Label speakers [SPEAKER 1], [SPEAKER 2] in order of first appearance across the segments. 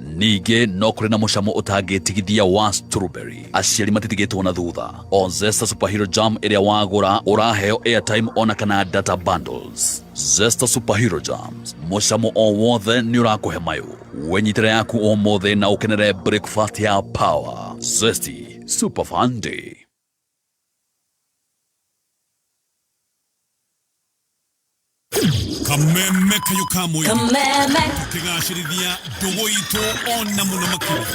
[SPEAKER 1] Ningĩ no kũrĩ na mũcamo ũtangĩtigithia wa strawberry. Aciari matitigĩtwo na thutha. O Zesta Superhero Jam ĩrĩa wagũra ũraheo airtime ona kana data bundles. Zesta Superhero Jams, mũcamo o wothe nĩ ũrakũhe mayũ. Wĩnyitĩre yaku ũmũthĩ na ũkenere breakfast ya power. Zesty Super Fun Day.
[SPEAKER 2] Kameme kayũ ka mũingĩ.
[SPEAKER 3] Kameme.
[SPEAKER 2] Tũkĩgacĩrithia ndũgũ itũ ona mũno makĩria.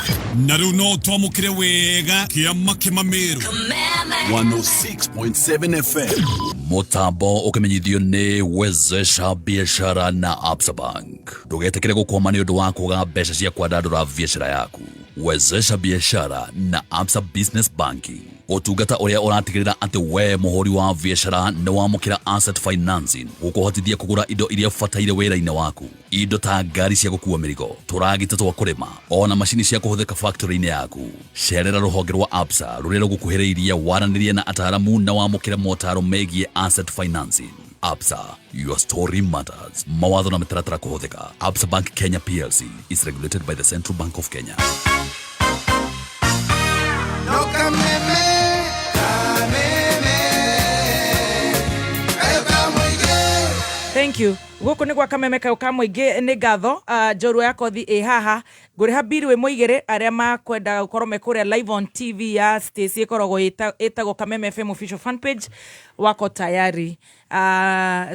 [SPEAKER 2] Na rĩu no twamũkĩre wega kĩama kĩmamĩrũ.
[SPEAKER 3] Kameme.
[SPEAKER 4] 106.7 FM.
[SPEAKER 1] Mũtambo ũkĩmenyithio nĩ Wezesha Biashara na Absa Bank. Ndũgetĩkĩre gũkwama nĩ ũndũ wa kwaga mbeca cia kwandandũra biacara yaku. Wezesha Biashara na Absa Business Banking. Ũtungata ũrĩa ũratigĩrĩra atĩ we mũhũri wa biacara nĩ wamũkĩra asset financing gũkũhotithia kũgũra indo iria ũbataire wĩra-inĩ waku. Indo ta ngari cia gũkua mĩrigo, tũragita twa kũrĩma, ona macini cia kũhũthĩka factory-inĩ yaku. Cerera rũhonge rwa Absa rũrĩa rũgũkuhĩrĩirie waranĩrie na ataaramu na wamũkĩre motaro megiĩ asset financing. Absa, your story matters. Mawatho na mĩtaratara kũhũthĩka. Absa Bank Kenya PLC is regulated by the Central Bank of Kenya.
[SPEAKER 5] No kameme, kameme, kayo ka mũingĩ.
[SPEAKER 6] Thank you. Gũkũ nĩ gwa Kameme kayũ ka mũingĩ. Nĩ ngatho, njorua ya kothi ĩ haha. Ngũrĩha bill wĩ mũigĩrĩ arĩa makwenda gũkorwo me kũrĩa live on TV ya Stacy ĩkoragwo ĩtagwo Kameme FM official fan page wako tayari.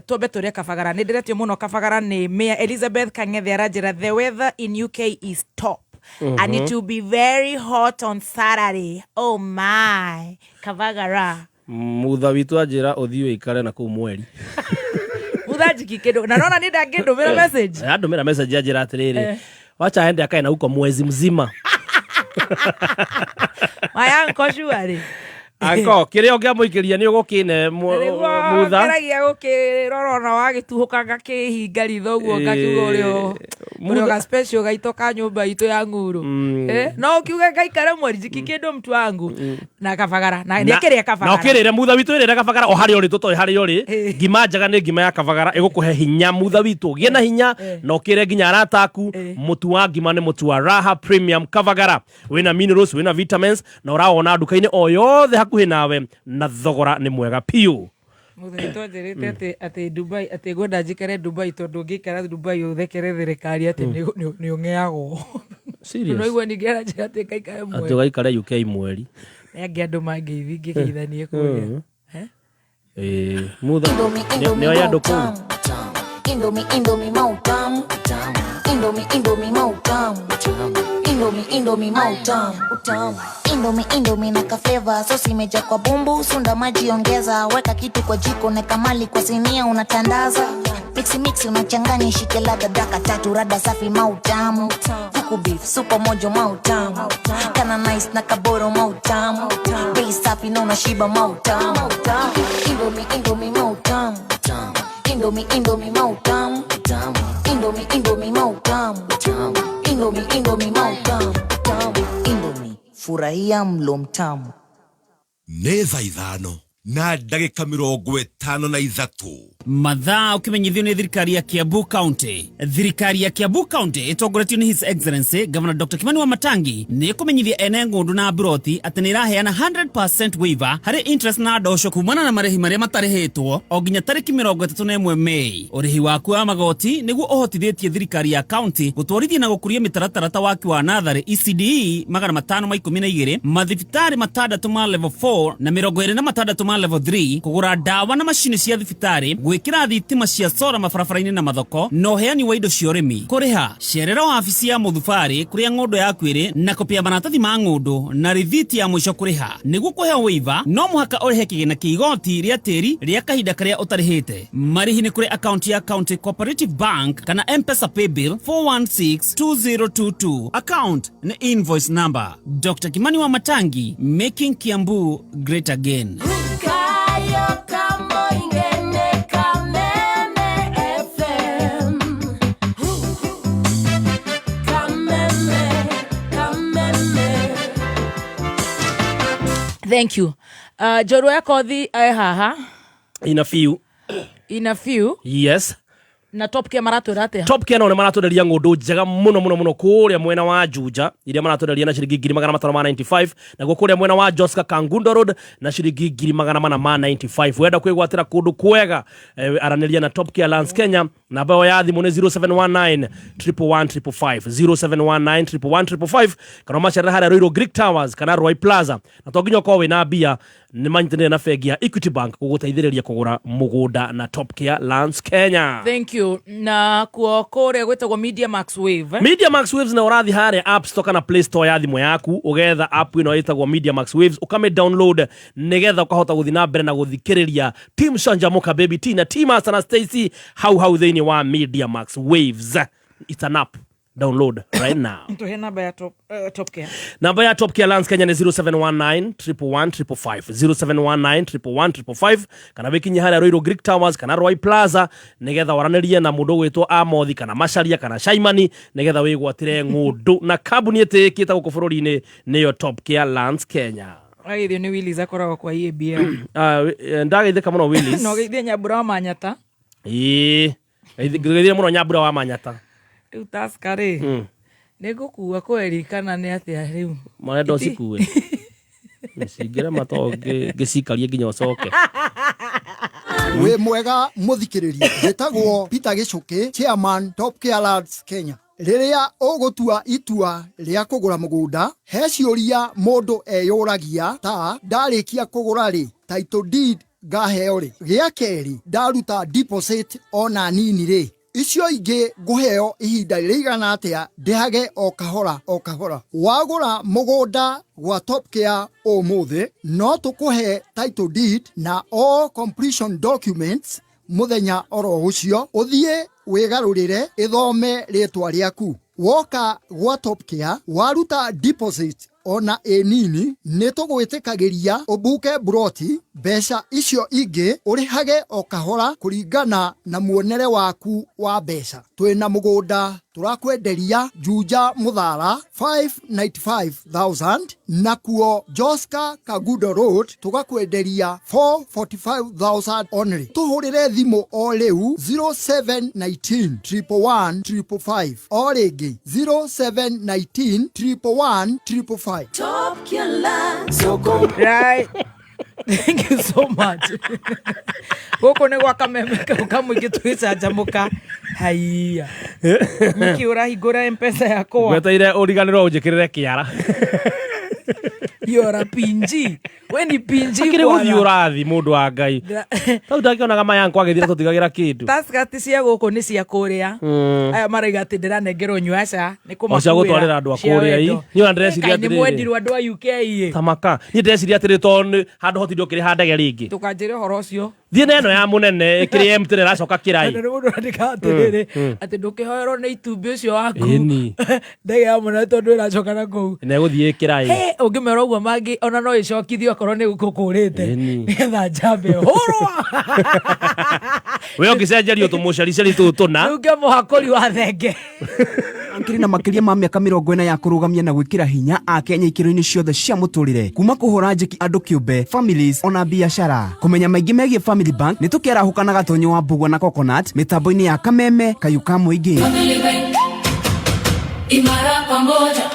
[SPEAKER 6] Twambe tũrĩe kabagara. Nĩ ndĩretio mũno kabagara nĩ Mayor Elizabeth Kang'ethe, aranjĩra the weather in UK is top and it will be very hot on Saturday. Oh my, kabagara.
[SPEAKER 7] Mutha witũ anjĩra ũthiĩ ũikare na kũu mweri.
[SPEAKER 6] Mutha njiki kĩndũ na nona nĩ ndangĩndũmĩra message.
[SPEAKER 7] Andũmĩra message anjĩra atĩrĩrĩ, wacha aende akae na huko mwezi mzima.
[SPEAKER 6] My uncle surely.
[SPEAKER 7] Anko kĩrĩa ũngĩamũikĩria nĩ ũgũkĩne.
[SPEAKER 6] Nĩguo.
[SPEAKER 7] Mutha.
[SPEAKER 6] Ngeragia gũkĩrora ona wagĩtuhũka ngakĩhinga ritho ũguo ngakiuga ũrĩ ũrĩ ga special gaitũ ka nyũmba itũ ya ng'uru. No ũkiuge ngaikare mweri njiki kĩndũ mtu wangu na kabagara na nĩakĩrĩa
[SPEAKER 7] na
[SPEAKER 6] kabagara.
[SPEAKER 7] Ũkĩrĩre mutha witũ, ĩrĩre kabagara o harĩa ũrĩ, tũtoĩ harĩa ũrĩ. Ngima njega nĩ ngima ya kabagara, ĩgũkũhe hinya mutha witũ, ũgĩe na hinya na ũkĩre nginya arata aku. Mũtu wa ngima nĩ mũtu wa Raha Premium Kabagara, wĩna minerals, wĩna vitamins, na ũrawona nduka-inĩ o yothe hakuhĩ nawe, na thogora nĩ mwega piũ.
[SPEAKER 6] Mũthuri twanjĩrĩte atĩ Dubai, atĩ ngwenda njikare Dubai tondũ ũngĩikara Dubai ũthekere thirikari atĩ nĩ ũng'eagwo.
[SPEAKER 7] Serious?
[SPEAKER 6] No igua ningĩ aranjĩra atĩ ngaikare
[SPEAKER 7] atĩ
[SPEAKER 6] mweri.
[SPEAKER 7] Ũgaikare UK mweri.
[SPEAKER 6] Nĩ angĩ andũ mangĩithi ngĩgeithanie kũrĩa. Eh?
[SPEAKER 7] Ĩĩ, mutha
[SPEAKER 8] Indomie, Indomie,
[SPEAKER 7] nĩ oĩ andũ kũu.
[SPEAKER 8] mautamu. Indomie, Indomie, mautamu. Indomie, Indomie, mautamu. Indomie, Indomie, mautamu. Indomie, Indomie na kafleva, sosi imejaa kwa bumbu, sunda maji ongeza, weka kitu kwa jiko, neka mali kwa sinia unatandaza. Mixi mixi unachanganya ishike ladha daka tatu rada safi mautamu. Kuku beef super mojo mautamu. Kana nice na kaboro mautamu. Bei safi na unashiba mautamu. Indomie, Indomie, mautamu. Indomie, Indomie, mautamu. Indomie, Indomie, mautamu. Indomie, Indomie, mautamu. Indomie, furahia mlo mtamu.
[SPEAKER 4] Nĩ thaa 5 na ndagĩka 53.
[SPEAKER 9] Mathaa ũkĩmenyithio nĩ thirikari ya Kiambu County. Thirikari ya Kiambu County ĩtongoretio nĩ His Excellency Governor Dr. Kimani Wamatangi nĩ ĩkũmenyithia ene ng'ũndũ na mburoti atĩ nĩ ĩraheana 100% waiver harĩ interest na ndosho kumana na marĩhi marĩa matarĩhĩtwo o nginya tarĩki 31 Mei. Ũrĩhi waku wa magoti nĩguo ũhotithĩtie thirikari ya county gũtwarithia na gũkũria mĩtaratara ta waki wa natharĩ ECDE 512, mathibitarĩ 6 ma level 4 na 26 ma level 3, kũgũra ndawa na macini cia thibitarĩ, gwĩkĩra thitima cia sora mabarabara-inĩ na mathoko, na ũheani wa indo cia ũrĩmi. Kũrĩha, cerera wabici ya mũthubarĩ kũrĩa ng'ũndũ yaku ĩrĩ na kopia maratathi ma ng'ũndũ na rithiti ya mũico kũrĩha. Nĩguo kũheo waiver no mũhaka ũrĩhe kĩgĩna kĩa igoti rĩa tĩri rĩa kahinda karĩa ũtarĩhĩte. Marĩhi nĩ kũrĩ akaunti ya County Cooperative Bank kana M-Pesa Paybill 4162022, account nĩ invoice number. Dr. Kimani Wamatangi, making Kiambu great again.
[SPEAKER 3] Kayo kamoingene Kameme FM. Kameme, Kameme.
[SPEAKER 6] Thank you. Njorua ya kothi e haha.
[SPEAKER 7] Ina few.
[SPEAKER 6] In a few.
[SPEAKER 7] Yes.
[SPEAKER 6] Na Top Care maratwĩra atĩa?
[SPEAKER 7] Top Care nao nĩ maratwenderia ng'ũndũ njega mũno mũno mũno kũrĩa mwena wa Juja iria maratwenderia na ciringi 595,000, naguo kũrĩa mwena wa Joska Kangundo Road na ciringi 495,000. Wenda kwĩgwatĩra kũndũ kwega, aranĩria na Top Care Lands Kenya. Namba ĩyo ya thimũ nĩ 0719 111 0719 111 kana ũmacerere harĩa Ruiru Greek Towers kana Roy Plaza. Na to nginya ũkorwo wĩna mbia, nĩ manyitanĩire na bengi ya Equity Bank gũgũteithĩrĩria kũgũra mũgũnda na Top Care Lands Kenya.
[SPEAKER 6] Thank you. Na kuo kũrĩa gwĩtagwo Media Max Wave, eh?
[SPEAKER 7] Media Max Waves, na ũrathiĩ harĩa App Store kana Play Store ya thimũ yaku, ũgetha app ĩno ĩtagwo Media Max Waves, ũkamĩ download nĩgetha ũkahota gũthiĩ na mbere na gũthikĩrĩria Team Canjamũka, Baby T na T Master na Stacy hau hau thĩinĩ wa Media Max Waves. It's an app, download right now.
[SPEAKER 6] Tuhe namba ya Top Care.
[SPEAKER 7] Namba ya Top Care Lands Kenya nĩ 0719 111 0719 111 kana wĩkinye harĩa Ruiru Greek Towers kana Roy Plaza nĩgetha waranĩrie na mũndũ ũgwĩtwo Amothi kana Macharia kana Shaimani nĩgetha wĩgwatĩre ng'ũndũ na kambuni ĩtĩĩkĩte gũkũ bũrũri-inĩ, nĩyo Top Care Lands Kenya.
[SPEAKER 6] Ageithio nĩ Willis, akoragwo kwa EABL.
[SPEAKER 7] Ah, ndageithĩka mũno Willis.
[SPEAKER 6] Na ũgeithie Nyambura wa Manyata.
[SPEAKER 7] Ĩĩ, ngeithire mũno Nyambura wa Manyata.
[SPEAKER 6] Rĩu Tusker rĩ, nĩ ngũkua kweri kana nĩ atĩa rĩu?
[SPEAKER 7] Marenda ũcikue, cingĩrema to ngĩcikarie nginya ũcoke.
[SPEAKER 10] Wĩ mwega mũthikĩrĩria, njĩtagwo Peter Gĩcũkĩ, chairman Top Care Lands Kenya. Rĩrĩa ũgũtua itua rĩa kũgũra mũgũnda, he ciũria mũndũ eyũragia ta: ndarĩkia kũgũra rĩ, title deed ngaheo rĩ? Gĩa kerĩ, ndaruta deposit ona nini rĩ, icio ingĩ ngũheo ihinda rĩigana atĩa ndĩhage o kahora o kahora? Wagũra mũgũnda gwa Top Care ũmũthĩ, no tũkũhe title deed na all completion documents mũthenya oro ũcio, ũthiĩ wĩgarũrĩre ĩthome rĩtwa rĩaku. Woka gwa Top Care waruta deposit ona ĩ nini, nĩ tũgwĩtĩkagĩria ũbuke buroti, mbeca icio ingĩ ũrĩhage o kahora kũringana na muonere waku wa mbeca. Twĩna mũgũnda tũrakwenderia Juja Mũthara 595,000, nakuo Joska Kagudo Road tũgakwenderia 445,000 only. Tũhũrĩre thimũ o rĩu 0719 111 555, o rĩngĩ 0719 111 555.
[SPEAKER 3] Top Killer. Soko.
[SPEAKER 6] Right. Thank you so much. Gũkũ nĩ gwa kameme kau kamũingĩ twĩcanjamũka. Haiya. Nĩkĩ ũrahingũra Mpesa yakwa?
[SPEAKER 7] Ngweteire ũriganĩrwo ũnjĩkĩrĩre kĩara.
[SPEAKER 6] Yora pinji. We ni pinji
[SPEAKER 7] Akĩrĩ gũthiĩ
[SPEAKER 6] bwana.
[SPEAKER 7] Ũrathi mũndũ wa Ngai tau ndakĩonaga mayanko agĩthira tũtigagĩra kĩndũ.
[SPEAKER 6] Tusker ti cia gũkũ, nĩ cia kũrĩa. Aya maraiga atĩ ndĩranengerwo nyuaca nĩ
[SPEAKER 7] O cia gũtwarĩra andũ a kũrĩa ii. Niĩ ona ndĩreciria
[SPEAKER 6] Nĩ
[SPEAKER 7] atĩrĩrĩ.
[SPEAKER 6] mwendirwo andũ a UK ĩ.
[SPEAKER 7] Tamaka niĩ ndĩreciria atĩrĩ, tondũ nĩ handũ hotinde ũkĩrĩha ndege rĩngĩ.
[SPEAKER 6] Tũkanjĩre ũhoro ũcio.
[SPEAKER 7] Thiĩ na ĩno ya mũnene ĩkĩrĩ empty na ĩracoka kĩrai.
[SPEAKER 6] Tondũ nĩ mũndũ andĩka atĩrĩrĩ atĩ ndũkĩhoerwo nĩ itumbĩ ũcio waku
[SPEAKER 7] Ĩni.
[SPEAKER 6] ndege ya mũnene tondũ ĩracoka na kũu.
[SPEAKER 7] Na ĩgũthiĩ ĩkĩrai.
[SPEAKER 6] He, ũngĩmera ũguo mangĩ ona no ĩcokithio okorwo nĩ gũkũrĩte
[SPEAKER 7] Ĩni.
[SPEAKER 6] nĩgetha njambe hũrwa.
[SPEAKER 7] We ũngĩcenjerio tũmũcericeri tũu tũna.
[SPEAKER 6] Rĩu ngĩmũhakũri wa thenge.
[SPEAKER 5] Ankĩrĩ na makĩria ma mĩaka 40 ya kũrũgamia na gwĩkĩra hinya akenya ikĩro-inĩ ciothe cia mũtũrĩre, kuma kũhũra njeki andũ kĩũmbe, families ona biacara. Kũmenya maingĩ megiĩ Family Bank, nĩ tũkĩarahũka na Gatonyo wa Mbugua na Coconut mĩtambo-inĩ ya Kameme Kayũ ka Mũingĩ.
[SPEAKER 3] Family Bank. Imara pamoja.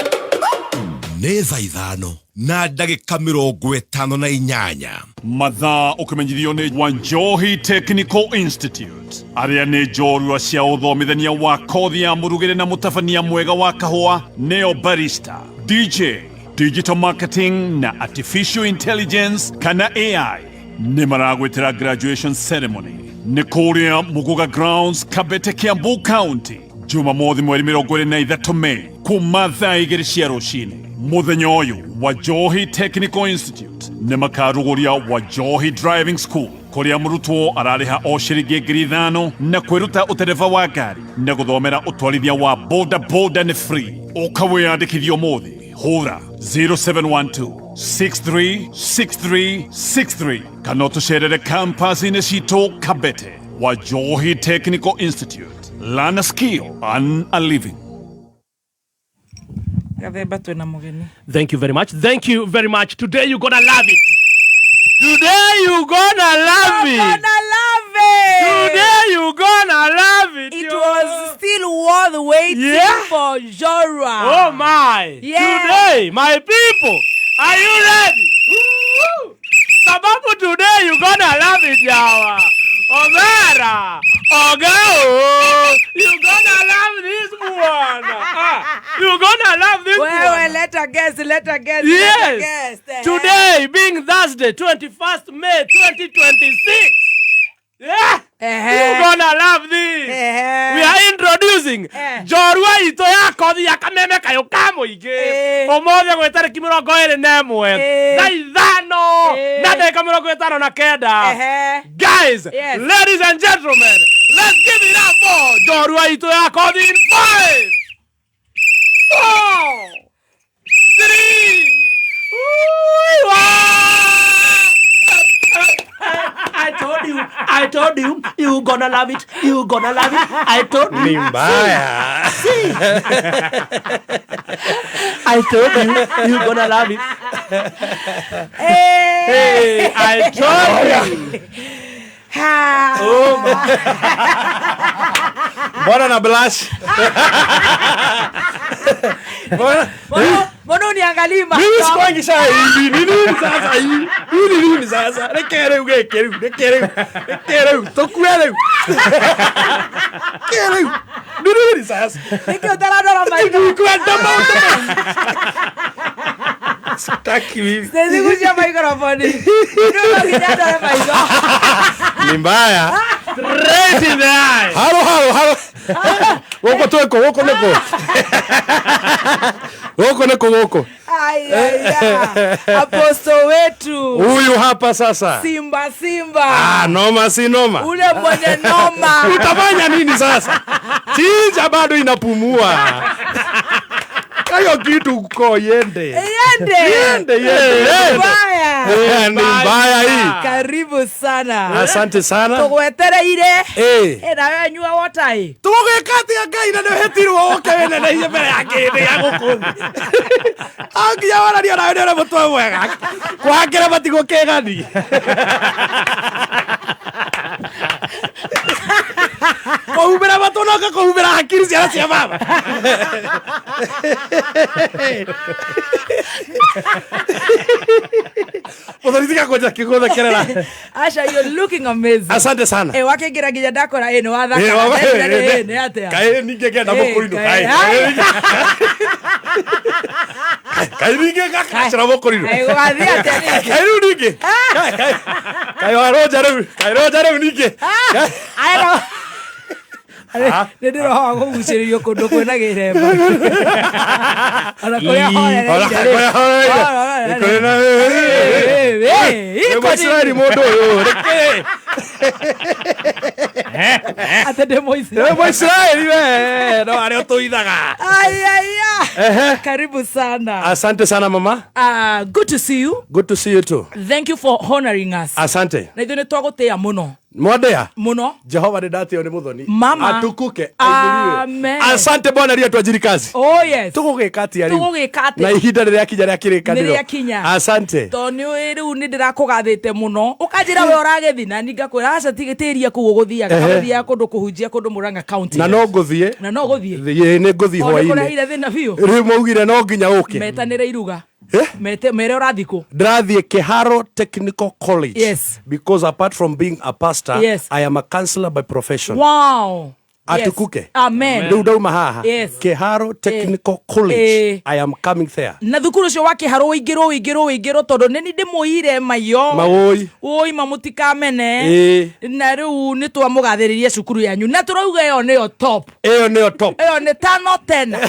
[SPEAKER 4] Nĩ thaa 5 na ndagĩka 58.
[SPEAKER 2] Mathaa ũkĩmenyithio nĩ Wanjohi Technical Institute, arĩa nĩ njorua cia ũthomithania wa kothi ya mũrugĩre na mũtabania mwega wa kahũa, nĩyo barista, DJ, digital marketing na artificial intelligence kana AI. Nĩ maragwĩtĩra graduation ceremony nĩ kũrĩa Muguga Grounds, Kabete, Kiambu County, Jumamothi mweri 23 Mei kuma thaa 2 cia rũcinĩ. Mũthenya ũyũ Wajohi Technical Institute nĩ makarugũria Wajohi Driving School, kũrĩa mũrutwo ararĩha o ciringi 5,000 na kwĩruta ũtereba wa ngari na gũthomera ũtwarithia wa boda boda nĩ free. Ũka wĩyandĩkithie ũmũthĩ, hũra 0712 636363 kana ũtũcerere campus-inĩ citũ Kabete. Wajohi Technical Institute, learn a skill, earn a living.
[SPEAKER 6] Gathemba, twĩna mũgeni.
[SPEAKER 7] Thank you very much. Thank you very much. Today you gonna love it. Today you gonna love it.
[SPEAKER 6] Gonna love it.
[SPEAKER 7] Today you gonna love it.
[SPEAKER 6] It was still worth waiting for Njorua.
[SPEAKER 7] Oh my.
[SPEAKER 6] Yeah.
[SPEAKER 7] Today, my people, are you ready? Woo! Sababu today you gonna love it, yawa. Omera, Ogao, you gonna love this one. Ah, you gonna love this
[SPEAKER 6] Wewe
[SPEAKER 7] one.
[SPEAKER 6] let a guess, let a guess, let a
[SPEAKER 7] Yes.
[SPEAKER 6] guess. Eh.
[SPEAKER 7] Today being Thursday, 21st May 2026. Yeah.
[SPEAKER 6] Ehe.
[SPEAKER 7] You gonna love this.
[SPEAKER 6] Ehe.
[SPEAKER 7] We are introducing njorua itũ ya kothi ya kameme kayũ ka mũingĩ ũmũthĩ gwĩ tarĩki 21 thaa 5 na ndagĩka 59. Guys, ladies and gentlemen, let's give it up for njorua itũ ya kothi in 5, 4, 3, 1. I told you, I told you, you gonna love it, you gonna love it. I told you.
[SPEAKER 11] Ni mbaya.
[SPEAKER 7] See, I told you, you gonna love it.
[SPEAKER 6] Hey,
[SPEAKER 7] Hey, I told you.
[SPEAKER 6] Oh
[SPEAKER 11] my. Mbona na blush? Mbona?
[SPEAKER 6] Mbona uniangalii macho?
[SPEAKER 11] Mimi sikwangi saa hivi. Ni nini sasa hii? Hii ni nini sasa? Reke rĩu gĩkĩ rĩu, reke rĩu. Reke rĩu, tũkue rĩu. Reke rĩu. Ni nini sasa?
[SPEAKER 6] Nĩkĩ ũtarandora maitho?
[SPEAKER 11] Ndikwenda maũndũ Sitaki mimi.
[SPEAKER 6] Siwezi gucia microphone. Ndio nginya ndore maitho.
[SPEAKER 11] Ni mbaya.
[SPEAKER 7] Straight in the eye.
[SPEAKER 11] Halo halo halo. Gũkũ twĩkũ, gũkũ nĩkũ? Gũkũ nĩkũ gũkũ?
[SPEAKER 6] Ai ai ai. Apostle wetu.
[SPEAKER 11] Huyu hapa sasa.
[SPEAKER 6] Simba Simba.
[SPEAKER 11] Ah, noma si noma.
[SPEAKER 6] Ule mwenye noma.
[SPEAKER 11] Utafanya nini sasa? Chinja bado inapumua. Kayo kitu uko yende.
[SPEAKER 6] Yende.
[SPEAKER 11] Yende, yende.
[SPEAKER 6] Ni mbaya.
[SPEAKER 11] Eh, ni mbaya hii.
[SPEAKER 6] Karibu sana.
[SPEAKER 11] Asante sana.
[SPEAKER 6] Tũgwetereire.
[SPEAKER 11] Eh.
[SPEAKER 6] Eh, nawe nyua water ĩ.
[SPEAKER 11] Tũgũgĩka atĩa Ngai na nĩũhĩtirwo ũke wĩnenehiĩ mbere ya kĩrĩndĩ gĩa gũkũ thĩ. Anginya wararia nawe nĩ ũrĩ mũtwe mwega. Kũhangĩra matigũ kĩgani. Kũhumbĩra matũ na ũgakũhumbĩra hakiri ciana cia baba. Mũthoni tiga kũnja kĩgũthekerera.
[SPEAKER 6] Asha, you're looking amazing.
[SPEAKER 11] Asante sana.
[SPEAKER 6] Eh, wakĩingĩra nginya ndakora ĩ nĩ wathaka.
[SPEAKER 11] Eh, wa-
[SPEAKER 6] Ndeciria nĩ atĩa.
[SPEAKER 11] Kaĩ ningĩ ngenda
[SPEAKER 6] Eh,
[SPEAKER 11] mũkũrinũ.
[SPEAKER 6] kaĩ-
[SPEAKER 11] Kaĩ. Kaĩ ningĩ ngakacĩra mũkũrinũ.
[SPEAKER 6] Kaĩ gũgathiĩ atĩa ningĩ?
[SPEAKER 11] Kaĩ rĩu ningĩ. Kaĩ waronja rĩu. Kaĩ ronja rĩu ningĩ.
[SPEAKER 6] Aya, nĩ ndĩrohoga kũgucĩrĩrio kũndũ kwĩna gĩremba. Ona kũrĩa horereire.
[SPEAKER 11] Ona kũrĩa horereire. Nĩ kũrĩ na- Nĩ Mũisiraeli mũndũ ũyũ. Reke.
[SPEAKER 6] Atĩ ndĩ Mũisiraeli.
[SPEAKER 11] Nĩ Mũisiraeli we. No arĩa ũtũithaga.
[SPEAKER 6] Ai, ai, ai. Karibu sana.
[SPEAKER 11] Asante sana mama.
[SPEAKER 6] Good to see you.
[SPEAKER 11] Good to see you too.
[SPEAKER 6] Thank you for honoring us.
[SPEAKER 11] Asante.
[SPEAKER 6] Na ithuĩ nĩ twagũtĩĩa mũno.
[SPEAKER 11] Mwandĩa.
[SPEAKER 6] Mũno.
[SPEAKER 11] Jehova nĩ ndatĩo nĩ mũthoni.
[SPEAKER 6] Mama.
[SPEAKER 11] Atukuke. Ainuliwe.
[SPEAKER 6] Amen.
[SPEAKER 11] Asante Bwana rĩa twajiri kazi.
[SPEAKER 6] Oh yes.
[SPEAKER 11] Tũgũgĩka atĩa rĩu?
[SPEAKER 6] Tũgũgĩka atĩa?
[SPEAKER 11] Na ihinda rĩrĩa kinya rĩa kĩrĩkanĩro.
[SPEAKER 6] Nĩ rĩakinya.
[SPEAKER 11] Asante.
[SPEAKER 6] Tondũ nĩ ũĩ rĩu nĩ ndĩrakũgathĩte mũno ũkanjĩra we ũragĩthi na ni ngakwĩra aca tigĩtĩria kũu ũgũthiaga
[SPEAKER 11] Ehe.
[SPEAKER 6] ũgũthiaga kũndũ kũhunjia kũndũ Murang'a County
[SPEAKER 11] Na no ngũthiĩ.
[SPEAKER 6] Na no ũgũthiĩ.
[SPEAKER 11] Ĩĩ nĩ ngũthiĩ
[SPEAKER 6] O nĩ
[SPEAKER 11] hwaĩ-inĩ.
[SPEAKER 6] kũrehire thĩna biũ.
[SPEAKER 11] Rĩu maugire no nginya ũke.
[SPEAKER 6] Metanĩre iruga. Mete mere ũrathiĩ kũ?
[SPEAKER 11] Ndĩrathiĩ Kiharo Technical College.
[SPEAKER 6] Yes.
[SPEAKER 11] Because apart from being a pastor,
[SPEAKER 6] Yes.
[SPEAKER 11] I am a counselor by profession.
[SPEAKER 6] Wow. Yes.
[SPEAKER 11] Atukuke.
[SPEAKER 6] Amen.
[SPEAKER 11] Rĩu ndauma haha.
[SPEAKER 6] Yes.
[SPEAKER 11] Kiharo Technical College.
[SPEAKER 6] Eh.
[SPEAKER 11] I am coming there.
[SPEAKER 6] Na thukuru ũcio wa Kĩharũ ũingĩrwo ũingĩrwo ũingĩrwo tondũ nĩ ni ndĩmũire maiyo.
[SPEAKER 11] Maũi.
[SPEAKER 6] Ũi mamũtikamene.
[SPEAKER 11] Ĩĩ.
[SPEAKER 6] Na rĩu nĩ twamũgathĩrĩria cukuru yanyu na tũrauga ĩyo nĩyo top.
[SPEAKER 11] Ĩyo nĩyo top.
[SPEAKER 6] Ĩyo nĩ tano tena.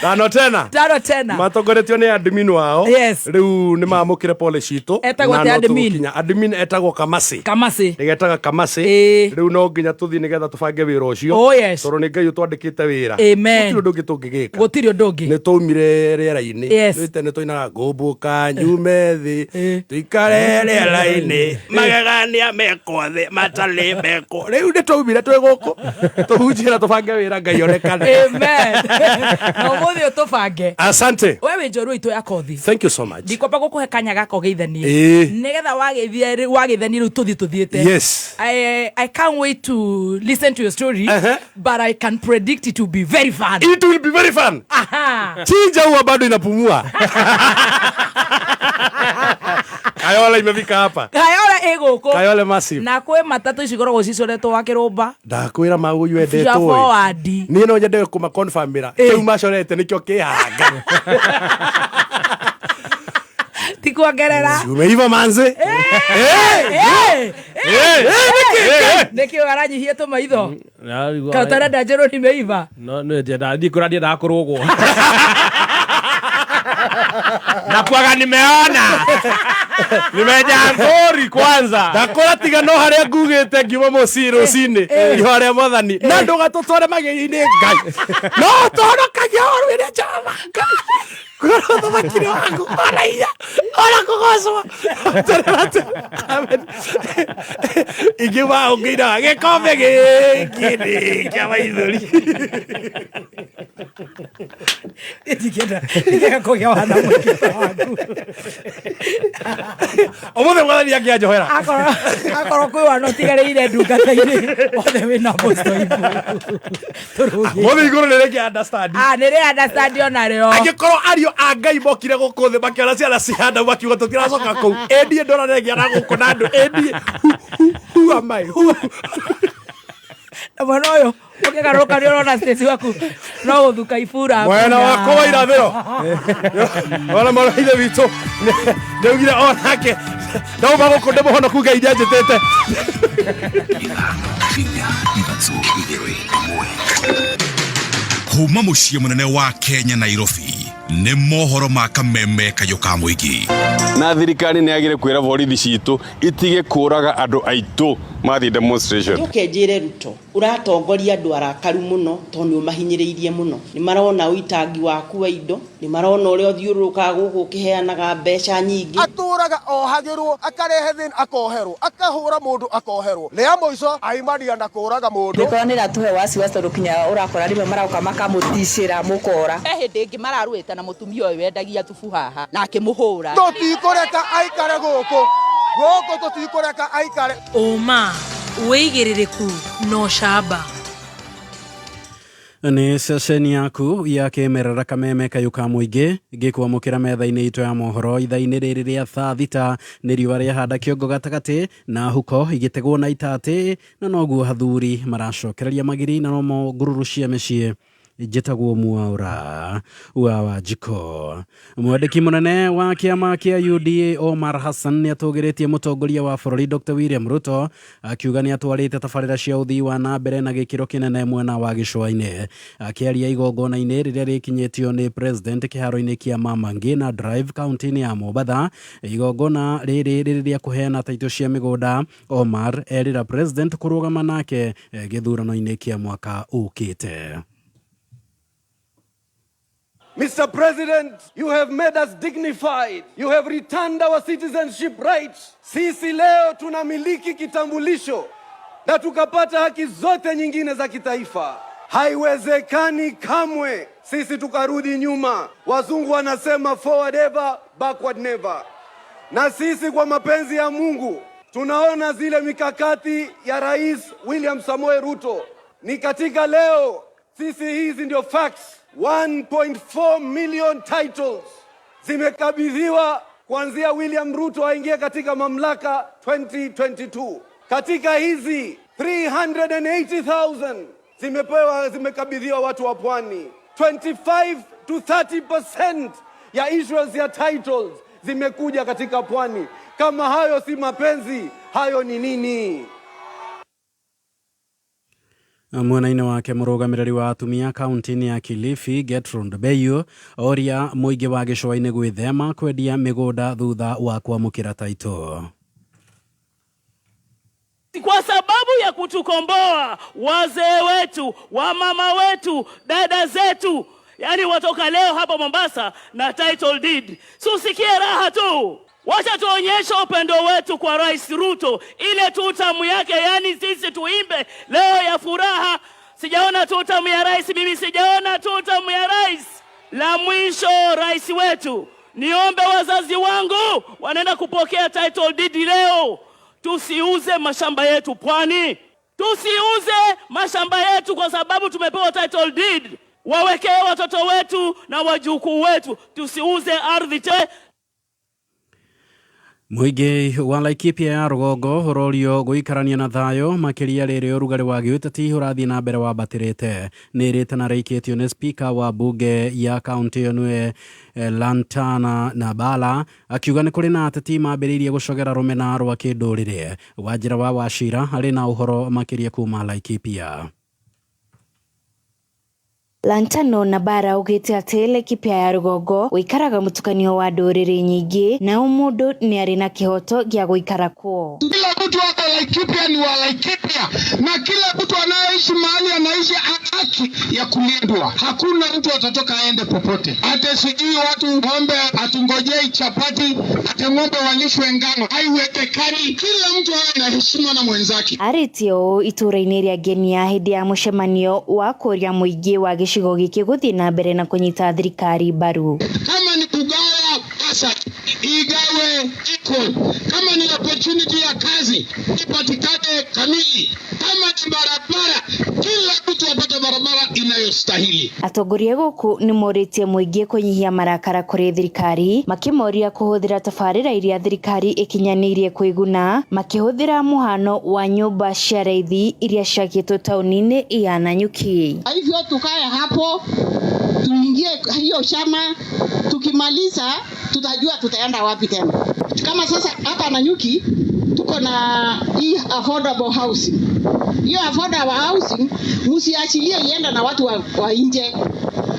[SPEAKER 11] Tano tena.
[SPEAKER 6] Tano tena.
[SPEAKER 11] Matongoretio nĩ admin wao.
[SPEAKER 6] Yes.
[SPEAKER 11] Rĩu nĩ mamũkĩre pole citũ.
[SPEAKER 6] Etagwo
[SPEAKER 11] Na
[SPEAKER 6] atĩa
[SPEAKER 11] no
[SPEAKER 6] admin?
[SPEAKER 11] tũgũkinya. Admin etagwo Kamasi.
[SPEAKER 6] Kamasi.
[SPEAKER 11] Nĩgetaga Kamasi. Rĩu no nginya tũthiĩ nĩgetha tũbange wĩra ũcio.
[SPEAKER 6] Oh, yes.
[SPEAKER 11] Tondũ nĩ Ngai ũtwandĩkĩte wĩra.
[SPEAKER 6] Amen.
[SPEAKER 11] Gũtirĩ ũndũ ũngĩ tũngĩgĩka.
[SPEAKER 6] Gũtirĩ ũndũ ũngĩ.
[SPEAKER 11] Nĩ twaumire rĩera-inĩ.
[SPEAKER 6] Yes.
[SPEAKER 11] Rĩu tene twainaga ngũmbũka nyume thĩ tũikare rĩera-inĩ magegania mekwo thĩ matarĩ mekwo. Rĩu nĩ twaumire twĩ gũkũ tũhunjie na tũbange wĩra Ngai onekane.
[SPEAKER 6] Amen. Na ũmũthĩ Ũmũthĩ ũtũbange.
[SPEAKER 11] Asante.
[SPEAKER 6] We wĩ njorua itũ ya kothi.
[SPEAKER 11] Thank you so much.
[SPEAKER 6] Ndikwamba gũkũhe kanya gaka ũgeithanie.
[SPEAKER 11] Ĩĩ.
[SPEAKER 6] Nĩgetha wageithanie rĩu tũthiĩ tũthiĩte.
[SPEAKER 11] Yes.
[SPEAKER 6] I can't wait to listen to your story, but I can predict it will be very fun.
[SPEAKER 11] It will be very fun.
[SPEAKER 6] Aha.
[SPEAKER 11] Chinja huwa bado inapumua. Kayole imefika hapa.
[SPEAKER 6] Kayole ĩ gũkũ.
[SPEAKER 11] Kayole massive.
[SPEAKER 6] Na kwĩ matatũ ici ikoragwo cicoretwo wa kĩrũmba.
[SPEAKER 11] Ndakwĩra maũyũ
[SPEAKER 6] Cia
[SPEAKER 11] endetwo.
[SPEAKER 6] forward.
[SPEAKER 11] Niĩ no nyende kũma confirmĩra. Kĩu macorete nĩkĩo kĩhanga.
[SPEAKER 6] Ti kuongerera.
[SPEAKER 11] Umeiva manze.
[SPEAKER 6] Nĩkĩ aranyihia tũmaitho? Kana ũtarenda njĩrwo nimeiva?
[SPEAKER 7] No nä ndiendaga kå ndiendaga kå rå gwo nakuaga nimeona nimejambori kwanza.
[SPEAKER 11] Ndakũra tiga no harĩa ngugĩte ngiuma mũciĩ rũcinĩ iho harĩa mwathani na ndũgatũtware magĩrĩ-inĩ Ngai no tũhonokagia ũrũ-inĩ Jehova Ngai kũrora ũthamaki-inĩ waku ona hinya ona kũgocwo. Amen. Ingiuma ũngĩinaga gĩkombe gĩkĩ nĩ kĩa maithori.
[SPEAKER 6] Ndingĩenda kũgĩa wana mũingĩ ta waku.
[SPEAKER 11] Ũmũthĩ mwathani angĩanjohera.
[SPEAKER 6] Akorwo kwĩ wana ũtigarĩire ndungata-inĩ othe wĩna mũsto
[SPEAKER 11] Mũthĩ igũrũ nĩ rĩngĩ understand.
[SPEAKER 6] Nĩ rĩ understand onarĩo.
[SPEAKER 11] Angĩkorwo ariũ a Ngai mokire gũkũ thĩ makĩona ciana cihana makiuga tũtiracoka kũu. Ĩ niĩ ndona rĩngĩ na gũkũ na andũ. Ĩ niĩ who am I?
[SPEAKER 6] Na mwena ũyũ ũkĩgarũrũka nĩ ũrona Stacy waku no gũthuka ibura.
[SPEAKER 11] Mwena wakwa wa irathĩro. Ona mwana ithe witũ nĩaugire onake ndauma gũkũ ndĩ mũhonoku Ngai nĩanjĩtĩte.
[SPEAKER 4] Kuma mũciĩ mũnene wa Kenya Nairobi nĩ mohoro ma kameme kayũ ka mũingĩ.
[SPEAKER 12] Na thirikari nĩ yagĩrĩire kwĩra borithi citũ itige kũraga andũ aitũ mathiĩ demonstration.
[SPEAKER 13] Njoke njĩre Ruto ũratongoria andũ arakaru mũno tondũ nĩ ũmahinyĩrĩirie mũno. Nĩ marona ũitangi waku wa indo, nĩ marona ũrĩa ũthiũrũrũkaga gũkũ ũkĩheanaga mbeca nyingĩ.
[SPEAKER 14] Atũraga ohagĩrwo, akarehe thĩna akoherwo, akahũra mũndũ akoherwo. Rĩa mũico aimania na kũraga mũndũ.
[SPEAKER 15] Mĩkora nĩ ĩratũhe wasiwasi tondũ kinya ũrakora rĩmwe maroka makamũticĩra mũkora.
[SPEAKER 16] He hĩndĩ ĩngĩ mararũĩte na mũtumia ũyũ wendagia thubu haha na akĩmũhũra.
[SPEAKER 14] Tũtikũreka aikare gũkũ. Gũkũ tũtikũreka aikare.
[SPEAKER 3] Ũma, wĩigĩrĩrĩku na ũcamba.
[SPEAKER 17] Nĩ ceceni yaku ya kĩmerera kameme kayũ ka mũingĩ ngĩkwamũkĩra metha-inĩ itũ ya mohoro ithaa-inĩ rĩrĩ rĩa thaa thita nĩ riũa rĩahanda kĩongo gatagatĩ na huko igĩtegwo na itatĩ na noguo athuri maracokereria magiri na nomo ngururu cia mĩciĩ. Njĩtagwo Mwaura wa Wanjiko. Mwandĩki mũnene wa kĩama kĩa UDA Omar Hassan nĩatũgĩrĩtie mũtongoria wa bũrũri Dr. William Ruto akiuga nĩatwarĩte tabarĩra cia ũthii wa na mbere na gĩkĩro kĩnene mwena wa gĩcũa-inĩ. Akĩaria igongona-inĩ rĩrĩa rĩkinyĩtio nĩ president kĩharo-inĩ kĩa Mama Ngina Drive kaunti-inĩ ya Mombatha, igongona rĩrĩ rĩrĩ rĩa kũheana taitũ cia mĩgũnda, Omar erĩra president kũrũgama nake gĩthurano-inĩ kĩa mwaka ũkĩte.
[SPEAKER 18] Mr. President, you have made us dignified. You have returned our citizenship rights. Sisi leo tunamiliki kitambulisho na tukapata haki zote nyingine za kitaifa. Haiwezekani kamwe sisi tukarudi nyuma. Wazungu wanasema forward ever, backward never. Na sisi kwa mapenzi ya Mungu tunaona zile mikakati ya Rais William Samoei Ruto. Ni katika leo sisi hizi ndio facts. 1.4 million titles zimekabidhiwa kuanzia William Ruto aingie katika mamlaka 2022. Katika hizi 380,000 zimekabidhiwa watu wa pwani. 25 to 30% ya issuance ya titles zimekuja katika pwani. Kama hayo si mapenzi, hayo ni nini?
[SPEAKER 17] Mwena-inĩ wake mũrũgamĩrĩri wa atumia kaunti-inĩ ya Kilifi Gertrude Beyu oria mũingĩ wa gĩcũa-inĩ gwĩthema kwendia mĩgũnda thutha wa kwamũkĩra taitũ.
[SPEAKER 19] Kwa sababu ya kutukomboa wazee wetu, wamama wetu, dada zetu, yani watoka leo hapa Mombasa na title deed. Susikie raha tu. Wacha tuonyeshe upendo wetu kwa Rais Ruto, ile tu tamu yake, yani sisi tuimbe leo ya furaha. Sijaona tu tamu ya rais, mimi sijaona tu tamu ya rais. La mwisho, rais wetu, niombe wazazi wangu wanaenda kupokea title deed leo, tusiuze mashamba yetu pwani, tusiuze mashamba yetu kwa sababu tumepewa title deed. Wawekee watoto wetu na wajukuu wetu, tusiuze ardhi te
[SPEAKER 17] Mũingĩ wa Laikipia ya rũgongo ũrorio gũikarania na thayũ makĩria rĩrĩ ũrugarĩ wa gĩũteti ũrathiĩ na mbere wambatĩrĩte. Nĩ rĩtana rĩikĩtio nĩ spika wa mbunge ya kaũntĩ ĩyo nĩwe Lantana Nabala akiuga nĩ kũrĩ na ateti mambĩrĩirie gũcogera rũmena rwa kĩndũrĩrĩ. Wanjĩra wa Wachira arĩ na ũhoro makĩria kuma Laikipia.
[SPEAKER 20] Lantano Nabara augĩte atĩ Laikipia ya rũgongo gũikaraga mũtukanio wa ndũrĩrĩ nyingĩ na o mũndũ nĩ arĩ na kĩhoto gĩa gũikara kuo.
[SPEAKER 21] Kila mtu ako Laikipia ni wa Laikipia, na kila mtu anayeishi mahali anaishi ana haki ya kulindwa. Hakuna mtu atatoka aende popote. Ate sijui watu ng'ombe atungojei chapati, ate ng'ombe walishwe ngano, haiwezekani. Kila mtu awe na heshima na mwenzake.
[SPEAKER 20] Arĩtie ũũ itũũra-inĩ rĩa Ngenia hĩndĩ ya mũcemanio wa kũũria mũingĩ wa gĩcigo gĩkĩ gũthiĩ na mbere na kũnyita thirikari mbaru.
[SPEAKER 21] Kama ni kugawa pesa igawe equal, kama ni opportunity ya kazi ipatikane kamili, kama ni barabara kila mtu apate barabara inayostahili.
[SPEAKER 20] Atongoria gũkũ nĩ morĩtie mũingĩ kũnyihia marakara kũrĩ thirikari makĩmoria kũhũthĩra tabarĩra iria thirikari ĩkinyanĩirie kwĩguna makĩhũthĩra mũhano wa nyũmba cia raithi iria ciakĩtwo taũni-inĩ ya Nanyuki.
[SPEAKER 22] Kwa hivyo tukae hapo tuingie hiyo chama, tukimaliza tutajua tutaenda wapi tena. Kama sasa hapa Nanyuki tuko na hii affordable housing. Hiyo affordable housing msiachilie iende na watu wa nje.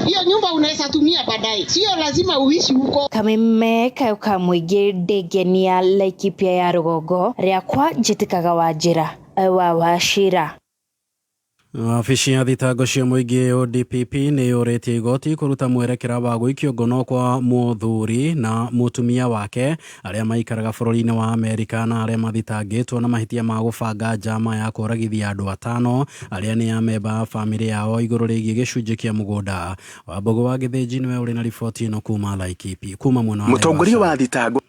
[SPEAKER 22] Hiyo nyumba unaweza tumia baadaye, sio lazima uishi huko.
[SPEAKER 20] Kameme kayo ka mũingĩ ndĩngenia Laikipia ya rũgongo rĩakwa njĩtĩkaga Wanjĩra wa Wachira.
[SPEAKER 17] Wabici ya thitango cia mũingĩ ODPP nĩ yũrĩtie igoti kũruta mwerekera wa gũikio ngono kwa mũthuri na mũtumia wake arĩa maikaraga bũrũri-inĩ wa Amerika na arĩa mathitangĩtwo na mahĩtia ma gũbanga njama ya kũragithia andũ atano arĩa nĩ amemba a bamĩrĩ yao igũrũ rĩgiĩ gĩcunjĩ kĩa mũgũnda. Wambũgũ wa Gĩthĩnji nĩwe ũrĩ na riboti ĩno kuma Laikipia, kuma mwena wa
[SPEAKER 23] Mũtongoria
[SPEAKER 17] Naivasha.
[SPEAKER 23] wa thitango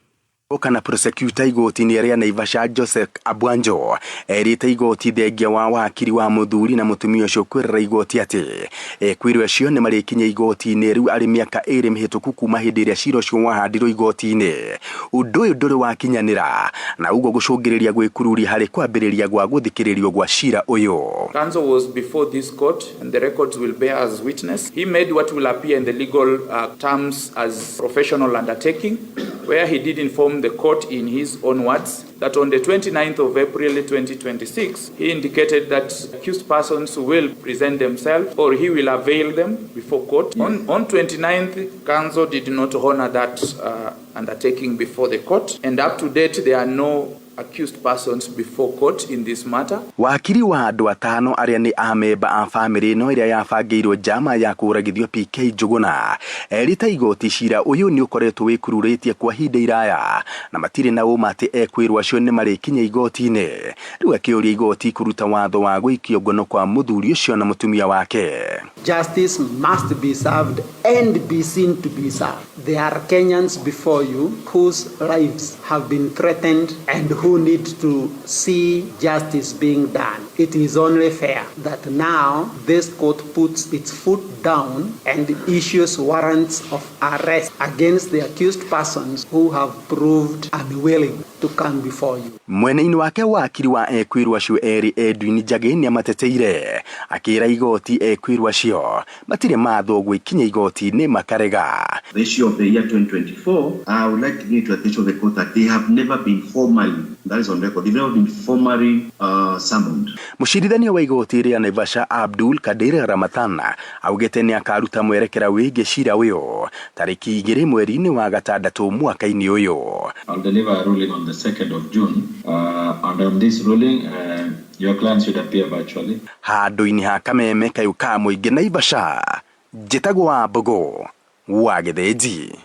[SPEAKER 23] kana prosecutor igoti-inĩ rĩa Naivasha Joseph Abwanjo erĩte igoti thengia wa wakiri wa mũthuri na mũtumia ũcio kwĩrĩra igoti atĩ ekwĩrwo acio nĩ marĩkinya igoti-inĩ rĩu arĩ mĩaka 2 mĩhĩtũku kuma hĩndĩ ĩrĩa cira ũcio wahandirwo igoti-inĩ. Ũndũ ũyũ ndũrĩ wakinyanĩra na ũguo gũcũngĩrĩria gwĩkururia harĩ kwambĩrĩria gwa gũthikĩrĩrio gwa cira ũyũ.
[SPEAKER 24] Counsel was before this court and the records will bear as witness. He made what will appear in the legal terms as professional undertaking, where he did inform the court in his own words that on the 29th of April 2026, he indicated that accused persons will present themselves or he will avail them before court. Yes. On 29th, counsel did not honor that undertaking before the court, and up to date there are no accused persons before court in this matter.
[SPEAKER 23] Wakiri wa andũ atano arĩa nĩ amemba a bamĩrĩ ĩno ĩrĩa yabangĩirwo njama ya kũragithio PK Njũgũna erĩte igoti cira ũyũ nĩ ũkoretwo wĩkururĩtie kwa ihinda iraya na matirĩ na ũma atĩ ekwĩrwo acio nĩ marĩkinya igoti-inĩ. Rĩu akĩũria igoti kũruta watho wa gũikio ngono kwa mũthuri ũcio na mũtumia wake.
[SPEAKER 25] Justice must be served and be seen to be served. There are Kenyans before you whose lives have been threatened and who need to see justice being done. It is only fair that now this court puts its foot down and issues warrants of arrest against the accused persons who have proved unwilling to come before you.
[SPEAKER 23] Mwena-inĩ wake wakiri wa ekwĩrwo acio erĩ Edwin Njagĩ nĩamateteire akĩra igoti ekwĩrwo acio matirĩ mathwo gwĩkinya igoti-inĩ makarega.
[SPEAKER 26] The issue of the year 2024, I would like to bring to the attention of the court that they have never been formally, that is on record, they've never been formally summoned.
[SPEAKER 23] Mũcirithania wa igoti rĩa Naivasha Abdul Kadir Ramathan augĩte nĩ akaruta mwerekera wĩgiĩ cira ũyũ tarĩki 2 mweri-inĩ wa gatandatũ mwaka-inĩ ũyũ.
[SPEAKER 27] I'll deliver a ruling on the 2nd of June, and on this ruling, your client should appear virtually.
[SPEAKER 23] Handũ-inĩ ha kameme kayũ ka mũingĩ Naivasha, njĩtagwo Wambũgũ wa Gĩthĩnji.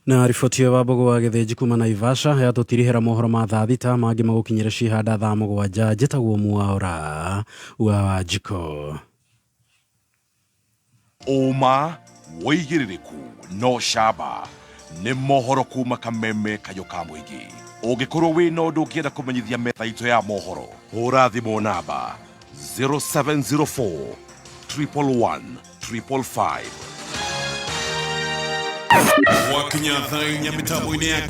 [SPEAKER 17] Na riboti ĩyo Wambũgũ wa Gĩthĩnji kuma Naivasha yatũtirihĩra mohoro ma thaa 6 mangĩ magũkinyĩra cihanda thaa 7. Njĩtagwo Mwaũra wa Wanjikũ.
[SPEAKER 4] Ũma Wĩigĩrĩrĩku na ũcamba nĩ mohoro kuma Kameme Kayũ ka Mũingĩ. Ũngĩkorwo wĩna ũndũ ũngĩenda kũmenyithia metha itũ ya mohoro, hũra thimũ namba 0704 111 555.
[SPEAKER 1] Gwakinya thaa inya mĩtambo-inĩ ya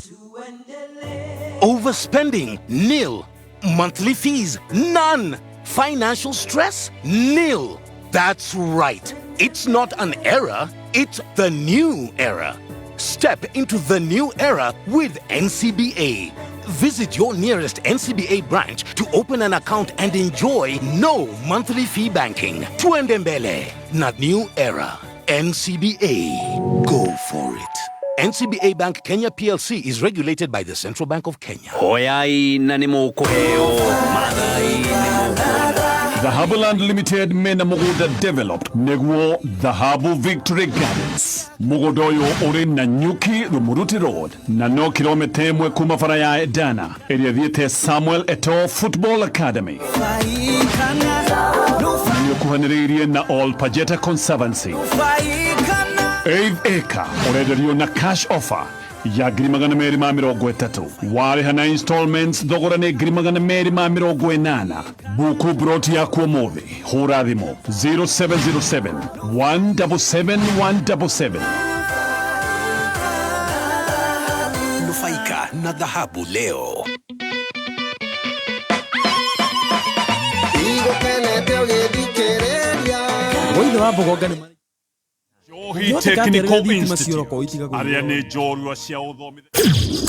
[SPEAKER 2] Overspending? Nil. Monthly fees? None. Financial stress? Nil. That's right. It's not an error, it's the new era. Step into the new era with NCBA. Visit your nearest NCBA branch to open an account and enjoy no monthly fee banking. Tuende mbele, not new era. NCBA. Go for it. NCBA Bank Kenya PLC is regulated by the Central Bank of Kenya.
[SPEAKER 5] Hoyai na nĩ mũkũheo mathai nĩ mũkuona.
[SPEAKER 1] Dhahabu Land Limited mena mũgũnda developed nĩguo Dhahabu Victory Gardens. Mũgũnda ũyũ ũrĩ Nanyuki Rumuruti Road na no kilomita ĩmwe kuma bara ya Edana ĩrĩa ĩthiĩte Samuel Eto'o Football Academy. Nĩ ũkuhanĩrĩirie na Ol Pajeta Conservancy. Eighth acre ũrenderio na cash offer ya 230,000, warĩha na installments thogora nĩ 280,000. Buku broti yaku ũmũthĩ, hũra thimũ 0707 177 177.
[SPEAKER 2] Nufaika na dhahabu leo.
[SPEAKER 14] Igũkenete ũgĩthikĩrĩria.
[SPEAKER 7] Woithe wa Mbogonga nĩ
[SPEAKER 1] Johi Technical Institute arĩa nĩ njorua cia ũthomithia.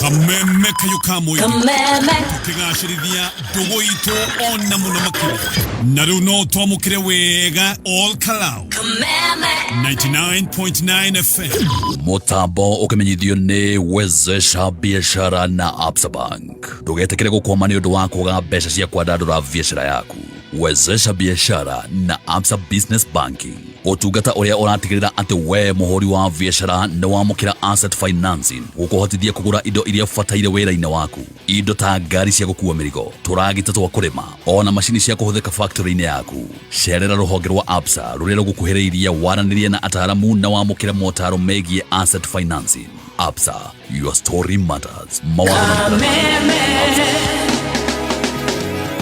[SPEAKER 4] Kameme Kayũ ka Mũingĩ.
[SPEAKER 3] Kameme.
[SPEAKER 4] Tũkĩgacĩrithia ndũgũ itũ ona mũno makĩria, na rĩu no twamũkĩre wega all Kalau.
[SPEAKER 3] Kameme.
[SPEAKER 4] 99.9 FM.
[SPEAKER 8] Mũtambo ũkĩmenyithio nĩ Wezesha Biashara na Absa Bank. Ndũgetĩkĩre gũkwama nĩ ũndũ wa kwaga mbeca cia kwandandũra biacara yaku. Wezesha Biashara na Absa Business Banking, ũtungata ũrĩa ũratigĩrĩra atĩ we mũhũri wa biacara nĩ wamũkĩra asset financing gũkũhotithia kũgũra indo iria ũbataire wĩra-inĩ waku, indo ta ngari cia gũkua mĩrigo, tũragita twa kũrĩma, ona macini cia kũhũthĩka factory-inĩ yaku. Cerera rũhonge rwa Absa rũrĩa rũgũkuhĩrĩirie, waranĩrie na ataaramu na wamũkĩre motaro megiĩ asset financing. Absa, your story matters. Mawatho na
[SPEAKER 3] Kameme.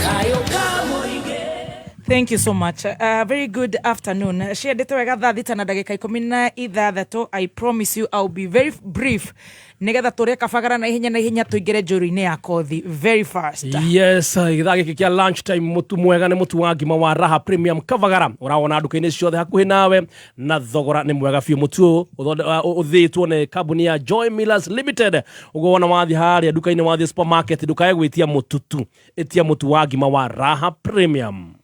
[SPEAKER 3] Kayo ka Mũingĩ.
[SPEAKER 6] Thank you so much. Very good afternoon. Ciendete wega thaa 6 na ndagĩka 16. I promise you I'll be very brief nĩgetha tũrĩe kabagara na ihenya na ihenya tũingĩre njũru-inĩ ya kothi very fast.
[SPEAKER 11] Yes, gĩthaa gĩkĩ kĩa lunch time, mũtu mwega nĩ mũtu wa ngima wa Raha Premium Kavagara, ũrawona nduka-inĩ ciothe hakuhĩ nawe na thogora nĩ mwega biũ. Mũtu ũyũ ũthĩĩtwo nĩ kambuni ya Joy Millers Limited. Ũguo wona wathiĩ harĩa nduka-inĩ, wathiĩ supermarket, ndũkae gwĩtia mũtutu, ĩtia mũtu wa ngima wa Raha Premium.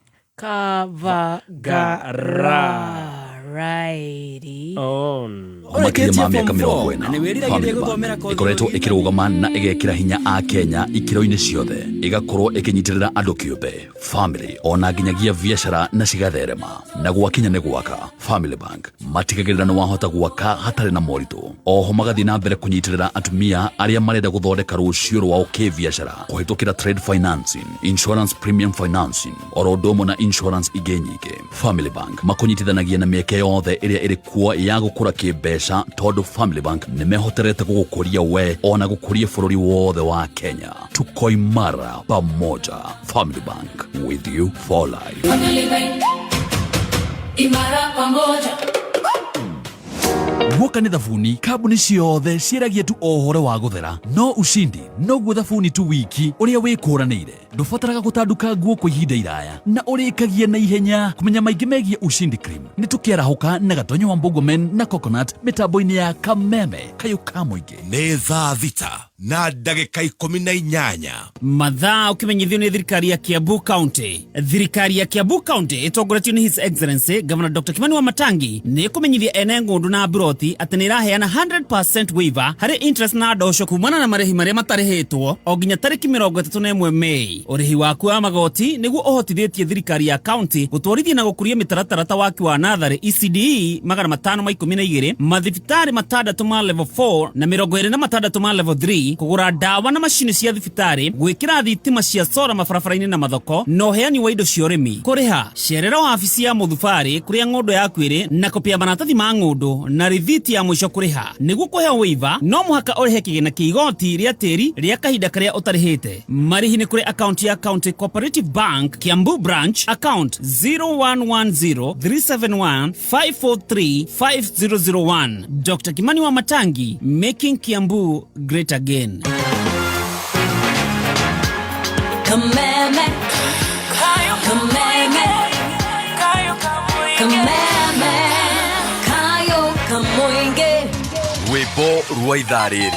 [SPEAKER 6] Kavagara. Righty.
[SPEAKER 11] On.
[SPEAKER 8] Makĩria ma mĩaka 40, Family Bank ĩkoretwo ĩkĩrũgama na ĩgekĩra hinya a Kenya ikĩro-inĩ ciothe, ĩgakorwo ĩkĩnyitĩrĩra andũ kĩũmbe, family, ona nginyagia biacara na cigatherema. Na gwakinya nĩ gwaka, Family Bank matigagĩrĩra nĩ wahota gwaka hatarĩ na moritũ. Oho magathiĩ na mbere kũnyitĩrĩra atumia arĩa marenda gũthondeka rũciũ rwao kĩbiacara kũhĩtũkĩra trade financing, insurance premium financing, oro ũndũ ũmwe na insurance ingĩ nyingĩ. Family Bank makũnyitithanagia na mĩeke yothe ĩrĩa ĩrĩ kuo ya gũkũra kĩmbeca, tondũ Family Bank nĩ mehoterete gũgũkũria we ona gũkũria bũrũri wothe wa Kenya. Tuko imara pamoja. Family Bank, with you for life.
[SPEAKER 3] Family Bank. Imara pamoja.
[SPEAKER 8] Guoka nĩ thabuni, kambuni ciothe ciĩragia tu o ũhoro wa gũthera, no Ushindi noguo thabuni tu wiki ũrĩa wĩkũranĩire. Ndũbataraga gũtanduka nguo kwa ihinda iraya na ũrĩkagia na ihenya. Kũmenya maingĩ megiĩ Ushindi Cream, nĩ tũkĩarahũka na Gatonyo wa Mbogomen na Coconut mĩtambo-inĩ ya Kameme Kayũ ka Mũingĩ.
[SPEAKER 4] Nĩ thaa 6 na ndagĩka 18.
[SPEAKER 9] Mathaa ũkĩmenyithio nĩ thirikari ya Kiambu County. Thirikari ya Kiambu County ĩtongoretio nĩ His Excellency Governor Dr. Kimani Wamatangi nĩ ĩkũmenyithia ene ng'ũndũ na mburoti atĩ nĩ ĩraheana 100% waiver harĩ interest na ndosho kumana na marĩhi marĩa matarĩhĩtwo o nginya tarĩki 31 Mei. Ũrĩhi waku wa magoti nĩguo ũhotithĩtie thirikari ya county gũtwarithia na gũkũria mĩtaratara ta waki wa natharĩ ECDE 512, mathibitarĩ matandatũ ma level 4 na 26 ma level 3, kũgũra ndawa na macini cia thibitarĩ, gwĩkĩra thitima cia sora mabarabara-inĩ na mathoko, na ũheani wa indo cia ũrĩmi. Kũrĩha cerera wabici ya mũthubarĩ kũrĩa ng'ũndũ yaku ĩrĩ na kopi ya maratathi ma ng'ũndũ na rithiti ya mũico kũrĩha. Nĩguo kũheo waiver no mũhaka ũrĩhe kĩgĩna kĩa igoti rĩa tĩri rĩa kahinda karĩa ũtarĩhĩte. Marĩhi nĩ kũrĩ akaunti ya County Cooperative Bank Kiambu Branch, account 0110371543501. Dr. Kimani wa Matangi, making Kiambu great again.
[SPEAKER 3] Kameme, kameme, kameme, kayo kamoinge.
[SPEAKER 5] Rwĩmbo rwa ithaa rĩrĩ.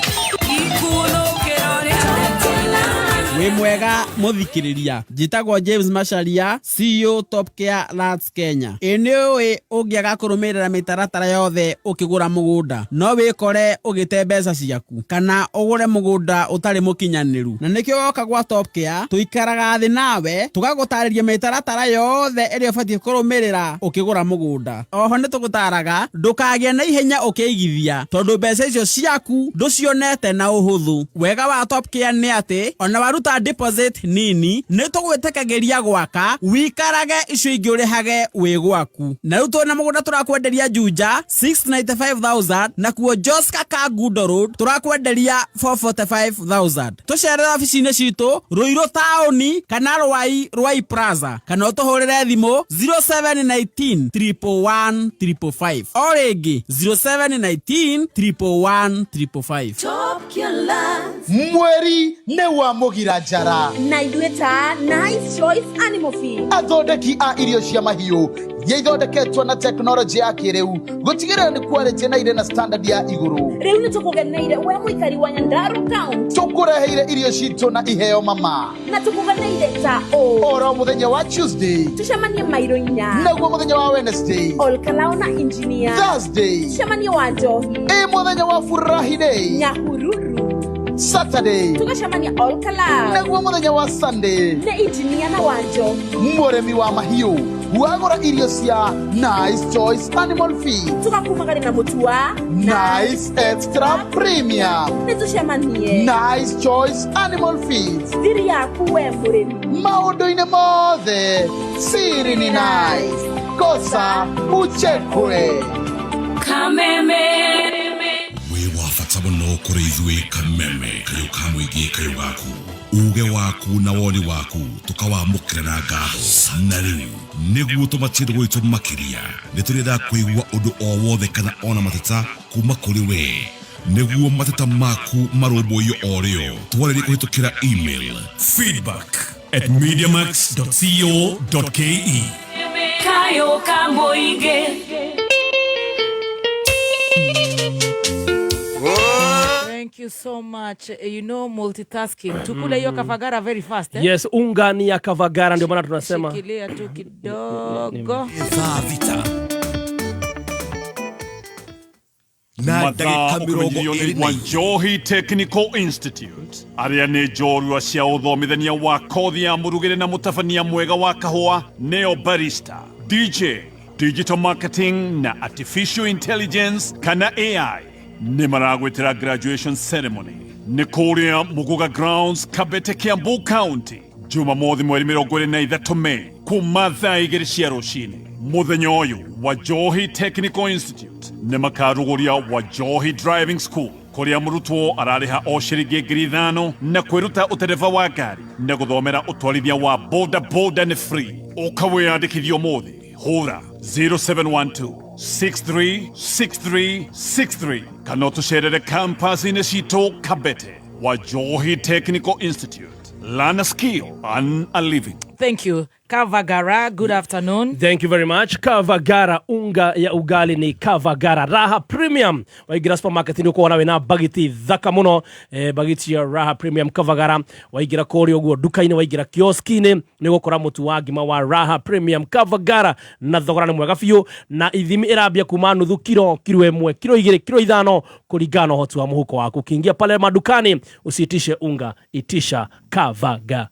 [SPEAKER 7] Wĩ mwega mũthikĩrĩria, njĩtagwo James Macharia, CEO Top Care Lands Kenya. Ĩ nĩ ũĩ ũngĩaga kũrũmĩrĩra mĩtaratara yothe ũkĩgũra mũgũnda no wĩkore ũgĩte mbeca ciaku kana ũgũre mũgũnda ũtarĩ mũkinyanĩru, na nĩkĩo woka gwa Top Care tũikaraga thĩ nawe tũgagũtarĩria mĩtaratara yothe ĩrĩa ũbatiĩ kũrũmĩrĩra ũkĩgũra mũgũnda. Oho nĩ tũgũtaraga ndũkagĩe na ihenya ũkĩigithia tondũ mbeca icio ciaku ndũcionete na ũhũthũ. Wega wa Top Care nĩ atĩ ona waruta deposit nini nĩ tũgwĩtĩkagĩria gwaka wikarage icio ingĩ ũrĩhage wĩ gwaku. Na rĩu twĩna mũgũnda tũrakwenderia Juja 695,000 nakuo Joska Kangundo Road tũrakwenderia 445,000. Tũcerere obici-inĩ citũ Ruiru taũni kana Rwai Rwai Plaza kana ũtũhũrĩre thimũ 0719 111 555. O rĩngĩ 0719 111 555.
[SPEAKER 3] Top Care Lands.
[SPEAKER 10] Mweri nĩ wa mũgira njara
[SPEAKER 12] na ithuĩ ta Nice Choice Animal Feed,
[SPEAKER 10] athondeki a irio cia mahiũ iria ithondeketwo na tekinoronjĩ ya kĩrĩu gũtigĩrĩra nĩ quality na irĩ na standard ya igũrũ.
[SPEAKER 12] Rĩu nĩ tũkũgeneire we mũikari wa Nyandarua County.
[SPEAKER 10] Tũkũreheire irio citũ na iheo mama.
[SPEAKER 12] Na tũkũgeneire ta ũ
[SPEAKER 10] oro mũthenya wa Tuesday
[SPEAKER 12] tũcemanie mairo inya,
[SPEAKER 10] naguo mũthenya wa Wednesday
[SPEAKER 12] Olkalao na engineer,
[SPEAKER 10] Thursday
[SPEAKER 12] tũcemanie wa njohi,
[SPEAKER 10] ĩ mũthenya wa furahi day
[SPEAKER 12] Nyahururu,
[SPEAKER 10] Saturday
[SPEAKER 12] tũgacemania Olkalao
[SPEAKER 10] naguo mũthenya wa Sunday
[SPEAKER 12] nĩ engineer na wa njohi.
[SPEAKER 10] Mũrĩmi wa mahiũ wagũra irio cia Nice Choice Animal Feed
[SPEAKER 12] tũgakumagari na mũtu wa
[SPEAKER 10] Nice Extra Premium.
[SPEAKER 12] Nĩ tũcemanie
[SPEAKER 10] Nice Choice Animal Feed,
[SPEAKER 12] thiri yaku we mũrĩmi.
[SPEAKER 10] Maũndũ-inĩ mothe siri ni nice kosa uchekwe.
[SPEAKER 3] Kameme.
[SPEAKER 4] Wĩ wa bata mũno kũrĩ ithuĩ kameme kayũ ka mũingĩ kayũ gaku uge waku na woni waku tũkawamũkĩra na ngatho. Na rĩu nĩguo tũmatĩre gwitũ makĩria nĩ tũrĩendaga kũigua ũndũ o wothe kana ona mateta kuma kũrĩ we nĩguo mateta maku marũmbũiyo o rĩo twarĩrie kũhĩtũkĩra email
[SPEAKER 1] feedback@mediamax.co.ke.
[SPEAKER 3] Kayo kamoinge.
[SPEAKER 6] Thank you so much. You know multitasking. Tukule hiyo kavagara very fast, eh?
[SPEAKER 11] Yes, unga ni ya Kavagara, ndio maana tunasema
[SPEAKER 6] Shikilia tu kidogo.
[SPEAKER 4] Na
[SPEAKER 1] Mathaa
[SPEAKER 4] ndagĩka mĩrongo
[SPEAKER 1] ũkũmenyithio
[SPEAKER 4] ĩrĩ
[SPEAKER 1] nĩ
[SPEAKER 4] na
[SPEAKER 1] wa Njohi Technical Institute arĩa nĩ njorua cia ũthomithania wa kothi ya mũrugĩre na mũtabania mwega wa kahũa neo barista, DJ, digital marketing na artificial intelligence kana AI. Nĩ maragwĩtĩra graduation ceremony nĩ kũrĩa Muguga Grounds, Kabete, Kiambu County, Jumamothi mweri 23 Mei kuma thaa 2 cia rũcinĩ. Mũthenya ũyũ wa Njohi Technical Institute nĩ makarugũria wa Njohi Driving School kũrĩa mũrutwo ararĩha o ciringi 5,000 na kwĩruta ũtereba wa ngari na gũthomera ũtwarithia wa boda boda nĩ free. Ũka wĩyandĩkithie ũmũthĩ, hũra 0712 636363 kana ũtũcerere campus-inĩ citũ Kabete. Wa Njohi Technical Institute, learn a skill, earn a living.
[SPEAKER 6] Thank you. Kavagara, good afternoon.
[SPEAKER 11] Thank you very much. Kavagara, unga ya ugali ni Kavagara Raha Premium. Waingira supermarket nĩ ũkuona wĩna bagiti thaka mũno, bagiti ya Raha Premium Kavagara. Waingira kũrĩa ũguo nduka-inĩ, waingira kioski-inĩ nĩ ũgũkora mũtu wa ngima wa Raha Premium Kavagara na thogora nĩ mwega biũ, na ithimi ĩrambia kuma nuthu kiro, kiro 1, kiro 2, kiro 5 kũringana na ũhoti wa mũhuko waku. Ukiingia pale madukani usiitishe unga, itisha Kavagara.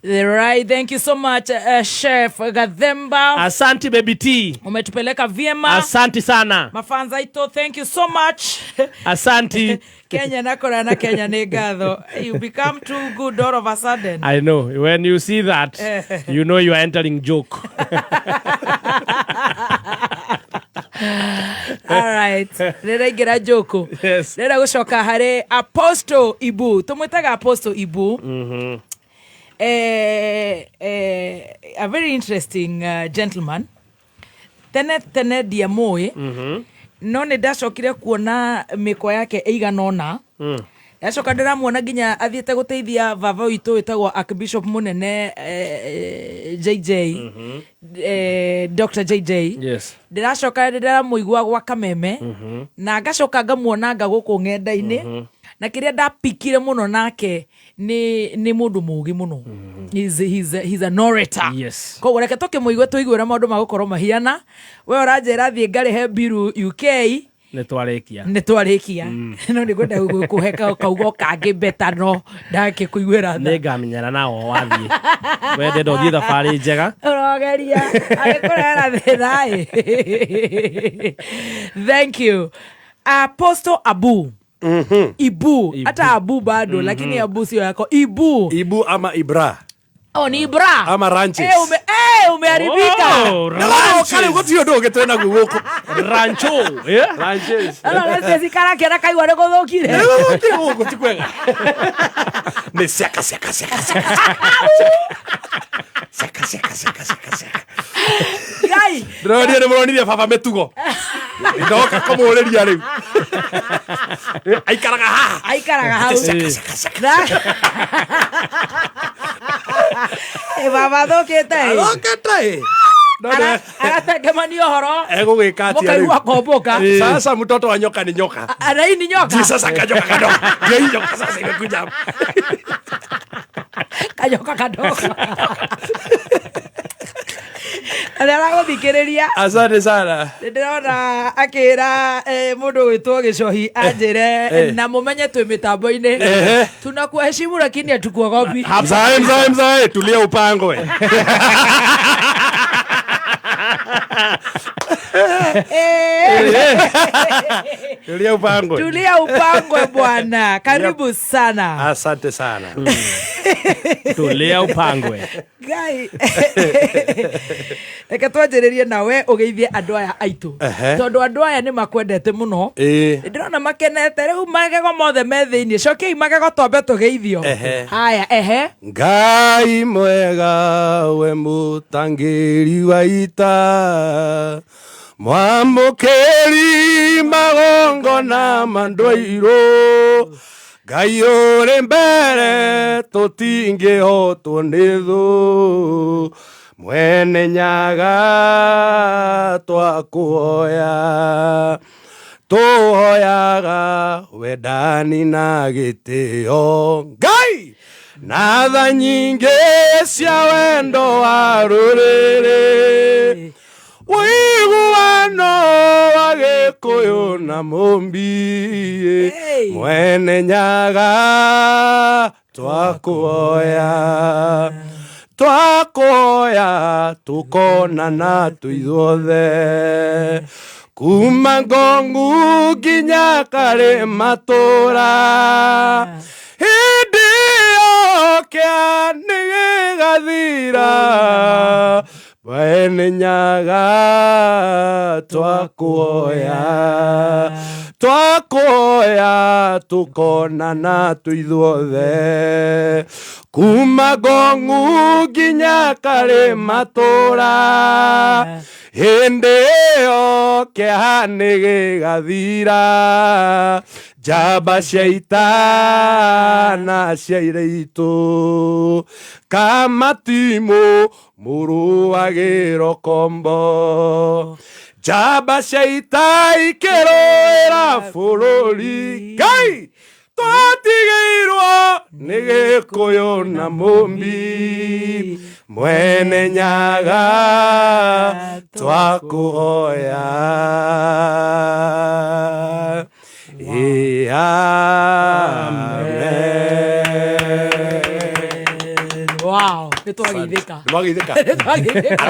[SPEAKER 6] Right, thank you so much Chef Gathemba.
[SPEAKER 11] Asante baby T.
[SPEAKER 6] Umetupeleka vyema.
[SPEAKER 11] Asante sana.
[SPEAKER 6] Mafanza ito, thank you so much.
[SPEAKER 11] Asante.
[SPEAKER 6] Kenya nakora na Kenya nĩ ngatho. You become too good all of a sudden.
[SPEAKER 11] I know. When you see that, you know you are entering joke.
[SPEAKER 6] All right. Rĩraingĩra njoku.
[SPEAKER 11] Yes.
[SPEAKER 6] Rĩra gũcoka harĩ Apostle Ibu. Tũmwĩtaga Apostle Ibu. A very interesting gentleman. Tene tene ndiamũĩ. No nĩ ndacokire kuona mĩkwa yake ĩigana ũna. Ndacoka ndĩramuona nginya athiĩte gũteithia baba witũ wĩtagwo Archbishop mũnene JJ, Dr. JJ.
[SPEAKER 11] Yes.
[SPEAKER 6] Ndĩracoka ndĩramũigua gwa Kameme na ngacoka ngamuonanga gũkũ ng'enda-inĩ na kĩrĩa ndapikire mũno nake nĩ mũndũ mũũgĩ mũno. He's an orator.
[SPEAKER 11] Yes.
[SPEAKER 6] Koguo reke tũkĩmũigue tũigue ũrĩa maũndũ magũkorwo mahiana. We ũranjĩra thiĩ ngarĩhe mbiru UK.
[SPEAKER 11] Nĩ twarĩkia.
[SPEAKER 6] Nĩ twarĩkia. No nĩ ngwenda kũhe kaugo kangĩ beta no ndakĩkũiguĩra tha.
[SPEAKER 11] Nĩ ngamenyana nao wathiĩ. We ndenda ũthiĩ thabarĩ njega.
[SPEAKER 6] Ũrogeria agĩkũrehera thĩna ĩ. Thank you. Apostle Abu. Ibu. Hata Abu bado, lakini Abu sio yako. Ibu.
[SPEAKER 13] Ibu ama Ibra.
[SPEAKER 6] Oh, ni Ibra.
[SPEAKER 13] Ama Ranches.
[SPEAKER 6] Umeharibika.
[SPEAKER 11] Oh,
[SPEAKER 13] Ranches. Kale gũtirĩ ũndũ ũngĩ twĩ naguo gũkũ.
[SPEAKER 11] Rancho. Yeah?
[SPEAKER 13] Ranches.
[SPEAKER 6] Ano Ranches ikarakera kaigua nĩ gũthũkire.
[SPEAKER 13] Nĩ gũthũkire gũkũ ti kwega. Nĩ ciaka ciaka ciaka ciaka. Ciaka ciaka ciaka ciaka ciaka.
[SPEAKER 6] Ngai.
[SPEAKER 13] Ndĩronire nĩ mũronire baba mĩtugo. Ndoka kũmũrĩria rĩu. Aikaraga haha.
[SPEAKER 6] Aikaraga hau.
[SPEAKER 13] Ciaka ciaka ciaka.
[SPEAKER 6] Baba thũkĩte ĩ.
[SPEAKER 13] Thũkĩte ĩ.
[SPEAKER 6] Aratengemania ũhoro.
[SPEAKER 13] Egũgĩka atĩa rĩu?
[SPEAKER 6] Mũkaigua komboka.
[SPEAKER 13] Sasa mtoto wa nyoka ni nyoka.
[SPEAKER 6] Arai ni nyoka.
[SPEAKER 13] Sasa kanyoka kadogo. Ndio hii nyoka sasa imekuja hapa.
[SPEAKER 6] Kanyoka kadogo. Arĩa aragũthikĩrĩria.
[SPEAKER 13] Asante sana.
[SPEAKER 6] Ndĩrona akĩra mũndũ gwĩtwo Gĩcohi anjĩre na mũmenye twĩ mĩtambo-inĩ. Tunakuheshimu lakini hatukuogopi.
[SPEAKER 13] Mzae mzae mzae tulia upangwe. Tulia upangwe.
[SPEAKER 6] Tulia upangwe bwana. Karibu sana.
[SPEAKER 13] Asante sana.
[SPEAKER 11] Tulia upangwe.
[SPEAKER 6] Ngai. Reke twanjĩrĩrie nawe ũgeithie andũ aya aitũ. Tondũ andũ aya nĩ makwendete mũno. Ndĩrona makenete rĩu magego mothe me thĩinĩ. Cokiai magego twambe tũgeithio. Haya, ehe.
[SPEAKER 13] Ngai mwega we mũtangĩri wa ita. Mwamũkĩri magongona mandwairũ. Ngai ũrĩ mbere tũtingĩhotwo nĩ thũ. Mwene Nyaga twakũhoya. Tũhoyaga wendani na gĩtĩo. Ngai na tha nyingĩ cia wendo wa rũrĩrĩ. Ũiguano wa Gĩkũyũ na Mũmbi. Mwene Nyaga twakũhoya. Twakũhoya tũkonana tũithuothe. Kuma Ngongu nginya Karĩ matũra. Hĩndĩ ĩyo kĩa nĩ gĩgathira. Mwene Nyaga twakũhoya. Twakũhoya tũkonana tũithuothe. Kuma Ngongu nginya Karĩ matũra. Hĩndĩ ĩyo kĩeha nĩ gĩgathira. Njamba cia ita na cia irĩitũ. Kamatimũ mũrũagĩro kombo. Njamba cia ita ikĩrũĩra bũrũri. Ngai twatigĩirwo nĩ Gĩkũyũ na Mũmbi. Mwene Nyaga twakũhoya. Amen.
[SPEAKER 6] Nĩ twageithĩka.
[SPEAKER 11] Nĩmwageithĩka?
[SPEAKER 6] Nĩ twageithĩka.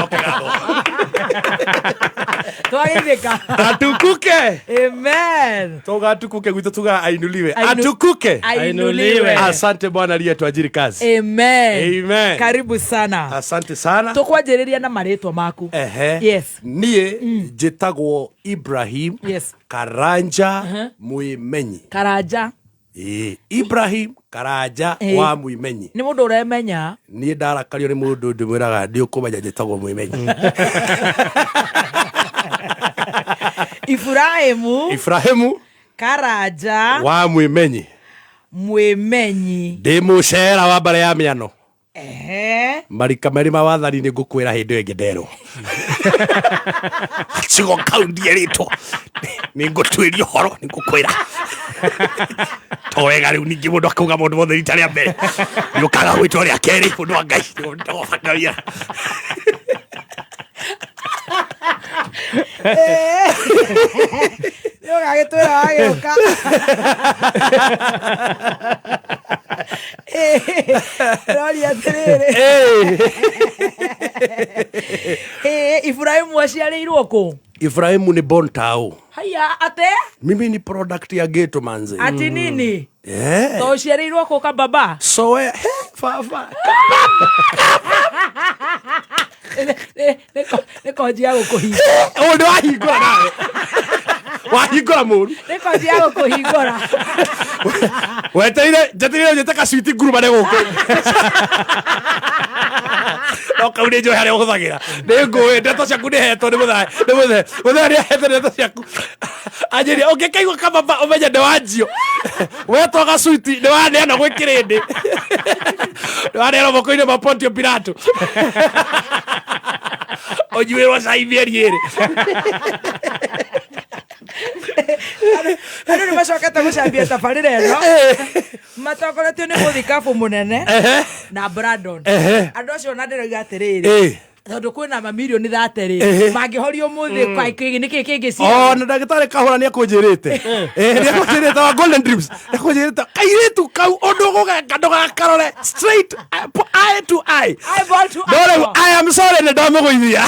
[SPEAKER 6] Twageithĩka.
[SPEAKER 11] Atukuke.
[SPEAKER 6] Amen.
[SPEAKER 11] Toga atukuke gwitũ tuga ainuliwe.
[SPEAKER 6] Atukuke.
[SPEAKER 11] Ainuliwe. Asante Bwana aliyetuajiri kazi.
[SPEAKER 6] Amen.
[SPEAKER 11] Amen.
[SPEAKER 6] Karibu sana.
[SPEAKER 11] Asante sana.
[SPEAKER 6] Tũkwanjĩrĩria na marĩtwa maku.
[SPEAKER 11] Ehe.
[SPEAKER 6] Yes.
[SPEAKER 11] Niĩ njĩtagwo Ibrahim
[SPEAKER 6] Yes.
[SPEAKER 11] Karanja
[SPEAKER 6] Uh-huh.
[SPEAKER 11] Mwimenyi.
[SPEAKER 6] Karanja.
[SPEAKER 11] Ĩĩ, Ibrahim Karanja
[SPEAKER 6] Ĩĩ.
[SPEAKER 11] wa Mwimenyi.
[SPEAKER 6] Nĩ mũndũ ũremenya.
[SPEAKER 11] Niĩ ndarakario nĩ mũndũ ndĩmwĩraga ndĩ ũkũmenya njĩtagwo Mwimenyi.
[SPEAKER 6] Ibrahimu
[SPEAKER 11] Ibrahimu
[SPEAKER 6] Karanja
[SPEAKER 11] wa Mwimenyi.
[SPEAKER 6] Mwimenyi.
[SPEAKER 11] Ndĩ mũcera wa mbare ya mĩano.
[SPEAKER 6] Ehe.
[SPEAKER 11] Marika merĩ ma wathani nĩ ngũkwĩra hĩndĩ ĩyo ĩngĩ nderwo. Gacigo kau ndierĩtwo. Nĩ ngũtuĩria ũhoro nĩ ngũkwĩra. To wega rĩu ningĩ mũndũ akauga maũndũ mothe rita rĩa mbere. Nĩ ũkaga gwĩtwo rĩa kerĩ mũndũ wa Ngai. Ndagũbanga wĩra.
[SPEAKER 6] Nĩ ũgagĩtwĩra wagĩũka. Roria atĩrĩrĩ. Ĩĩ, Ibrahimu aciarĩirwo kũ?
[SPEAKER 11] Ibrahimu ni born tao.
[SPEAKER 6] Haya, ate?
[SPEAKER 11] Mimi ni product ya ghetto manze.
[SPEAKER 6] Ati nini?
[SPEAKER 11] Yeah.
[SPEAKER 6] To ũciarĩirwo kũ kababa?
[SPEAKER 11] So eh, baba.
[SPEAKER 6] Nĩ konji ya gũkũhingũra.
[SPEAKER 11] Ũyũ nĩ wahingũra nawe. Wahingũra mũru.
[SPEAKER 6] Nĩ konji ya gũkũhingũra.
[SPEAKER 11] Wetereire njetereire njĩte kacuiti ngurumane gũkũ. No kau nĩ njũĩ harĩa ũhũthagĩra. Nĩ ngũĩ ndeto ciaku nĩ hetwo nĩ mũthae. Nĩ mũthae. Mũthae nĩ ahete ndeto ciaku. Anjĩria ũngĩkaigua kababa ũmenye nĩ wanjio. Wetwo gacuiti nĩ waneana gwĩ kĩrĩndĩ. Nĩ waneana moko-inĩ ma Pontio Pilato. Ũnyuĩrwo cai mĩeri ĩrĩ.
[SPEAKER 6] Andũ nĩ macokete gũcambia tabarĩra ĩno matongoretio nĩ mũthikabu mũnene na Brandon.
[SPEAKER 11] Ehe.
[SPEAKER 6] Andũ acio ona ndĩroiga atĩrĩrĩ
[SPEAKER 11] Ĩĩ.
[SPEAKER 6] tondũ kwĩna mamirioni 30
[SPEAKER 11] Ehe.
[SPEAKER 6] rĩ mangĩhorio ũmũthĩ nĩkĩ kĩngĩ
[SPEAKER 11] Oh, na ndagĩtarĩ kahũra nĩ akũnjĩrĩte. Eh, nĩ akũnjĩrĩte wa Golden Dreams. Nĩ akũnjĩrĩte kairĩtu kau ũndũ ũgũgeka ndũgakarore straight eye to eye.
[SPEAKER 6] Eyeball to
[SPEAKER 11] No rĩu
[SPEAKER 6] eyeball.
[SPEAKER 11] I am sorry nĩ ndamũgũithia.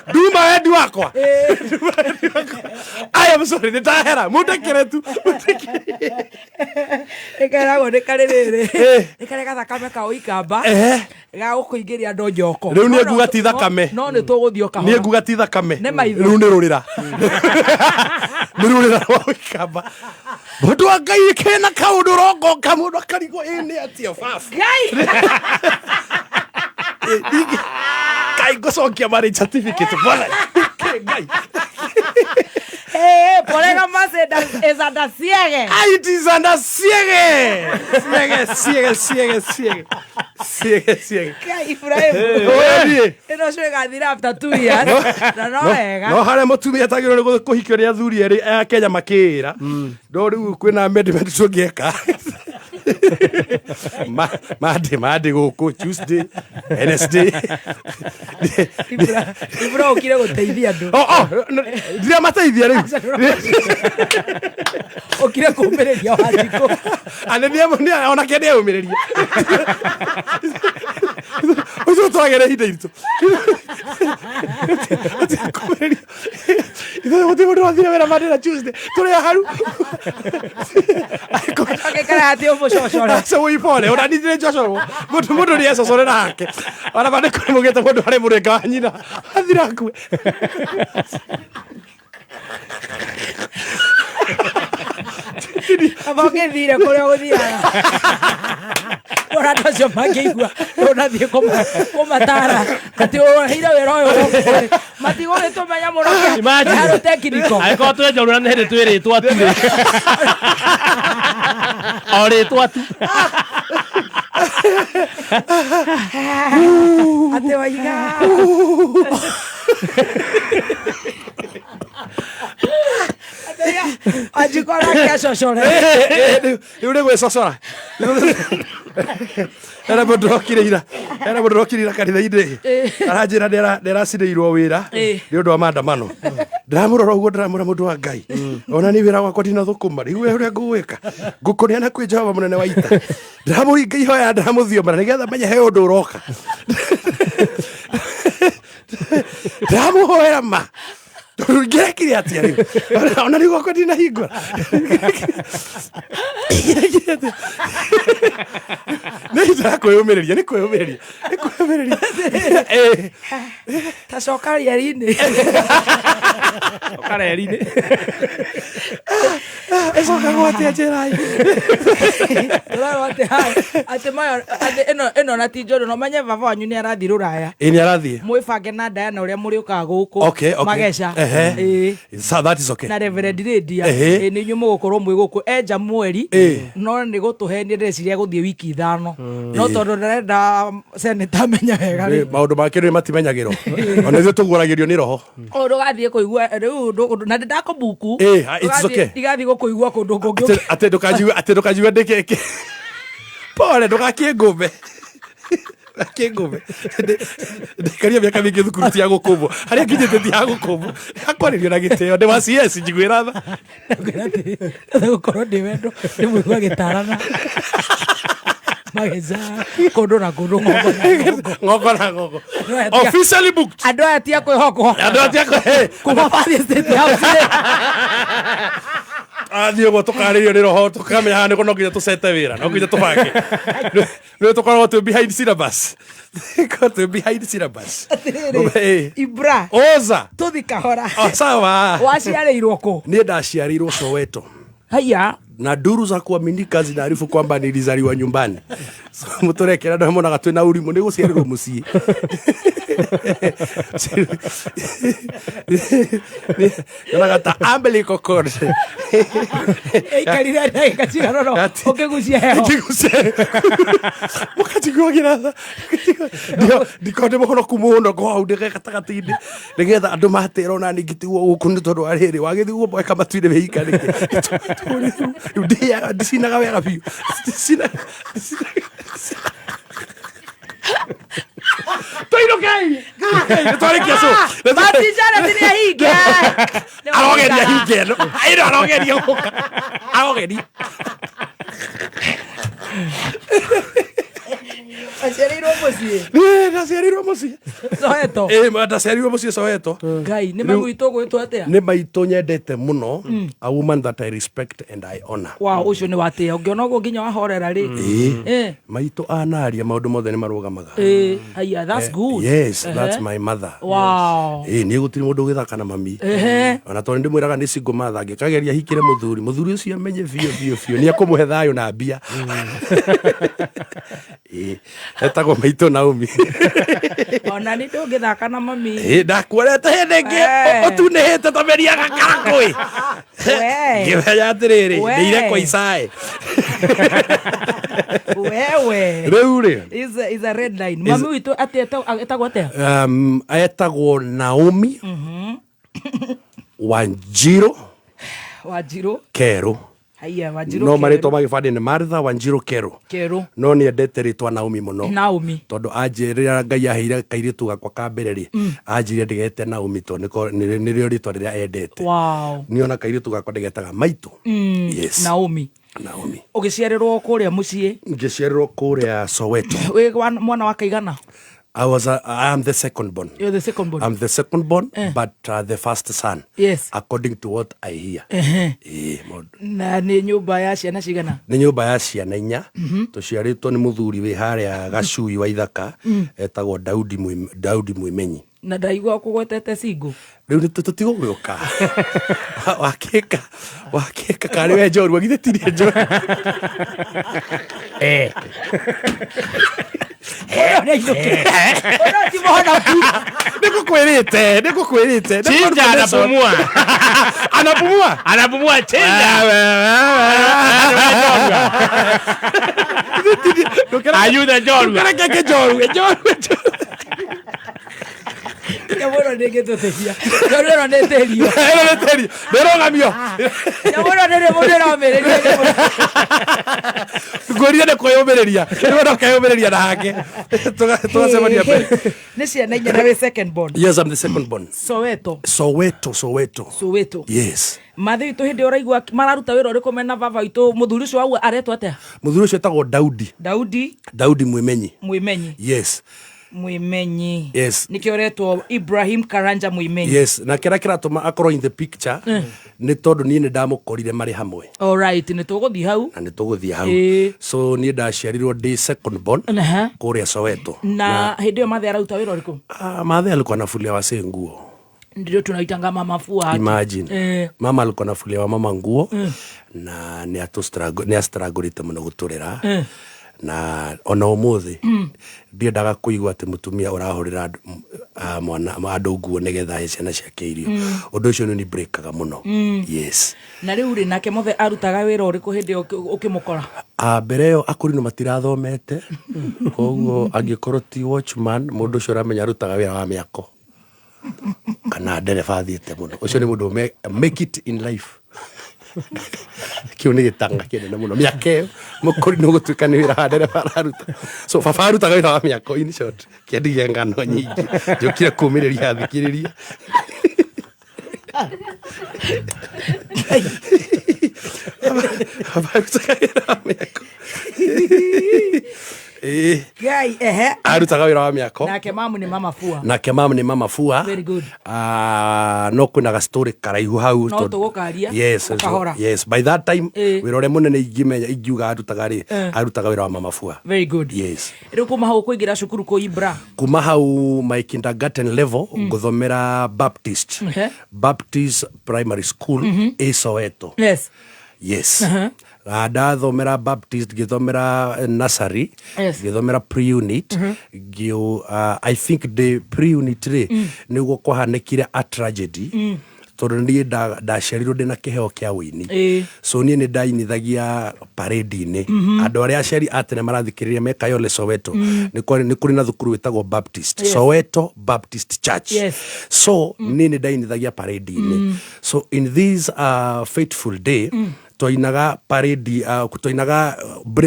[SPEAKER 11] Nduma wendi wakwa. Nduma wendi wakwa. I am sorry nĩ ndahera. Mũndekere tu.
[SPEAKER 6] Ĩkeragwo nĩ karĩ rĩrĩ nĩ karĩ gathakame ka ũikamba
[SPEAKER 11] Ehe.
[SPEAKER 6] ga gũkũingĩria andũ njoko.
[SPEAKER 11] Rĩu niĩ
[SPEAKER 6] No,
[SPEAKER 11] nguga ti thakame.
[SPEAKER 6] No nĩ tũgũthiĩ o kahora.
[SPEAKER 11] Niĩ nguga ti thakame.
[SPEAKER 6] Nĩ maitho.
[SPEAKER 11] Rĩu nĩ rũrĩra. Nĩ rũrĩra rwa ũikamba. Mũndũ wa Ngai kena kaũndũ rongoka mũndũ akarigwo ĩ nĩ atĩa baba.
[SPEAKER 6] Ngai!
[SPEAKER 11] Ngai ngũcokia marriage certificate bwana. Ngai.
[SPEAKER 6] Eh, polega más esa siege.
[SPEAKER 11] Ay, it is under siege. Siege, siege, siege, siege. Siege, siege.
[SPEAKER 6] Ngai, Ibrahim.
[SPEAKER 11] Oe niĩ.
[SPEAKER 6] Ĩno cio ĩgathira after 2 years. Na no wega.
[SPEAKER 11] No harĩa mũtumia atagĩrĩirwo nĩ kũhikio nĩ athuri erĩ a Kenya makĩĩra. No rĩu kwĩna amendment tũngĩka. Monday, Monday gũkũ, Tuesday, Wednesday.
[SPEAKER 6] Ibra ũkire gũteithia andũ.
[SPEAKER 11] Oh, oh, ndiramateithia rĩu.
[SPEAKER 6] Ũkire kũmĩrĩria Wanjikũ.
[SPEAKER 11] Onake nĩ eyũmĩrĩria. Ũcio twagere ihinda iritũ. Ithuĩ gũtirĩ mũndũ wathire wĩra Monday na Tuesday. Tũrĩ haru.
[SPEAKER 6] Agĩkara atĩ ũmũcocore.
[SPEAKER 11] Aca wĩpore, ona niĩ nĩ njocorwo. Mũndũ mũndũ nĩ ecocorera hake. Ona ma nĩ kũrĩ mũgĩte mũndũ arĩ mũrĩnga wa nyina. Athira akue.
[SPEAKER 6] Aba ũngĩthire kũrĩa ũgũthiaga. Ona andũ acio mangĩigua ũnathiĩ kũmatara atĩ ũheire wĩra ũyũ gũkũ rĩ, matigũgĩtũmenya mũno kĩharo technical.
[SPEAKER 13] Angĩkorwo twĩ njorua nĩ hĩndĩ twĩrĩtwo tu rĩ. O rĩtwa tu.
[SPEAKER 6] Atĩ waiga. Wanjikũ arake acocore.
[SPEAKER 11] Rĩu nĩ gwĩcocora. Hena mũndũ ũrokire ira, hena mũndũ ũrokire ira kanitha-inĩ. Aranjĩra nĩaracirĩirwo wĩra nĩ ũndũ wa maandamano. Ndĩramũrora ũguo ndĩramwĩra mũndũ wa Ngai. Ona nĩ wĩra wakwa ndinathũkũma, rĩu we ũrĩa ngũgwĩka. Ngũkũneana kwĩ Jehova mũnene wa ita. Ndĩramũringa ihoya ndĩramũthiomera nĩgetha menye he ũndũ ũroka. Ndĩramũhoera ma. Tondũ ingĩrekire atĩa rĩu? Ona rĩu gwakwa ndinahingũra. Ingĩrekire atĩa? Nĩ ihinda rĩa kwĩyũmĩrĩria, nĩ kwĩyũmĩrĩria, nĩ kwĩyũmĩrĩria. Eh.
[SPEAKER 6] Ta coka rĩeri-inĩ.
[SPEAKER 13] Coka rĩeri-inĩ.
[SPEAKER 11] Ĩcokagwo atĩa njĩra-ĩ?
[SPEAKER 6] Tũrerwo atĩ haya, atĩ mayo atĩ ĩno ĩno na ti njũru no menye baba wanyu nĩ arathiĩ rũraya.
[SPEAKER 11] Ĩ nĩ arathiĩ.
[SPEAKER 6] Mwĩbange na Diana ũrĩa mũrĩũkaga gũkũ.
[SPEAKER 11] Okay, okay.
[SPEAKER 6] Mageca.
[SPEAKER 11] Ehe.
[SPEAKER 6] Ĩĩ.
[SPEAKER 11] So that is okay.
[SPEAKER 6] Na Reverend Lydia.
[SPEAKER 11] Ehe.
[SPEAKER 6] Ĩĩ nĩ inyuĩ mũgũkorwo mwĩ gũkũ enja mweri.
[SPEAKER 11] Ĩĩ.
[SPEAKER 6] No nĩ gũtũhenia ndĩreciria gũthiĩ wiki ithano. No
[SPEAKER 11] Ĩĩ.
[SPEAKER 6] tondũ ndarenda seneta amenye wega rĩ.
[SPEAKER 11] Nĩ- maũndũ make nĩ matimenyagĩrwo ona ithuĩ tũguũragĩrio nĩ roho
[SPEAKER 6] Ũyũ ndũgathiĩ kũigua rĩu na ndakũbuku.
[SPEAKER 11] Ĩĩ, ah, it's okay.
[SPEAKER 6] Ndigathiĩ gũkũigua kũndũ kũngĩ.
[SPEAKER 11] Atĩ ndũkanjigue atĩ ndũkanjigue ndĩkĩke pole ndũgakĩngũme ndũgakĩngũme ndikaria mĩaka mĩingĩ thukuru ti ya gũkũmbwo harĩa nginyĩte ti ya gũkũmbwo akwarĩrio na gĩtĩo ndĩ wa CS njiguĩra tha
[SPEAKER 6] Gũkorwo ndĩ wendo ndĩ mũigua gĩtarana. Mageca kũndũ na kũndũ ng'ongo na ng'ongo.
[SPEAKER 11] Ng'ongo na ng'ongo. Officially booked.
[SPEAKER 6] Andũ aya ti a kwĩhokwo.
[SPEAKER 11] Andũ aya ti a kwĩ-
[SPEAKER 6] Kuma bathiĩ State House rĩ.
[SPEAKER 11] Athiĩ ũguo tũkarĩrio nĩ roho tũkamenya haha nĩko no nginya tũcete wĩra no nginya tũbange nĩ tũkoragwo twĩ behind syllabus Tũkoragwo twĩ behind syllabus
[SPEAKER 6] Atĩrĩrĩ, Ibra.
[SPEAKER 11] Oza.
[SPEAKER 6] Tũthi kahora.
[SPEAKER 11] Oh, sawa.
[SPEAKER 6] Waciarĩirwo kũ?
[SPEAKER 11] Niĩ ndaciarĩirwo Soweto.
[SPEAKER 6] Haya.
[SPEAKER 11] Na duru za kuaminika zinaarifu kwamba nilizaliwa nyumbani. So, mũtũrekera andũ monaga twĩna ũrimũ nĩ gũciarĩrwo mũciĩ. Yonaga ta umbilical cord.
[SPEAKER 6] Ĩikarire ndagĩka cigana ũna ũkĩgucia heho.
[SPEAKER 11] Ngĩgucia mũkanjiguagĩra tha. Ndikorwo ndĩ mũhonoku mũno ngo hau ndĩ gatagatĩ-inĩ nĩgetha andũ matĩra ona niĩ ngĩtigwo gũkũ nĩ tondũ wa rĩrĩ wagĩthiĩ gũboeka matu-inĩ wĩika nĩkĩ rĩu ndĩaga ndicinaga wega biũ Ndicinaga- tũinũkei nĩtwarĩkia cũ
[SPEAKER 6] Mati Janet nĩ ahinge.
[SPEAKER 11] arogeria hinge ĩno ĩno arogeria gũka arogeria
[SPEAKER 6] Aciarĩirwo mũciĩ.
[SPEAKER 11] Niĩ ndaciarĩirwo mũciĩ
[SPEAKER 6] Soweto.
[SPEAKER 11] Ĩĩ, ma ndaciarĩirwo mũciĩ Soweto
[SPEAKER 6] Ngai nĩ mami witũ ũgwĩtwo atĩa?
[SPEAKER 11] nĩ maitũ nyendete mũno a woman that I respect and I honor
[SPEAKER 6] Wa ũcio nĩ watĩa ũngĩona ũguo nginya wahorera rĩ.
[SPEAKER 11] Ĩĩ.
[SPEAKER 6] Eh.
[SPEAKER 11] maitũ anaria maũndũ mothe nĩ marũgamaga
[SPEAKER 6] Ĩĩ, haiya, that's
[SPEAKER 11] Eh,
[SPEAKER 6] good.
[SPEAKER 11] yes that's
[SPEAKER 6] Ehe.
[SPEAKER 11] my mother
[SPEAKER 6] Wow.
[SPEAKER 11] Ĩĩ, niĩ gũtirĩ mũndũ ũgĩthaka na mami
[SPEAKER 6] Ehe.
[SPEAKER 11] ona tondũ ndĩmwĩraga nĩ single mother angĩkageria hikĩre mũthuri mũthuri ũcio amenye biũ biũ biũ nĩ ekũmũhe thayũ na mbia Ĩĩ, etagwo maitũ Naomi
[SPEAKER 6] Ona nĩ ndũngĩthaka na mami.
[SPEAKER 11] Ĩĩ, ndakuorete hĩndĩ ĩngĩ
[SPEAKER 6] Eh.
[SPEAKER 11] ũtunĩhĩte ta mĩri ya gakarakũĩ
[SPEAKER 6] We.
[SPEAKER 11] ngĩmenya atĩrĩrĩ
[SPEAKER 6] We.
[SPEAKER 11] ndĩire kwa icaĩ
[SPEAKER 6] Wewe.
[SPEAKER 11] rĩu rĩ
[SPEAKER 6] Is a red line. Mami witũ atĩ etagwo atĩa?
[SPEAKER 11] etagwo Naomi Wanjiru
[SPEAKER 6] Wanjiru.
[SPEAKER 11] Keru
[SPEAKER 6] Haiya, Wanjiru.
[SPEAKER 11] no
[SPEAKER 6] Keru.
[SPEAKER 11] marĩtwa ma gĩbandĩ nĩ Martha Wanjiru Keru
[SPEAKER 6] Keru.
[SPEAKER 11] no nĩ endete rĩtwa Naomi mũno
[SPEAKER 6] Naomi.
[SPEAKER 11] tondũ anjĩrĩra Ngai aheire kairĩtu gakwa ka mbere rĩ anjĩrire ndĩgete Naomi tondũ nĩrĩo rĩtwa rĩrĩa endete
[SPEAKER 6] Wow.
[SPEAKER 11] niĩ ona kairĩtu gakwa ndĩgetaga maitũ Yes.
[SPEAKER 6] Naomi.
[SPEAKER 11] Naomi
[SPEAKER 6] Ũgĩciarĩrwo kũrĩa mũciĩ.
[SPEAKER 11] ngĩciarĩrwo kũrĩa Soweto
[SPEAKER 6] Wĩ mwana wa kaigana?
[SPEAKER 11] I am the second born.
[SPEAKER 6] You're the second born.
[SPEAKER 11] I'm the second born,
[SPEAKER 6] Eh.
[SPEAKER 11] but the first son.
[SPEAKER 6] Yes.
[SPEAKER 11] According to what I hear.
[SPEAKER 6] Ehe.
[SPEAKER 11] Ĩĩ, mũndũ.
[SPEAKER 6] Na nĩ nyũmba ya ciana cigana?
[SPEAKER 11] Nĩ nyũmba ya ciana inya tũciarĩtwo nĩ mũthuri wĩ harĩa gacui wa ithaka etagwo Daudi Daudi Mwimenyi
[SPEAKER 6] Na ndaigua kũgwetete single.
[SPEAKER 11] Rĩu nĩ tũtigũgĩũka wakĩka wakĩka karĩ we njorua githĩ ti niĩ njorua
[SPEAKER 6] Eh.
[SPEAKER 11] Nĩngũkwĩrĩte nĩngũkwĩrĩte
[SPEAKER 13] Chinja anapumua.
[SPEAKER 11] Anapumua.
[SPEAKER 13] Anapumua chinja. Ayuda njorua.
[SPEAKER 11] Ndũkareke njorue njorue.
[SPEAKER 6] Nyamũ ĩno ndĩngĩtũteithia. Tondũ ĩno nĩ tĩrio.
[SPEAKER 11] Ĩno nĩ tĩri. Nĩrũgamio.
[SPEAKER 6] Nyamũ ĩno nĩ mũndũ ĩramĩrĩria.
[SPEAKER 11] Ngwĩrire nĩ kwĩyũmĩrĩria. Rĩu no keyũmĩrĩria na hake. Tũgacemania mbere.
[SPEAKER 6] Nĩ ciana inya na wĩ second born.
[SPEAKER 11] Yes, I'm the second born.
[SPEAKER 6] Soweto.
[SPEAKER 11] Soweto, Soweto.
[SPEAKER 6] Soweto.
[SPEAKER 11] Yes.
[SPEAKER 6] Mathĩ witũ hĩndĩ ĩyo ũraigua mararuta wĩra ũrĩkũ mena baba witũ mũthuri ũcio wau aretwo atĩa?
[SPEAKER 11] Mũthuri ũcio etagwo Daudi.
[SPEAKER 6] Daudi
[SPEAKER 11] Daudi Mwimenyi.
[SPEAKER 6] Mwimenyi.
[SPEAKER 11] Yes.
[SPEAKER 6] Mwimenyi.
[SPEAKER 11] Yes.
[SPEAKER 6] Nĩkĩo ũretwo Ibrahim Karanja Mwimenyi.
[SPEAKER 11] Yes, na kĩrĩa kĩratũma akorwo in the picture nĩ tondũ niĩ nĩ ndamũkorire marĩ hamwe
[SPEAKER 6] All right, nĩ tũgũthiĩ hau.
[SPEAKER 11] na nĩ tũgũthiĩ hau.
[SPEAKER 6] Ĩĩ.
[SPEAKER 11] So niĩ ndaciarirwo ndĩ second born
[SPEAKER 6] Aha.
[SPEAKER 11] kũrĩa Soweto.
[SPEAKER 6] Na hĩndĩ ĩyo mathe araruta wĩra ũrĩkũ?
[SPEAKER 11] Ah, mathe alikuwa anafulia wasee nguo.
[SPEAKER 6] Ndio tunaitanga mama fua haki.
[SPEAKER 11] Imagine.
[SPEAKER 6] Eh.
[SPEAKER 11] Mama alikuwa anafulia wa mama nguo na nĩ atũ nĩ astruggle-ĩte mũno gũtũrera na ona ũmũthĩ ndiendaga kũigua atĩ mũtumia ũrahũrĩra andũ- ah, mwana andũ nguo nĩgetha ahe ciana ciake irio ũndũ ũcio nĩ breakaga mũno yes
[SPEAKER 6] Na rĩu rĩ nake mothe arutaga wĩra ũrĩkũ hĩndĩ ĩyo ũkĩmũkora?
[SPEAKER 11] Ah, mbere ĩyo akũrinũ matirathomete koguo angĩkorwo ti watchman mũndũ ũcio ũramenya arutaga wĩra wa mĩako kana ndereba athiĩte mũno ũcio nĩ mũndũ make it in life kĩu nĩ gĩtanga kĩnene mũno mĩaka ĩyo mũkũrinũ gũtuĩka nĩ wĩra wa ndereba araruta so baba arutaga wĩra wa mĩako in short kĩendigia ngano nyingĩ njũkire kũmĩrĩria athikĩrĩria baba arutaga wĩra wa mĩako Ĩĩ.
[SPEAKER 6] Ngai ehe.
[SPEAKER 11] arutaga wĩra wa mĩako
[SPEAKER 6] Nake mamu nĩ mama fua.
[SPEAKER 11] nake mam nĩ mama fua
[SPEAKER 6] Very good.
[SPEAKER 11] Ah, no kwĩna gastori karaihu hau
[SPEAKER 6] No
[SPEAKER 11] tondũ-
[SPEAKER 6] tũgũkaria,
[SPEAKER 11] yes,
[SPEAKER 6] o kahora.
[SPEAKER 11] yes by that time
[SPEAKER 6] Ĩĩ.
[SPEAKER 11] wĩra ũrĩa mũnene ingĩmenya ingiuga arutaga rĩ
[SPEAKER 6] Eh.
[SPEAKER 11] arutaga wĩra wa mama fua
[SPEAKER 6] Very good.
[SPEAKER 11] yes
[SPEAKER 6] Rĩu kuma hau kũingĩra cukuru kũ Ibra.
[SPEAKER 11] kuma hau my kindergarten level ngũthomera Baptist
[SPEAKER 6] Ehe.
[SPEAKER 11] Baptist Primary School ĩ Soweto
[SPEAKER 6] Yes.
[SPEAKER 11] yes Ah, ndathomera Baptist ngĩthomera nursery
[SPEAKER 6] Yes.
[SPEAKER 11] ngĩthomera pre-unit ngĩũ I think the pre-unit rĩ nĩguo kwahanĩkire a tragedy tondũ niĩ ndaciarirwo ndĩna kĩheo kĩa ũini
[SPEAKER 6] Ĩĩ.
[SPEAKER 11] so niĩ nĩ ndainithagia parade-inĩ andũ arĩa aciari a tene marathikĩrĩria me Kayole Soweto nĩ kũrĩ na thukuru wĩtagwo Baptist
[SPEAKER 6] Yes.
[SPEAKER 11] Soweto Baptist Church
[SPEAKER 6] Yes.
[SPEAKER 11] so niĩ nĩ ndainithagia parade-inĩ so in this fateful day twainaga parade twainaga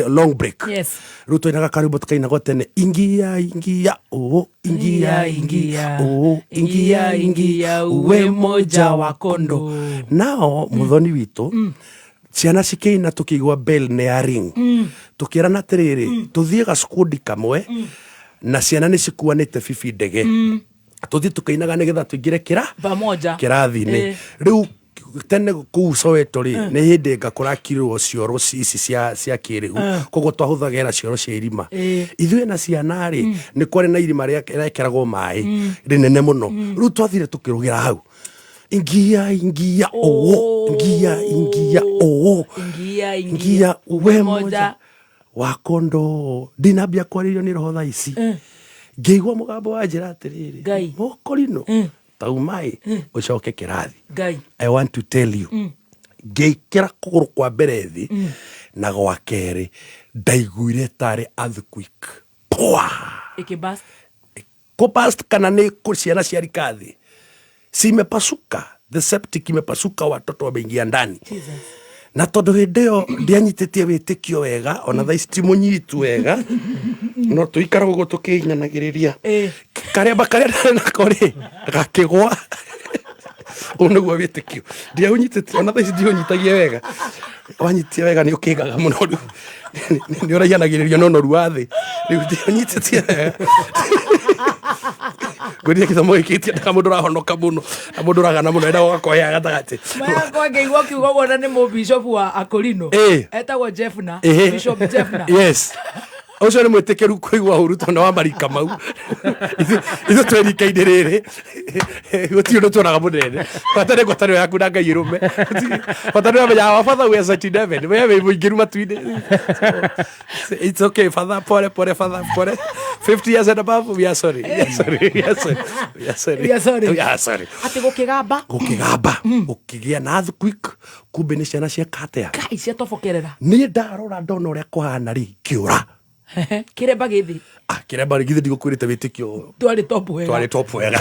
[SPEAKER 11] long break
[SPEAKER 6] Yes.
[SPEAKER 11] rĩu twainaga karwĩmbo tũkainagwo tene ingia ingia oo ingia ingia oo ingia ingia uwe moja wa kondo nao mũthoni witũ ciana cikĩina tũkĩigua bell nĩ ya ring tũkĩrana atĩrĩrĩ tũthiĩ gacukundi kamwe na ciana nĩ cikuanĩte bibi ndege tũthiĩ tũkĩinaga nĩgetha tũingĩre kĩra
[SPEAKER 6] Pamoja.
[SPEAKER 11] kĩrathi-inĩ
[SPEAKER 6] Ĩĩ.
[SPEAKER 11] rĩu tene kũu Soweto rĩ nĩ hĩndĩ nga kũrakirwo cioro ici cia kĩrĩu koguo twahũthagĩra cioro cia irima
[SPEAKER 6] Ĩĩ.
[SPEAKER 11] ithuĩ na ciana rĩ nĩ kwarĩ na irima rĩekeragwo maĩ rĩnene mũno rĩu twathire tũkĩrũgĩra hau ingia ingia oo ingia ingia oo
[SPEAKER 6] Ingia ingia.
[SPEAKER 11] ingia uwe
[SPEAKER 6] Moja.
[SPEAKER 11] moja wa kondo ndinambia kwarĩrio nĩ roho thaa ici ngĩigua mũgambo wa njĩra atĩrĩrĩ
[SPEAKER 6] Ngai.
[SPEAKER 11] mũkorino taumai ũcoke kĩrathi
[SPEAKER 6] Ngai.
[SPEAKER 11] I want to tell you ngĩikĩra kũgũrũ kwa mbere thĩ na gwa kerĩ ndaiguire tarĩ earthquake pwa
[SPEAKER 6] Ĩkĩburst.
[SPEAKER 11] kũburst kana nĩ kũ ciana cia rikathi cimepasuka the septic imepasuka watoto wameingia ndani
[SPEAKER 6] Jesus.
[SPEAKER 11] na tondå hä ndä ä yo ndianyitĩtie wĩtĩkio wega ona thaa ici ti mũnyitu wega no tũikara ũguo tũkĩinyanagĩrĩria
[SPEAKER 6] Ĩĩ.
[SPEAKER 11] karemba karĩa ndarĩ nako rĩ gakĩgwa ũũ nĩguo wĩtĩkio ndiaũnyitĩtie ona thaa ici ndiũnyitagia wega wanyitia wega nĩ ũkĩngaga mũno rĩu nĩ ũraihanagĩrĩrio na ũnoru wa thĩ rĩu ndiũnyitĩtie wega ngwĩrire gĩthomo gĩkĩ tiendaga mũndũ ũrahonoka mũno na mũndũ ũragana mũno endaga ũgakohea gatagatĩ
[SPEAKER 6] Mayakwa ngĩigua ũkiuga ũguo na nĩ mũbishopu wa Akorino.
[SPEAKER 11] Ĩĩ.
[SPEAKER 6] Etagwo Jeffna.
[SPEAKER 11] Ĩhĩ.
[SPEAKER 6] Bishop Jeffna.
[SPEAKER 11] yes ũcio nĩ mwĩtĩkĩru kũigua ũru tondũ wa marika mau ithuĩ twĩ rika-inĩ rĩrĩ gũtirĩ ũndũ tuonaga mũnene bata nĩ ngwatanĩro yaku na Ngai ĩrũme bata nĩ ũramenya our father who is in heaven we wĩ mũingĩru matu-inĩ So, it's okay father pole pole father pole 50 years and above we are sorry we are sorry we are sorry we are sorry
[SPEAKER 6] We are sorry.
[SPEAKER 11] we are sorry
[SPEAKER 6] Atĩ gũkĩgamba.
[SPEAKER 11] gũkĩgamba gũkĩgĩa na earthquake kumbe nĩ ciana cieka atĩa
[SPEAKER 6] Ngai ciatobokerera.
[SPEAKER 11] niĩ ndarora ndona ũrĩa kũhana rĩ ngĩũra
[SPEAKER 6] Kĩremba gĩthĩ.
[SPEAKER 11] Ah, kĩremba githĩ ndigũkwĩrĩte wĩtĩkio
[SPEAKER 6] Twarĩ top wega.
[SPEAKER 11] Twarĩ top wega.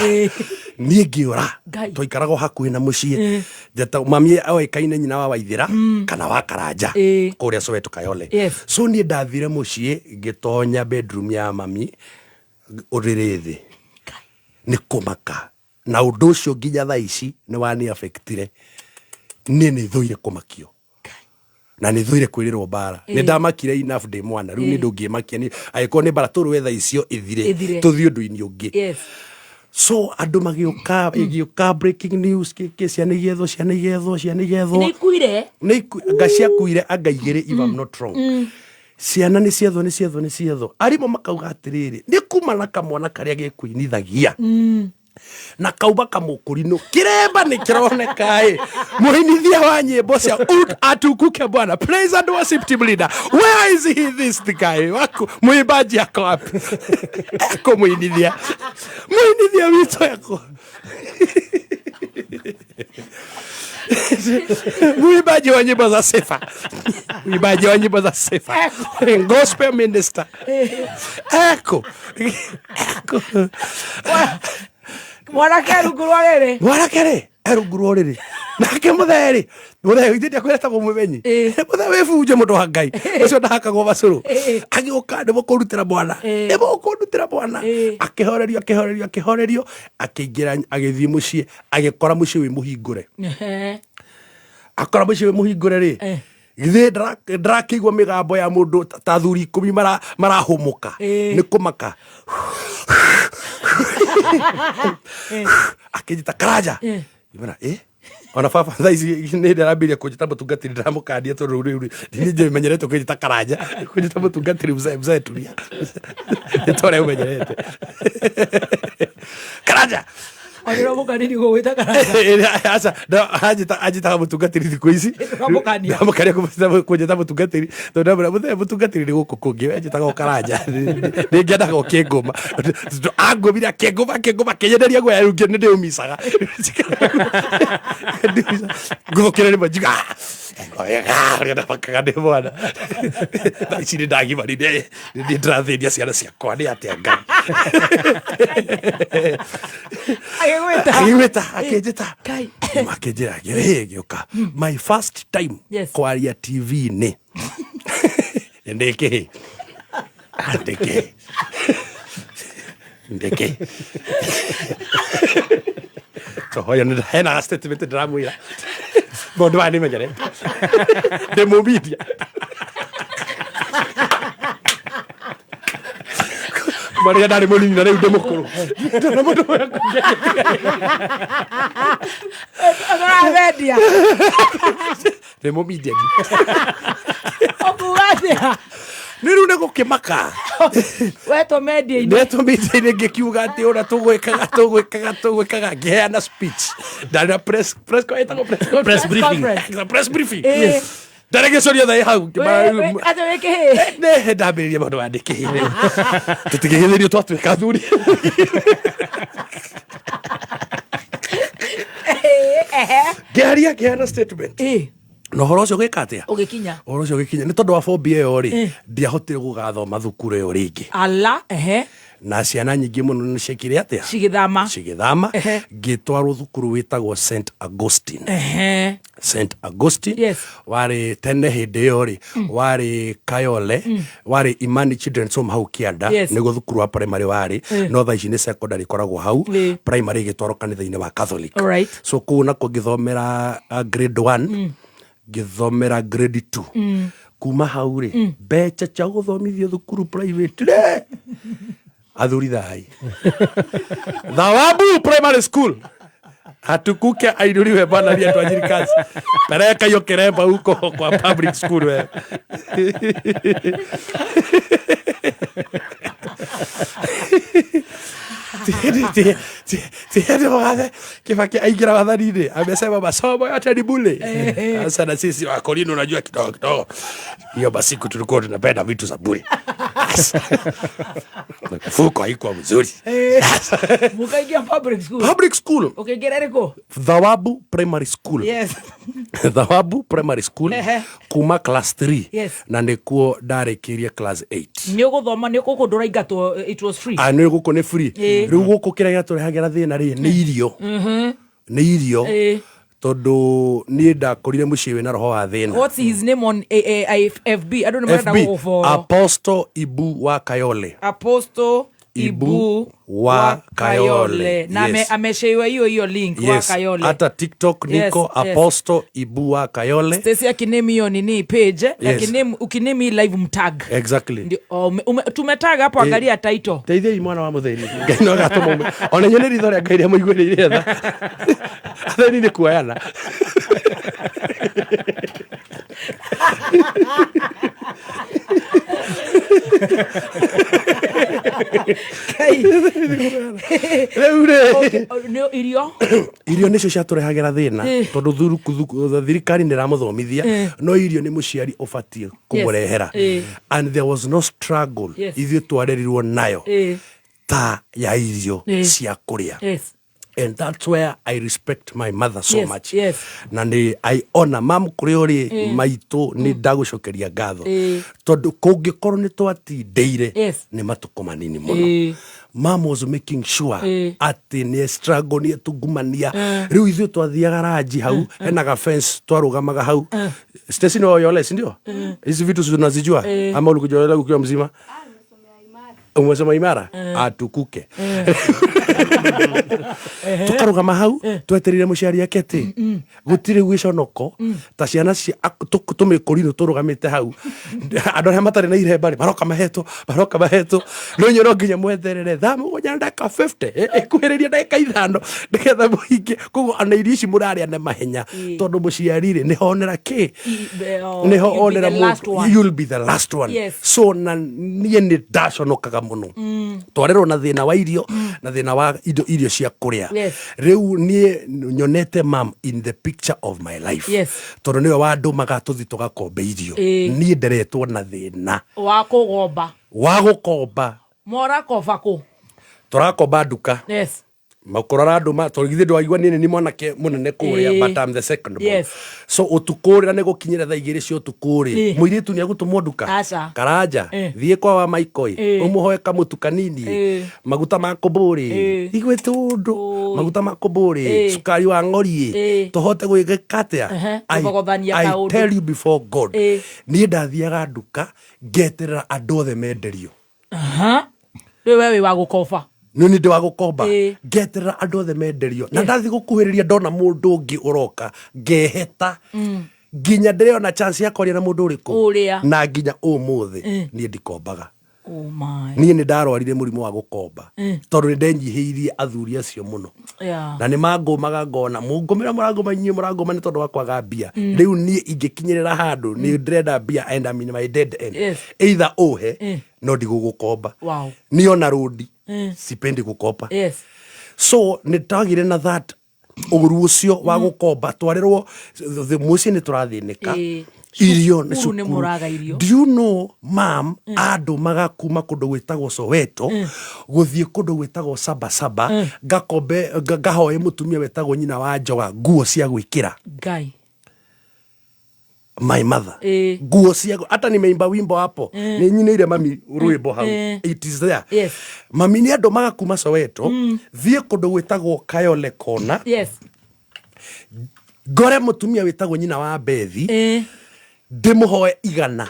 [SPEAKER 11] Niĩ ngĩũra.
[SPEAKER 6] Ngai.
[SPEAKER 11] Twaikaraga o hakuhĩ na mũciĩ. Njeta mami oĩkaine nyina wa Waithĩra kana wa Karanja kũrĩa Soweto Kayole. So niĩ ndathire mũciĩ, ngĩtonya bedroom ya mami, ũrĩrĩ thĩ nĩ kũmaka, na ũndũ ũcio nginya thaa ici nĩ wani affectire. Niĩ nĩ thũire kũmakio na nĩ thũire kwĩrĩrwo mbara. Nĩ ndamakire enough ndĩ mwana. Rĩu nĩ ndũngĩmakia nĩ angĩkorwo nĩ mbara tũrũe thaa icio ĩthire.
[SPEAKER 6] Ĩthire.
[SPEAKER 11] Tũthiĩ ũndũ-inĩ ũngĩ. So andũ magĩũka, ĩgĩũka breaking news, kĩkĩ, ciana igethwo, ciana igethwo, ciana igethwo.
[SPEAKER 6] Nĩ ikuire.
[SPEAKER 11] Anga ciakuire anga igĩrĩ, if I'm not wrong. Ciana nĩ ciethwo, nĩ ciethwo, nĩ ciethwo. Arimũ makauga atĩrĩrĩ, nĩ kuma na kamwana karĩa gĩkũinithagia na kauma kamũkũrinũ, kĩremba nĩ kĩroneka ĩ mũinithia wa nyĩmbo cia Ut atukuke Bwana, praise and worship team leader, where is he? This guy waku mwimbaji ako wapi? Eko mũinithia, mũinithia witũ eko mwimbaji wa nyimbo za sifa, mwimbaji wa nyimbo za sifa, gospel minister, eko eko
[SPEAKER 6] Mwanake rungu rwa rĩrĩ.
[SPEAKER 11] Mwanake rĩ erungu rwa ũrĩrĩ, nake mũthee rĩ, mũthee ithe ndiakwĩretagwo mũmenyi, mũthee wĩbunje, mũndũ wa Ngai ũcio ndahakagwo macũrũ. Agĩũka, nĩ mũkũrutĩra mwana, nĩ mũkũndutĩra mwana. Akĩhorerio, akĩhorerio, akĩhorerio, akĩingĩra, agĩthiĩ mũciĩ, agĩkora mũciĩ wĩ mũhingũre. Akora mũciĩ wĩ mũhingũre rĩ, githĩ ndarakĩigua mĩgambo ya mũndũ ta athuri 10 marahũmũka nĩ kũmaka. Akĩnjĩta Karanja. Ngĩmwĩra ĩ ona baba thaa ici nĩ ndĩrambĩrĩria kũnjĩta mũtungatĩri, ndĩramũkania tondũ rĩu rĩu niĩ njĩmenyerete kũnjĩta Karanja, kũnjĩta mũtungatĩri, mzee, mzee, tulia, nĩ ta ũrĩa ũmenyerete Karanja.
[SPEAKER 6] Onĩramũkanini gũgwĩta Karanja.
[SPEAKER 11] Aca, anjĩtaga mũtungatĩri thikũ ici.
[SPEAKER 6] Ndũramũkania.
[SPEAKER 11] Ndamũkania kũnjĩta mũtungatĩri tondũ ndamwĩra mũthee mũtungatĩri nĩ gũkũ kũngĩ, we njĩtaga o Karanja. Nĩ ngĩendaga ũkĩngũma. Tondũ angũmire, akĩngũma, akĩngũma, akĩnyenderia guoya, rĩu nĩ ndĩũmicaga ngũthũkĩre rĩmwe njiga wega ũrĩa ndamakaga ndĩ mwana. Thaa ici nĩ ndagimarire, nĩ ndĩrathĩnia ciana ciakwa nĩ atĩa Ngai.
[SPEAKER 6] Agĩgwĩta.
[SPEAKER 11] Agĩgwĩta, akĩnjĩta.
[SPEAKER 6] Ngai.
[SPEAKER 11] Akĩnjĩra, "Ĩ, gĩũka." My first time kwaria TV-inĩ ndĩ kĩhĩ, ndĩ kĩhĩ, ndĩ kĩhĩ. Tohoya hena statement ndĩramwĩra, maũndũ maya nĩmenyerete, ndĩ mũmedia kuma rĩrĩa ndarĩ mũnini na rĩu ndĩ mũkũrũ. Ndona mũndũ ũyũ.
[SPEAKER 6] Ũramendia.
[SPEAKER 11] Ndĩ mũmedia.
[SPEAKER 6] Ũkuga atĩa?
[SPEAKER 11] Nĩ rĩu nĩ gũkĩmaka.
[SPEAKER 6] Wetwo media-inĩ.
[SPEAKER 11] Ndetwo media-inĩ, ngĩkiuga atĩ ũrĩa tũgwĩkaga, tũgwĩkaga, tũgwĩkaga, ngĩheana speech, ndarĩ na press ĩtagwo press conference.
[SPEAKER 9] Press briefing.
[SPEAKER 11] Conference. Press briefing. Ndarĩ gĩcoria thaĩ hau.
[SPEAKER 6] Atĩ wĩ kĩhĩ.
[SPEAKER 11] Nĩ ndambĩrĩria maũndũ maya ndĩ kĩhĩ, rĩu tũtingĩgĩthĩrio twatuĩka athuri. Ngĩaria, ngĩheana statement na ũhoro ũcio gwĩka atĩa?
[SPEAKER 6] Ũgĩkinya.
[SPEAKER 11] Ũhoro ũcio ũgĩkinya nĩ tondũ wa phobia ĩyo rĩ, ndiahotire gũgathoma thukuru ĩyo rĩngĩ.
[SPEAKER 6] Ala, ehe.
[SPEAKER 11] Na ciana nyingĩ mũno nĩ ciekire atĩa?
[SPEAKER 6] Cigĩthama.
[SPEAKER 11] Cigĩthama. Ngĩtwarwo thukuru wĩtagwo St Augustine. St Augustine warĩ tene hĩndĩ ĩyo rĩ, warĩ Kayole, warĩ Imani Children's Home hau kĩanda. Nĩguo thukuru wa primary warĩ. No thaa ici nĩ secondary ĩkoragwo hau. Primary ĩgĩtwarwo kanitha-inĩ wa Catholic. So kũu nakuo ngĩthomera grade 1, ngĩthomera grade 2. Kuma hau rĩ, mbeca cia gũthomithio thukuru private rĩ, athuri thai, Thawabu Primary School hatukuke ainuliwe bwana aliyetuajiri kazi, peleka hiyo kiremba huko kwa public school wewe. Tiende Mugathe Kibaki aingira wathani-inĩ amesema masomo yote ni bure. Sasa na sisi wakolini unajua kidogo kidogo hiyo masiku tulikuwa tunapenda vitu za bure. Sasa, mfuko haikuwa mzuri.
[SPEAKER 6] Mukaingia public school.
[SPEAKER 11] Public school.
[SPEAKER 6] Ukaingira rĩkũ?
[SPEAKER 11] Thawabu Primary School.
[SPEAKER 6] Yes.
[SPEAKER 11] Thawabu Primary School. Kuma class 3.
[SPEAKER 6] Yes.
[SPEAKER 11] Na nĩkuo ndarĩkĩrie class 8.
[SPEAKER 6] Nĩ ũgũthoma nĩ gũkũ ndũraingatwo, it was free.
[SPEAKER 11] Ah, nĩ gũkũ nĩ free.
[SPEAKER 6] Ĩĩ.
[SPEAKER 11] Rĩu gũkũ kĩrĩa gĩatũrehagĩra thĩna rĩ nĩ irio. Nĩ irio. Tondũ niĩ ndakorire mũciĩ wĩna roho wa thĩna.
[SPEAKER 6] What's his name on FB? Andũ nĩ marenda
[SPEAKER 11] FB,
[SPEAKER 6] gũgũfollow.
[SPEAKER 11] Apostle Ibu wa Kayole.
[SPEAKER 6] Apostle
[SPEAKER 11] Ibu wa Kayole.
[SPEAKER 6] Na
[SPEAKER 11] Yes.
[SPEAKER 6] amesheiwa hiyo hiyo link wa
[SPEAKER 11] Yes.
[SPEAKER 6] Kayole.
[SPEAKER 11] Hata TikTok niko
[SPEAKER 6] Yes, yes.
[SPEAKER 11] Apostle Ibu wa Kayole.
[SPEAKER 6] Stacy akiname hiyo nini page,
[SPEAKER 11] Yes.
[SPEAKER 6] akiname ukiname hii live mtag.
[SPEAKER 11] Exactly.
[SPEAKER 6] Ndio, oh, tumetag hapo, angalia title.
[SPEAKER 11] Teithiai mwana wa mũthĩni Ngai no agatũma ume ona inyuĩ nĩ ritho rĩa Ngai rĩa mũiguĩrĩire tha athĩni nĩ kuoyana. Rĩu rĩ
[SPEAKER 6] Okay, oh, nĩ irio.
[SPEAKER 11] Irio nĩcio ciatũrehagĩra thĩna. Tondũ thirikari nĩ ĩramũthomithia, no irio nĩ mũciari ũbatiĩ kũmũrehera. And there was no struggle ithuĩ twarerirwo nayo ta ya irio cia kũrĩa. And that's where I respect my mother so much. Na nĩ I honor mam kũrĩa ũrĩ. Maitũ, nĩ ndagũcokeria ngatho tondũ kũngĩkorwo nĩ twatindĩire nĩ matukũ manini mũno. Mam was making sure atĩ nĩ struggle nĩ etungumania. Rĩu ithuĩ twathiaga ranji hau hena ga fence twarũgamaga hau. Stacy, ni Wayole, si ndio? Hizi vitu si tunazijua? Ama ulikuja Yole ukiwa mzima? Umesoma Imara. Atukuke tukarugama hau twetereire muciari ake ti gutiri gwiconoko ta ciana cia tumĩkũrinũ tũrũgamĩte hau andũ arĩa matarĩ na iremba rĩ maroka mahetwo maroka mahetwo no inyuĩ no nginya mweterere thaa mũgwanja na ndagĩka 50 ĩkuhĩrĩria ndagĩka 5 nĩgetha mũhinge. Koguo ona irio ici mũrarĩa nĩ mahenya tondũ mũciari rĩ nĩho onera kĩ nĩho
[SPEAKER 6] You'll be
[SPEAKER 11] onera
[SPEAKER 6] the last
[SPEAKER 11] mũndũ.
[SPEAKER 6] one.
[SPEAKER 11] You'll be the last one. So na niĩ nĩ ndaconokaga mũno twarerwo na thĩna wa irio na thĩna wa indo irio cia kũrĩa. Rĩu niĩ nyonete mam in the picture of my life tondũ nĩwe wandũmaga tũthi tũgakombe irio. Niĩ nderetwo na thĩna
[SPEAKER 6] wa kũgomba.
[SPEAKER 11] Wa gũkomba.
[SPEAKER 6] Morakoba kũ?
[SPEAKER 11] Tũrakomba nduka. Makũrũ arandũma tondũ githĩ ndwaigua niĩ nĩ niĩ mwanake mũnene kũrĩa, but I'm the second born. So ũtukũ rĩ na nĩ gũkinyĩra thaa 2 cia ũtukũ rĩ, mũirĩtu nĩ egũtũmwo nduka.
[SPEAKER 6] Aca.
[SPEAKER 11] Karanja, thiĩ kwa wa Maikoi ũmũhoe kamũtu kanini, maguta ma kũmbũrĩ, igwĩte ũndũ maguta ma kũmbũrĩ, cukari wa ng'ori, tũhote gwĩka atĩa.
[SPEAKER 6] Kũthogothania
[SPEAKER 11] I
[SPEAKER 6] kaũndũ.
[SPEAKER 11] tell you before God, niĩ ndathiaga nduka ngeterera andũ othe menderio.
[SPEAKER 6] Aha. Rĩu we wĩ wa gũkoba.
[SPEAKER 11] Nĩ nĩ ndĩ wa gũkomba. Ngeterera andũ othe menderio na ndathiĩ gũkuhĩrĩria ndona mũndũ ũngĩ ũroka ngeheta nginya ndĩrona chance ya kwaria na mũndũ ũrĩkũ.
[SPEAKER 6] Ũrĩa.
[SPEAKER 11] Na nginya ũmũthĩ niĩ ndikombaga.
[SPEAKER 6] Oh my.
[SPEAKER 11] Niĩ nĩ ndarwarire mũrimũ wa gũkomba tondũ nĩ ndenyihĩirie athuri acio mũno na nĩ mangũmaga ngona mũngũmĩra mũrangũma inyuĩ mũrangũma nĩ tondũ wa kwaga mbia. Rĩu niĩ ingĩkinyĩrĩra handũ nĩ ndĩrenda mbia and I'm in my dead end, either ũhe no ndigũgũkomba. Niĩ ona rũndi sipendi gũkomba. So nĩ ndagire na that ũru ũcio wa gũkomba twarĩrwo mũciĩ nĩ tũrathĩnĩka. Irio nĩ
[SPEAKER 6] Cukuru nĩ
[SPEAKER 11] cukuru.
[SPEAKER 6] mũraga irio.
[SPEAKER 11] Do you know mam andũmaga kuma kũndũ gwĩtagwo Soweto gũthiĩ kũndũ gwĩtagwo Sabasaba ngakombe ngahoe mũtumia wetagwo nyina wa Njoga nguo cia gwĩkĩra.
[SPEAKER 6] Ngai.
[SPEAKER 11] My mother, nguo cia hata nimeimba wimbo hapo, nĩ nyinĩire mami rwĩmbo hau. It is there. Mami nĩ andũmaga kuma Soweto thiĩ kũndũ gwĩtagwo Kayole Kona ngore mũtumia wĩtagwo nyina wa Bethi ndĩmũhoe 100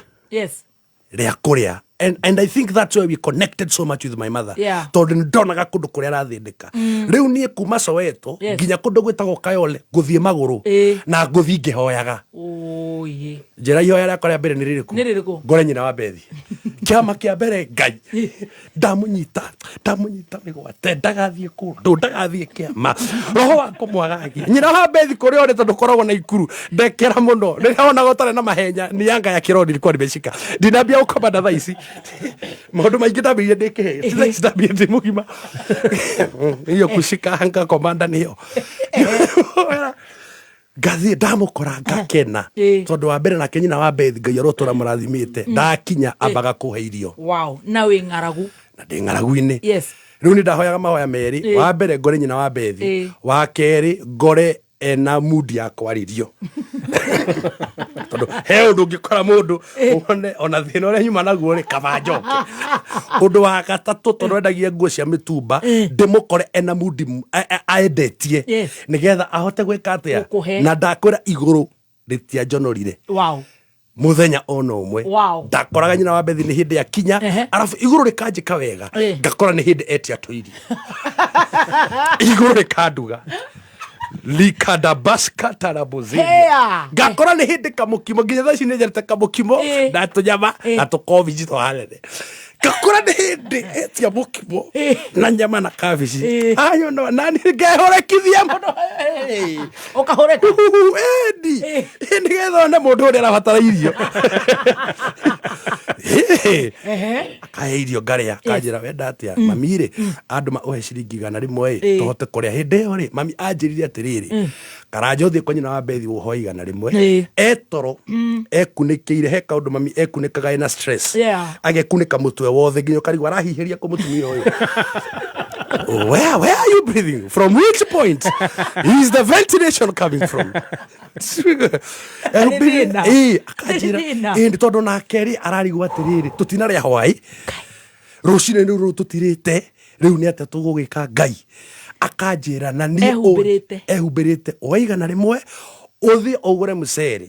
[SPEAKER 11] rĩa kũrĩa. And I think that's why we connected so much with my mother tondũ nĩ ndonaga kũndũ kũrĩa arathĩnĩka. Rĩu niĩ kuma Soweto nginya kũndũ gwĩtagwo Kayole ngũthiĩ magũrũ na ngũthiĩ ngĩhoyaga.
[SPEAKER 6] Oye.
[SPEAKER 11] Njĩra ihoya rĩakwa rĩa mbere nĩ rĩrĩkũ?
[SPEAKER 6] Nĩ rĩrĩkũ?
[SPEAKER 11] Ngore nyina wa Bethi. Kĩama kĩa mbere Ngai ndamunyita ndamunyita mĩgwate ndagathiĩ kũndũ ndagathiĩ kĩama roho wa kũmwagagia nyina wa Bethi kũrĩa ũrĩ tondũ koragwo na ikuru ndekera mũno rĩrĩa wonaga ũtarĩ na mahenya ni yanga ya kĩroni nilikuwa nimeshika ndinambia gũkoma na thaa ici maũndũ maingĩ ndambĩrĩirie ndĩ kĩhĩ ti thaa ici ndambĩrĩirie ndĩ mũgima iyo kushika komanda nĩyo ngathiĩ ndamũkora ngakena tondũ wa mbere nake nyina wa Bethi Ngai arotũra mũrathimĩte ndakinya ambaga kũhe irio.
[SPEAKER 6] Wow, na wĩ ng'aragu.
[SPEAKER 11] Na ndĩ ng'aragu-inĩ.
[SPEAKER 6] Yes.
[SPEAKER 11] Rĩu nĩ ndahoyaga mahoya merĩ. Wa mbere ngore nyina wa Bethi, wa kerĩ ngore ena mood ya kwarĩrio tondũ he ũndũ ũngĩkora mũndũ wone ona thĩna ũrĩa nyuma naguo rĩ kaba njoke. Ũndũ wa gatatũ tondũ endagia nguo cia mĩtumba ndĩmũkore ena mood aendetie nĩgetha ahote gwĩka atĩa.
[SPEAKER 6] Gũkũhe.
[SPEAKER 11] Na ndakwĩra igũrũ rĩtianjonorire muthenya ona ũmwe. Ndakoraga nyina wa Bethi nĩ hĩndĩ akinya arabu igũrũ rĩkanjĩka wega ngakora nĩ hĩndĩ etia tũirio igũrũ rĩkanduga likadabaska tarabozini
[SPEAKER 6] Hea.
[SPEAKER 11] ngakora nĩ hĩndĩ kamũkimo nginya thaa ici nĩ njarĩte kamũkimo na tũnyama na tũkobici twahanene ngakora nĩ hĩndĩ etia mũkimo na nyama na kabici ayo no nani ngehũrekithia mũno.
[SPEAKER 6] Ũkahũreka.
[SPEAKER 11] Endi nĩgetha one mũndũ ũrĩa arabatara irio. Akahe irio ngarĩa akanjĩra wenda atĩa mami rĩ andũma ũhe ciringi 100 ĩ tũhote kũrĩa hĩndĩ ĩyo rĩ mami anjĩrire atĩrĩrĩ karanja ũthiĩ kwa nyina wa Bethi ũhoe 100 etoro ekunĩkĩire he kaũndũ mami ekunĩkaga ena stress agekunĩka mũtwe wothe nginya ũkarigwo arahihĩria kũ mũtumia ũyũ. Where are you breathing? From which point is the ventilation coming from?
[SPEAKER 6] Nĩ thĩna.
[SPEAKER 11] Akanjĩra
[SPEAKER 6] Nĩ thĩna.
[SPEAKER 11] Ĩ, nĩ tondũ nake rĩ ararigwo atĩrĩrĩ tũtinarĩa hwaĩ rũcinĩ rĩu rũu tũtirĩte rĩu nĩ atĩa tũgũgĩka Ngai akanjĩra na niĩ
[SPEAKER 6] Ehumbĩrĩte.
[SPEAKER 11] Ehumbĩrĩte oe 100 ũthiĩ ũgũre mũcere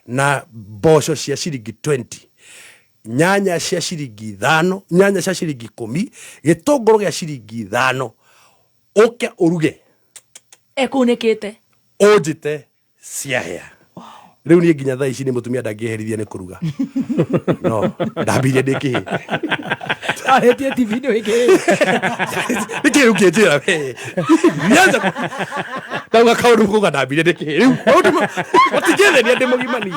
[SPEAKER 11] na mboco cia ciringi 20 nyanya cia ciringi 5 nyanya cia ciringi 10 gĩtũngũrũ gĩa ciringi 5 ũke ũruge.
[SPEAKER 6] Ekunĩkĩte.
[SPEAKER 11] Ũnjĩte ciahĩa rĩu niĩ nginya thaa ici nĩ mũtumia ndangĩherithia nĩ kũruga no ndambirie ndĩ kĩhĩ.
[SPEAKER 6] Arĩtie TV-inĩ wĩ kĩhĩ.
[SPEAKER 11] Nĩkĩ rĩu kĩnjĩra we nianza ndauga kaũndũ kuga ndambirie ndĩ kĩhĩ rĩu maũndũ matingĩthenia ndĩ mũgima niĩ.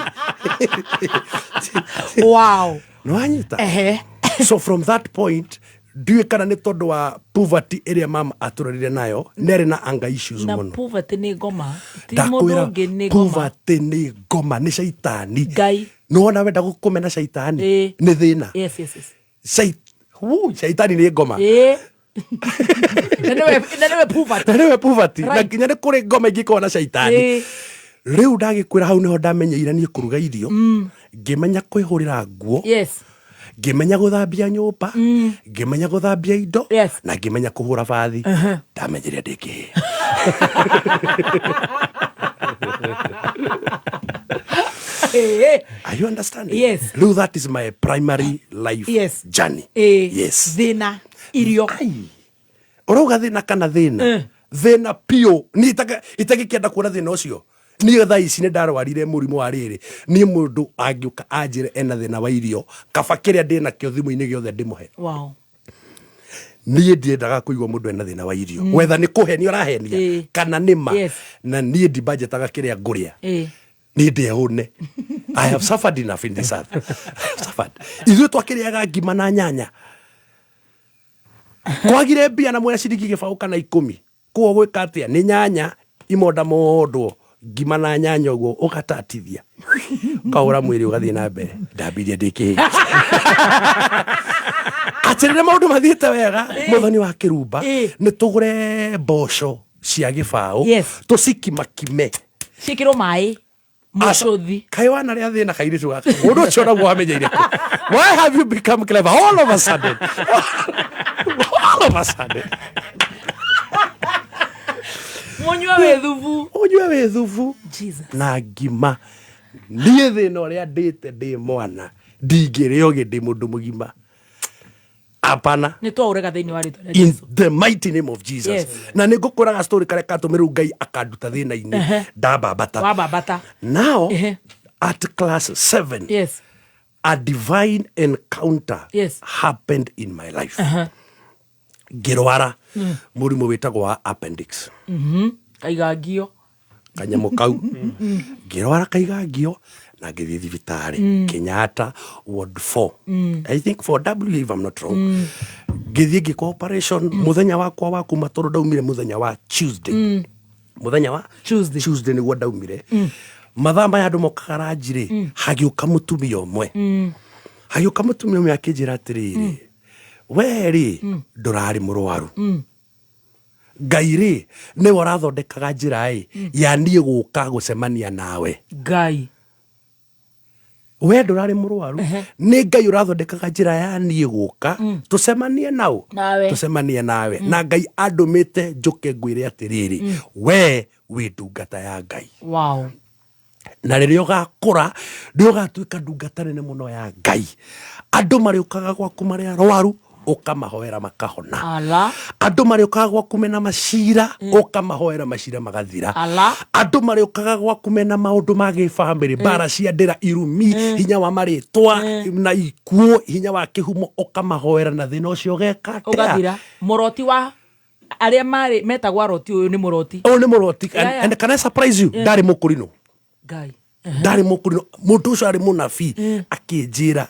[SPEAKER 6] Wow.
[SPEAKER 11] Nĩwanyita. So from that point ndiũĩ kana nĩ tondũ wa poverty ĩrĩa mama atũrerire nayo nĩ arĩ na anger issues
[SPEAKER 6] Na
[SPEAKER 11] mũno.
[SPEAKER 6] poverty nĩ ngoma ti mũndũ
[SPEAKER 11] Ndakwĩra
[SPEAKER 6] ũngĩ nĩ ngoma.
[SPEAKER 11] poverty nĩ ngoma nĩ caitani.
[SPEAKER 6] Ngai.
[SPEAKER 11] Nĩwona wenda gũkũmena caitani nĩ thĩna.
[SPEAKER 6] Yes, yes, yes.
[SPEAKER 11] Caitani nĩ ngoma.
[SPEAKER 6] Na nĩwe poverty.
[SPEAKER 11] Na nĩwe poverty na
[SPEAKER 6] Right.
[SPEAKER 11] nginya nĩ kũrĩ ngoma ingĩkorwo na caitani. Rĩu ndagĩkwĩra hau nĩho ndamenyeire niĩ kũruga irio ngĩmenya kwĩhũrĩra nguo ngĩmenya gũthambia nyũmba ngĩmenya gũthambia indo na ngĩmenya kũhũra bathi ndamenyire ndĩ kĩhĩ. Are you understanding?
[SPEAKER 6] Yes.
[SPEAKER 11] Rĩu that is my primary life journey. Yes.
[SPEAKER 6] Thĩna irio.
[SPEAKER 11] Ũrauga thĩna kana thĩna thĩna piũ niĩ itagĩkĩenda kuona thĩna ũcio niĩ thaa ici nĩ ndarwarire mũrimũ wa rĩrĩ niĩ mũndũ angĩũka anjĩre ena thĩna wa irio kaba kĩrĩa ndĩ nakĩo thimũ-inĩ gĩothe ndĩmũhe. Niĩ ndiendaga kũigua mũndũ ena thĩna wa irio wetha nĩ kũhenia ũrahenia kana nĩ ma na niĩ ndimbanjetaga kĩrĩa ngũrĩa niĩ ndĩhũne. I have suffered enough in this earth. I have suffered. Ithuĩ twakĩrĩaga ngima na nyanya kwagire mbia na mwena ciringi 20 kana 10 koguo gwĩka atĩa nĩ nyanya imondamondwo ngima na nyanya ũguo ũgatatithia ũkahũra mwĩrĩ ũgathiĩ na mbere ndambirie ndĩ kĩhĩ atĩ rĩrĩa maũndũ mathiĩte wega mũthoni wa kĩrumba nĩ tũgũre mboco cia 20 tũcikimakime
[SPEAKER 6] Ciĩkĩrwo maĩ mũcũthi.
[SPEAKER 11] Kaĩ wanarĩa thĩna kairĩtu gaka mũndũ ũcio naguo wamenyeire kũ? Why have you become clever all of a sudden? All of a sudden.
[SPEAKER 6] Mũnyue wĩ thubu.
[SPEAKER 11] Ũnyue wĩ thubu.
[SPEAKER 6] Jesus.
[SPEAKER 11] Na ngima niĩ thĩna ũrĩa ndĩte ndĩ mwana ndingĩrĩa ũgĩ ndĩ mũndũ mũgima apana.
[SPEAKER 6] Nĩ twaũrega thĩinĩ wa rĩtwa rĩa
[SPEAKER 11] In
[SPEAKER 6] Jesu.
[SPEAKER 11] the mighty name of Jesus. Na nĩ ngũkwĩraga story karĩa katũmĩrĩu rĩu Ngai akanduta thĩna-inĩ ndambambata.
[SPEAKER 6] Wambambata.
[SPEAKER 11] Now at class 7
[SPEAKER 6] Yes.
[SPEAKER 11] A divine encounter
[SPEAKER 6] Yes.
[SPEAKER 11] happened in my life.
[SPEAKER 6] Aha.
[SPEAKER 11] Ngĩrwara mũrimũ wĩtagwo wa appendix.
[SPEAKER 6] Kaigangio.
[SPEAKER 11] Kanyamũ kau. Ngĩrwara kaigangio na ngĩthiĩ thibitarĩ Kenyatta ward 4, I think 4W if I'm not wrong. Ngĩthiĩ ngĩkwo operation mũthenya wakwa wa kuma, tondũ ndaumire mũthenya wa Tuesday, mũthenya wa
[SPEAKER 6] Tuesday,
[SPEAKER 11] Tuesday nĩguo ndaumire. Mathaa maya andũ mokaga ranji rĩ, hagĩũka mũtumia ũmwe, hagĩũka mũtumia ũmwe akĩnjĩra atĩrĩrĩ, we rĩ, ndũrarĩ mũrwaru, Ngai rĩ nĩwe ũrathondekaga njĩra ĩ ya niĩ gũka gũcemania nawe.
[SPEAKER 6] Ngai.
[SPEAKER 11] We ndũrarĩ mũrwaru, nĩ Ngai ũrathondekaga njĩra ya niĩ gũka tũcemanie nao.
[SPEAKER 6] Nawe.
[SPEAKER 11] Tũcemanie nawe, na Ngai andũmĩte njũke ngwĩre atĩrĩrĩ, we wĩ ndungata ya Ngai.
[SPEAKER 6] Wow.
[SPEAKER 11] Na rĩrĩa ũgakũra nĩ ũgatuĩka ndungata nene mũno ya Ngai. Andũ marĩũkaga gwaku marĩ arwaru, ũkamahoera makahona.
[SPEAKER 6] Ala.
[SPEAKER 11] Andũ marĩũkaga gwaku mena macira, ũkamahoera macira magathira.
[SPEAKER 6] Ala.
[SPEAKER 11] Andũ marĩũkaga gwaku mena maũndũ ma gĩbamĩrĩ, mbara cia ndĩra, irumi, hinya wa marĩtwa na ikuũ, hinya wa kĩhumo, ũkamahoera na thĩna ũcio ũgeka atĩa?
[SPEAKER 6] Ũgathira. Mũroti wa arĩa marĩ metagwo aroti, ũyũ nĩ mũroti.
[SPEAKER 11] Ũyũ nĩ mũroti.
[SPEAKER 6] Yeah, yeah.
[SPEAKER 11] And can I surprise you? Ndarĩ mũkũrinũ.
[SPEAKER 6] Ngai.
[SPEAKER 11] Ndarĩ mũkũrinũ. Mũndũ ũcio arĩ mũnabii, akĩnjĩra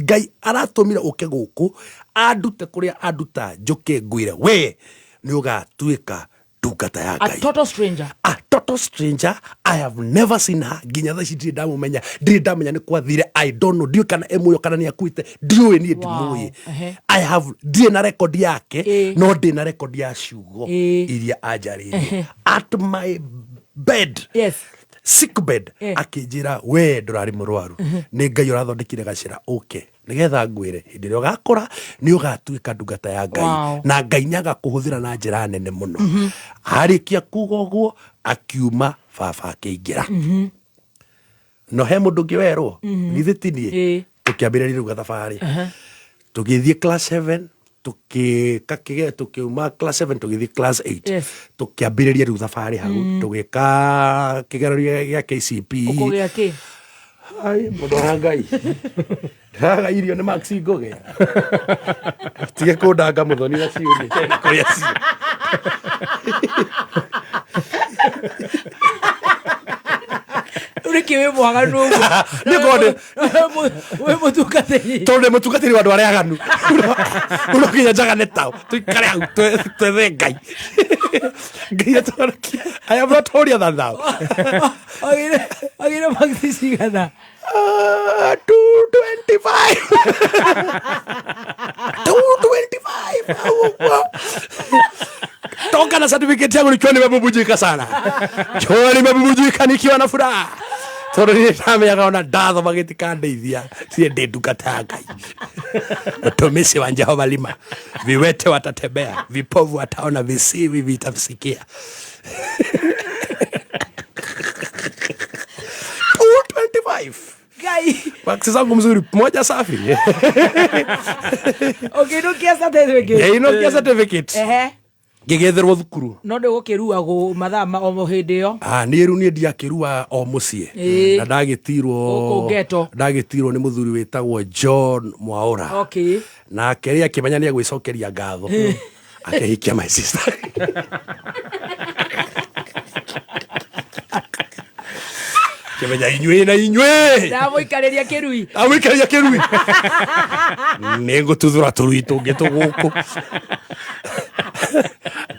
[SPEAKER 11] Ngai aratũmire ũke gũkũ andute kũrĩa anduta njũke ngwĩre we nĩ ũgatuĩka ndungata ya
[SPEAKER 6] A
[SPEAKER 11] Ngai.
[SPEAKER 6] total stranger.
[SPEAKER 11] A total stranger. I have never seen her nginya thaa ici. Ndirĩ ndamũmenya, ndirĩ ndamenya nĩ kwathire. I don't know, ndiũĩ kana e muoyo kana nĩ akuĩte, ndiũĩ niĩ, ndimũĩ. I have ndirĩ na record yake, no ndĩ na record ya ciugo iria anjarĩirie at my bed, sick bed, akĩnjĩra we ndũrarĩ mũrwaru, nĩ Ngai ũrathondekire gacĩra ũke nĩgetha ngwĩre hĩndĩ ĩrĩa ũgakũra nĩ ũgatuĩka ndungata ya Ngai. Na Ngai nĩ agakũhũthĩra na njĩra nene mũno. Arĩkia kuga ũguo akiuma, baba akĩingĩra. No he mũndũ ũngĩ werwo, githĩ ti niĩ? Tũkĩambĩrĩria rĩu gathabarĩ, tũgĩthiĩ class 7, tũkĩka kĩge, tũkiuma class 7 tũgĩthiĩ class 8. Tũkĩambĩrĩria rĩu thabarĩ hau, tũgĩka kĩgeranio gĩa KCPE.
[SPEAKER 6] Ũkũgĩa kĩ?
[SPEAKER 11] Ai, mũndũ wa Ngai, ndĩraga irio nĩ max ngũgĩa, tige kũndanga mũthoni na ciũria kũrĩa cio.
[SPEAKER 6] Rĩu nĩkĩ wĩ mwaganu ũguo?
[SPEAKER 11] Nĩ ngorwo
[SPEAKER 6] Wĩ mũtungatĩri.
[SPEAKER 11] Tondũ ndĩ mũtungatĩri wa andũ arĩa aganu, no nginya njagane tao, tũikare hau twethe Ngai, Ngai atũhonokie. I am not holier than thou.
[SPEAKER 6] Wagĩire max cigana?
[SPEAKER 11] 225, 225 hau ũguo. Toka na certificate yangu nikiwa nimebubujika sana, nikiwa nimebubujika, nikiwa na furaha, tondũ niĩ ndamenyaga ona ndathoma gĩtikandeithia, sie ndĩ ndungata ya Ngai. Mtumishi wa Jehova lima, viwete watatembea, vipovu wataona, visiwi vitasikia. 225.
[SPEAKER 6] Ngai.
[SPEAKER 11] Maksi zangu mzuri, moja safi.
[SPEAKER 6] Ũkĩinũkia certificate.
[SPEAKER 11] Ngĩinũkia certificate. Ngĩgĩetherwo thukuru.
[SPEAKER 6] No ndĩgũkĩruagwo mathaa ma o hĩndĩ ĩyo?
[SPEAKER 11] Ah, niĩ rĩu niĩ ndiakĩrua o mũciĩ. Na ndagĩtirwo
[SPEAKER 6] Gũkũ ghetto.
[SPEAKER 11] Ndagĩtirwo nĩ mũthuri wĩtagwo John Mwaũra. Nake rĩ akĩmenya nĩ agwĩcokeria ngatho, akĩhikia my sister. Kĩmenya inyuĩ na inyuĩ.
[SPEAKER 6] Ndamũikarĩria kĩrui.
[SPEAKER 11] Ndamũikarĩria kĩrui, nĩ ngũtuthũra tũrui tũngĩ tũgũkũ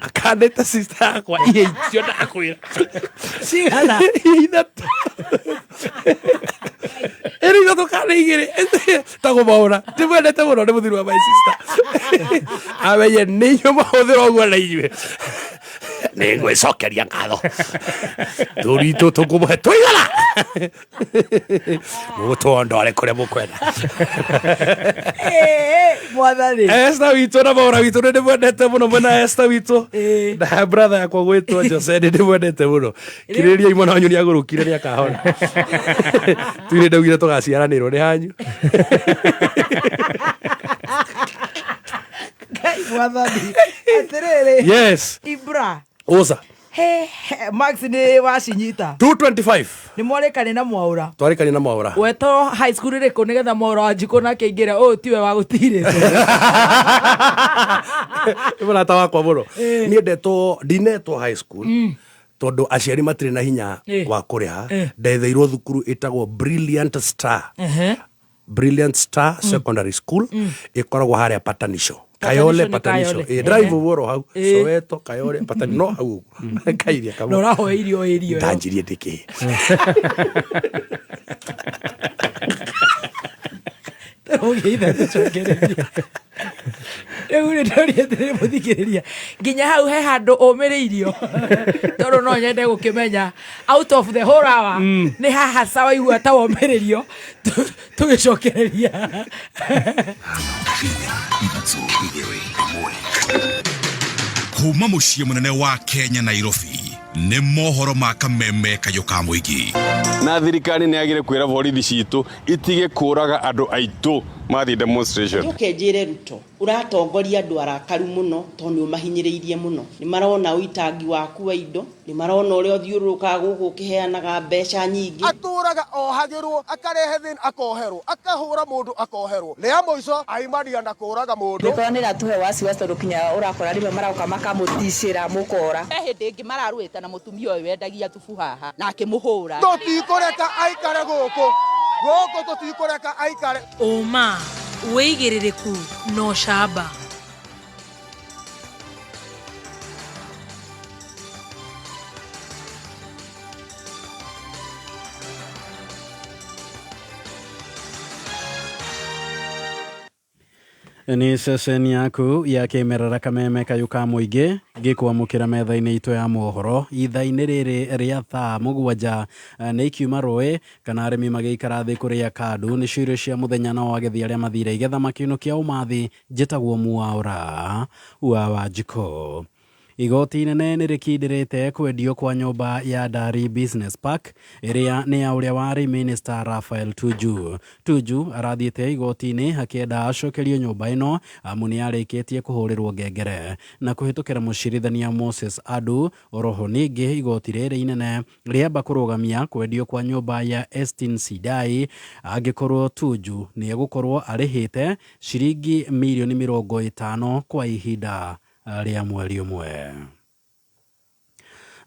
[SPEAKER 11] akandĩte sister yakwa ihe icio ndakwĩra.
[SPEAKER 6] Cigana?
[SPEAKER 11] Ihe 3, ĩrĩ 3 kana 2 tagũmaũra. Ndĩmwendete mũno, nĩ mũthuri wa my sister. Amenye nĩ inyuĩ mahũthĩra ũguo na inyuĩ nĩ ngwĩcokeria ngatho, tũri tũtũ ngũmũhe tũigana mũgũtwondore kũrĩa mũkwenda.
[SPEAKER 6] Mwathani.
[SPEAKER 11] Esther witũ na Maura witũ, nĩ ndĩmwendete mũno mwena Esther witũ na brother yakwa gwĩtwo Jose, nĩ ndĩmwendete mũno. Kirĩrĩriai, mwana wanyu nĩ agũrũkire, nĩ akahona. Tuire ndaugire tũgaciaranĩrwo nĩ hanyu.
[SPEAKER 6] Ngai mwathani, atĩrĩrĩ.
[SPEAKER 11] Yes.
[SPEAKER 6] Ibra.
[SPEAKER 11] Ũca.
[SPEAKER 6] He he, Max nĩ wacinyita.
[SPEAKER 11] 225.
[SPEAKER 6] Nĩ mwarĩkani na Mwaũra.
[SPEAKER 11] Twarĩkani na Mwaũra.
[SPEAKER 6] Wetwo high school ĩrĩkũ nĩgetha Mwaũra wa Njikũ nake aingĩre ũyũ tiwe wa gũtirĩtwo?
[SPEAKER 11] Nĩ mũrata wakwa mũno.
[SPEAKER 6] Eh.
[SPEAKER 11] Niĩ ndetwo, ndinetwo high school tondũ aciari matirĩ na hinya
[SPEAKER 6] Eh.
[SPEAKER 11] wa kũrĩha.
[SPEAKER 6] Eh.
[SPEAKER 11] Ndetheirwo thukuru ĩtagwo Brilliant Star.
[SPEAKER 6] Ehe.
[SPEAKER 11] Brilliant Star Secondary School ĩkoragwo harĩa Patanisho. Kayole
[SPEAKER 6] nĩ
[SPEAKER 11] Patanisho.
[SPEAKER 6] Kayole.
[SPEAKER 11] Ĩ, drive
[SPEAKER 6] Ehe.
[SPEAKER 11] ũguo oro hau.
[SPEAKER 6] Eh.
[SPEAKER 11] Soweto, Kayole, Patanisho no hau ũguo. Kairia
[SPEAKER 6] Na
[SPEAKER 11] kamwe.
[SPEAKER 6] ũrahoya irio ĩrio ĩyo.
[SPEAKER 11] Ndanjirie ndĩkĩ.
[SPEAKER 6] Ũngĩitha tũcokererie. Rĩu rĩ ndoria atĩrĩrĩ mũthikĩrĩria nginya hau he handũ ũmĩrĩirio tondũ no nyende gũkĩmenya out of the whole hour nĩ haha ca waigua ta womĩrĩrio tũgĩcokereria.
[SPEAKER 4] Kuma mũciĩ mũnene wa Kenya, Nairobi, nĩ mohoro ma kameme kayũ ka mũingĩ.
[SPEAKER 15] Na thirikari nä yagä kwä ra borithi citå itige kå raga andå aitå mathiä demonstration.
[SPEAKER 16] Njoke njĩre Ruto, ũratongoria andũ arakaru mũno tondũ nĩ ũmahinyĩrĩirie mũno. Nĩ marona ũitangi waku wa indo, nĩ marona ũrĩa ũthiũrũrũkaga gũkũ ũkĩheanaga mbeca nyingĩ.
[SPEAKER 14] Atũraga ohagĩrwo, akarehe thĩna akoherwo, akahũra mũndũ akoherwo. Rĩa mũico aimaria na kũraga mũndũ.
[SPEAKER 18] Mĩkora nĩ ĩratũhe wasiwasi tondũ kinya ũrakora rĩmwe maroka makamũticĩra mũkora.
[SPEAKER 19] He hĩndĩ ĩngĩ mararũĩte na mũtumia ũyũ wendagia thubu haha na akĩmũhũra.
[SPEAKER 14] Tũtikũreka aikare gũkũ, gũkũ tũtikũreka aikare.
[SPEAKER 3] Ũma, wĩigĩrĩrĩku na ũcamba.
[SPEAKER 17] Nĩ ceceni yaku ya kĩmerera kameme kayũ ka mũingĩ gĩkwamũkĩra metha-inĩ itũ ya mohoro ithaa-inĩ rĩrĩ rĩa thaa 7. Nĩ ikiuma rũĩ kana arĩmi magĩikara thĩ kũrĩa kandu nĩcio irio cia mũthenya, nao agethi arĩa mathire igetha makĩinũkia ũmathi. Njĩtagwo Mwaũra wa Wanjikũ. Igoti inene nĩ rĩkindĩrĩte kwendio kwa nyũmba ya Dari Business Park ĩrĩa nĩ ya ũrĩa warĩ minister Raphael Tuju. Tuju arathiĩte igoti-inĩ akĩenda acokerio nyũmba ĩno amu nĩ arĩkĩtie kũhũrĩrwo ngengere na kũhĩtũkĩra mũcirithania Moses Adu. Oroho ningĩ igoti rĩrĩ inene rĩamba kũrũgamia kwendio kwa nyũmba ya Estin Sidai angĩkorwo Tuju nĩ egũkorwo arĩhĩte ciringi mirioni 50 kwa ihinda rĩa mweri ũmwe.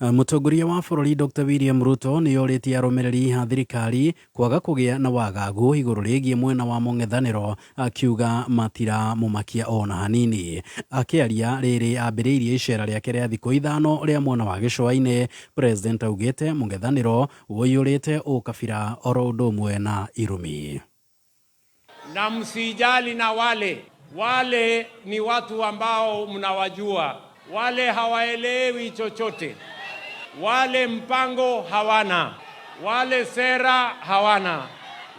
[SPEAKER 17] Mũtongoria wa bũrũri Dr William Ruto nĩ orĩtie arũmĩrĩri a thirikari kwaga kũgĩa na wagagu igũrũ rĩgiĩ mwena wa mũng'ethanĩro, akiuga matiramũmakia ona hanini. Akĩaria rĩrĩ ambĩrĩirie icera rĩake rĩa thikũ 5 rĩa mwena wa gĩcũa-inĩ, President augĩte mũng'ethanĩro ũiyũrĩte ũkabira oro ũndũ ũmwe na irumi.
[SPEAKER 20] Na msijali na wale wale ni watu ambao mnawajua, wale hawaelewi chochote, wale mpango hawana, wale sera hawana,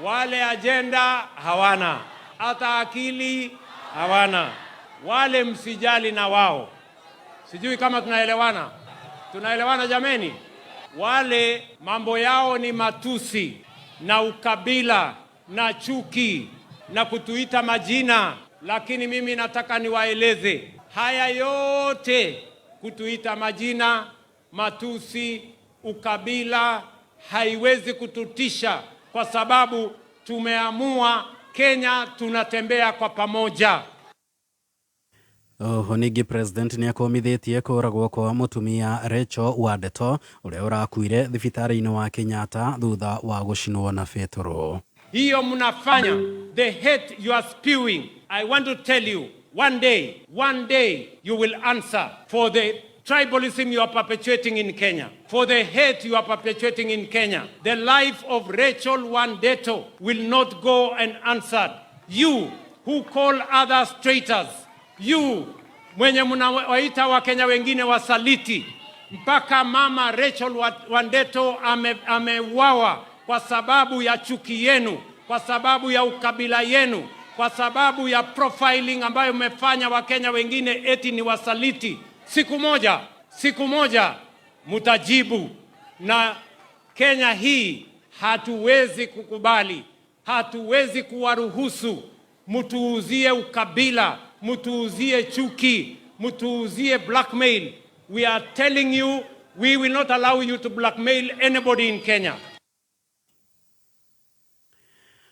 [SPEAKER 20] wale ajenda hawana, hata akili hawana, wale msijali na wao. Sijui kama tunaelewana. Tunaelewana jameni? Wale mambo yao ni matusi na ukabila na chuki na kutuita majina, lakini mimi nataka niwaeleze haya yote, kutuita majina, matusi, ukabila haiwezi kututisha, kwa sababu tumeamua Kenya tunatembea kwa pamoja.
[SPEAKER 17] Oho ningĩ president nĩ akomithĩtie kũragwo kwa mũtumia Rachel Wandeto ũrĩa ũrakuire thibitarĩ-inĩ wa Kenyatta thutha wa gũcinwo na betũrũ.
[SPEAKER 20] Hiyo mnafanya, the hate you are spewing, I want to tell you, one day, one day you will answer for the tribalism you are perpetuating in Kenya, for the hate you are perpetuating in Kenya. The life of Rachel Wandeto will not go unanswered. You who call others traitors, you mwenye mnawaita Wakenya wengine wasaliti, mpaka mama Rachel Wandeto ameuawa kwa sababu ya chuki yenu, kwa sababu ya ukabila yenu, kwa sababu ya profiling ambayo mmefanya Wakenya wengine eti ni wasaliti. Siku moja, siku moja mtajibu. Na Kenya hii hatuwezi kukubali, hatuwezi kuwaruhusu mtuuzie ukabila, mtuuzie chuki, mtuuzie blackmail. We are telling you, We will not allow you to blackmail anybody in Kenya.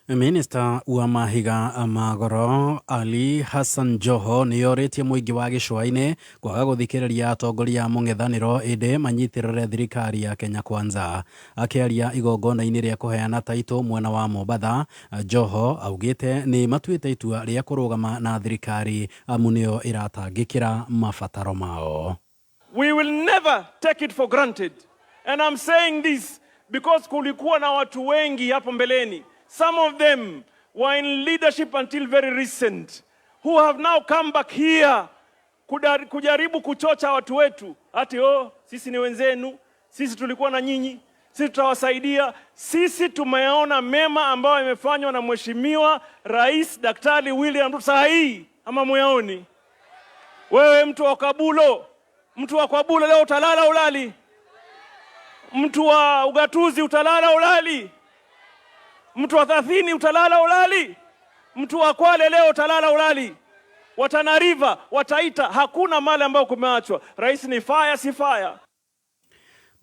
[SPEAKER 17] Minista wa mahiga ma goro Ali Hassan Joho nĩ orĩtie mũingĩ wa gĩcũa-inĩ kwaga gũthikĩrĩria atongoria a mũng'ethanĩro ĩndĩ manyitĩrĩre thirikari ya Kenya Kwanza. Akĩaria igongona-inĩ rĩa kũheana taitũ mwena wa Mombatha, Joho augĩte nĩ matuĩte itua rĩa kũrũgama na thirikari amu nĩyo ĩratangĩkĩra mabataro mao.
[SPEAKER 21] We will never take it for granted. And I'm saying this because kulikuwa na watu wengi hapo mbeleni. Some of them were in leadership until very recent, who have now come back here kujaribu kuchocha watu wetu ati oh, sisi ni wenzenu, sisi tulikuwa na nyinyi, sisi tutawasaidia. Sisi tumeona mema ambayo yamefanywa na Mheshimiwa Rais Daktari William Ruto saa hii, ama muyaoni? Wewe mtu wa Kabulo, mtu wa Kwabulo leo utalala ulali? Mtu wa ugatuzi utalala ulali? Mtu wa Thathini utalala ulali? Mtu wa Kwale leo utalala ulali? Wa Tana River, Wataita, hakuna mali ambayo kumeachwa. Rais ni fire, si fire?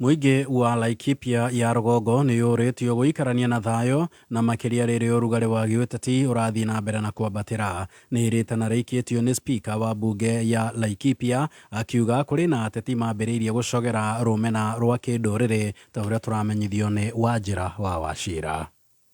[SPEAKER 17] Mũingĩ wa Laikipia ya rũgongo nĩ yũrĩtio gũikarania na thayũ na makĩria rĩrĩa ũrugarĩ wa gĩũteti ũrathiĩ na mbere na kwambatĩra. Nĩ rĩtana rĩikĩtio nĩ spika wa mbunge ya Laikipia akiuga kũrĩ na ateti mambĩrĩirie gũcogera rũmena rwa kĩndũrĩrĩ ta ũrĩa tũramenyithio nĩ Wanjĩra wa Wachira.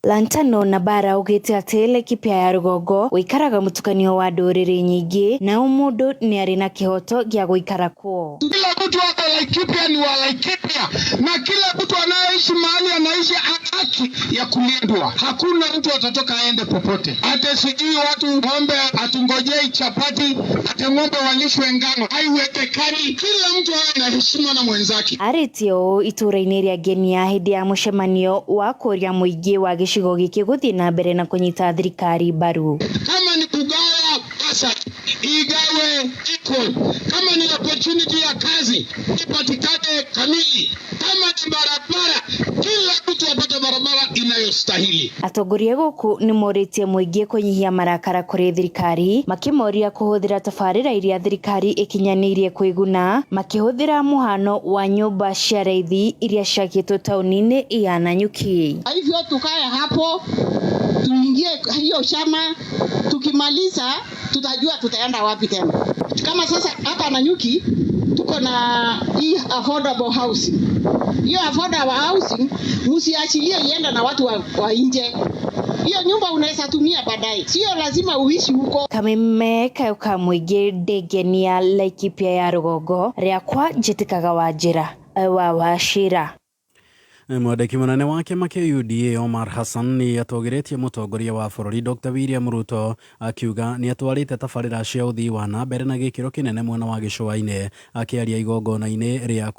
[SPEAKER 22] Lantano na Bara augĩte atĩ Laikipia ya rũgongo gũikaraga mũtukanio wa ndũrĩrĩ nyingĩ na o mũndũ nĩ arĩ na kĩhoto gĩa gũikara kuo.
[SPEAKER 23] Kila mtu hapa Laikipia ni wa Laikipia na kila mtu anayeishi mahali anaishi ana haki ya kulindwa. Hakuna mtu atatoka aende popote. Hata sijui watu ng'ombe atungojei chapati, ate ng'ombe walishwe ngano, haiwezekani. Kila mtu awe na heshima na mwenzake.
[SPEAKER 22] Arĩtie ũũ itũũra-inĩ rĩa Ngenia hĩndĩ ya mũcemanio wa kũũria mũingĩ wa gĩcigo gĩkĩ gũthiĩ na mbere na kũnyita thirikari mbaru.
[SPEAKER 23] Kama ni kugawa pesa igawe equal, kama ni opportunity ya kazi ipatikane kamili, kama ni barabara kila mtu apate barabara inayostahili.
[SPEAKER 22] Atongoria gũkũ nĩ morĩtie mũingĩ kũnyihia marakara kũrĩ thirikari makĩmoria kũhũthĩra tabarĩra iria thirikari ĩkinyanĩirie kwĩguna makĩhũthĩra mũhano wa nyũmba cia raithi iria ciakĩtwo taũni-inĩ ya Nanyuki.
[SPEAKER 24] Kwa hivyo tukae hapo tuingie hiyo chama, tukimaliza tutajua tutaenda wapi tena. Kama sasa hapa Nanyuki tuko na hii affordable housing. Hiyo affordable housing msiachilie iende na watu wa nje. Hiyo nyumba unaweza tumia baadaye, sio lazima uishi huko.
[SPEAKER 22] Kameme kayo ka mũingĩ ndĩngenia Laikipia ya rũgongo rĩakwa njĩtĩkaga Wanjĩra wa Wachira.
[SPEAKER 17] Mwandĩki mũnene wa kĩama kĩa UDA Omar Hassan nĩ atũgĩrĩtie mũtongoria wa bũrũri Dr William Ruto akiuga nĩ atwarĩte tabarĩra cia ũthii wa na mbere na gĩkĩro kĩnene mwena wa gĩcũa-inĩ. Akĩaria igongona-inĩ rĩa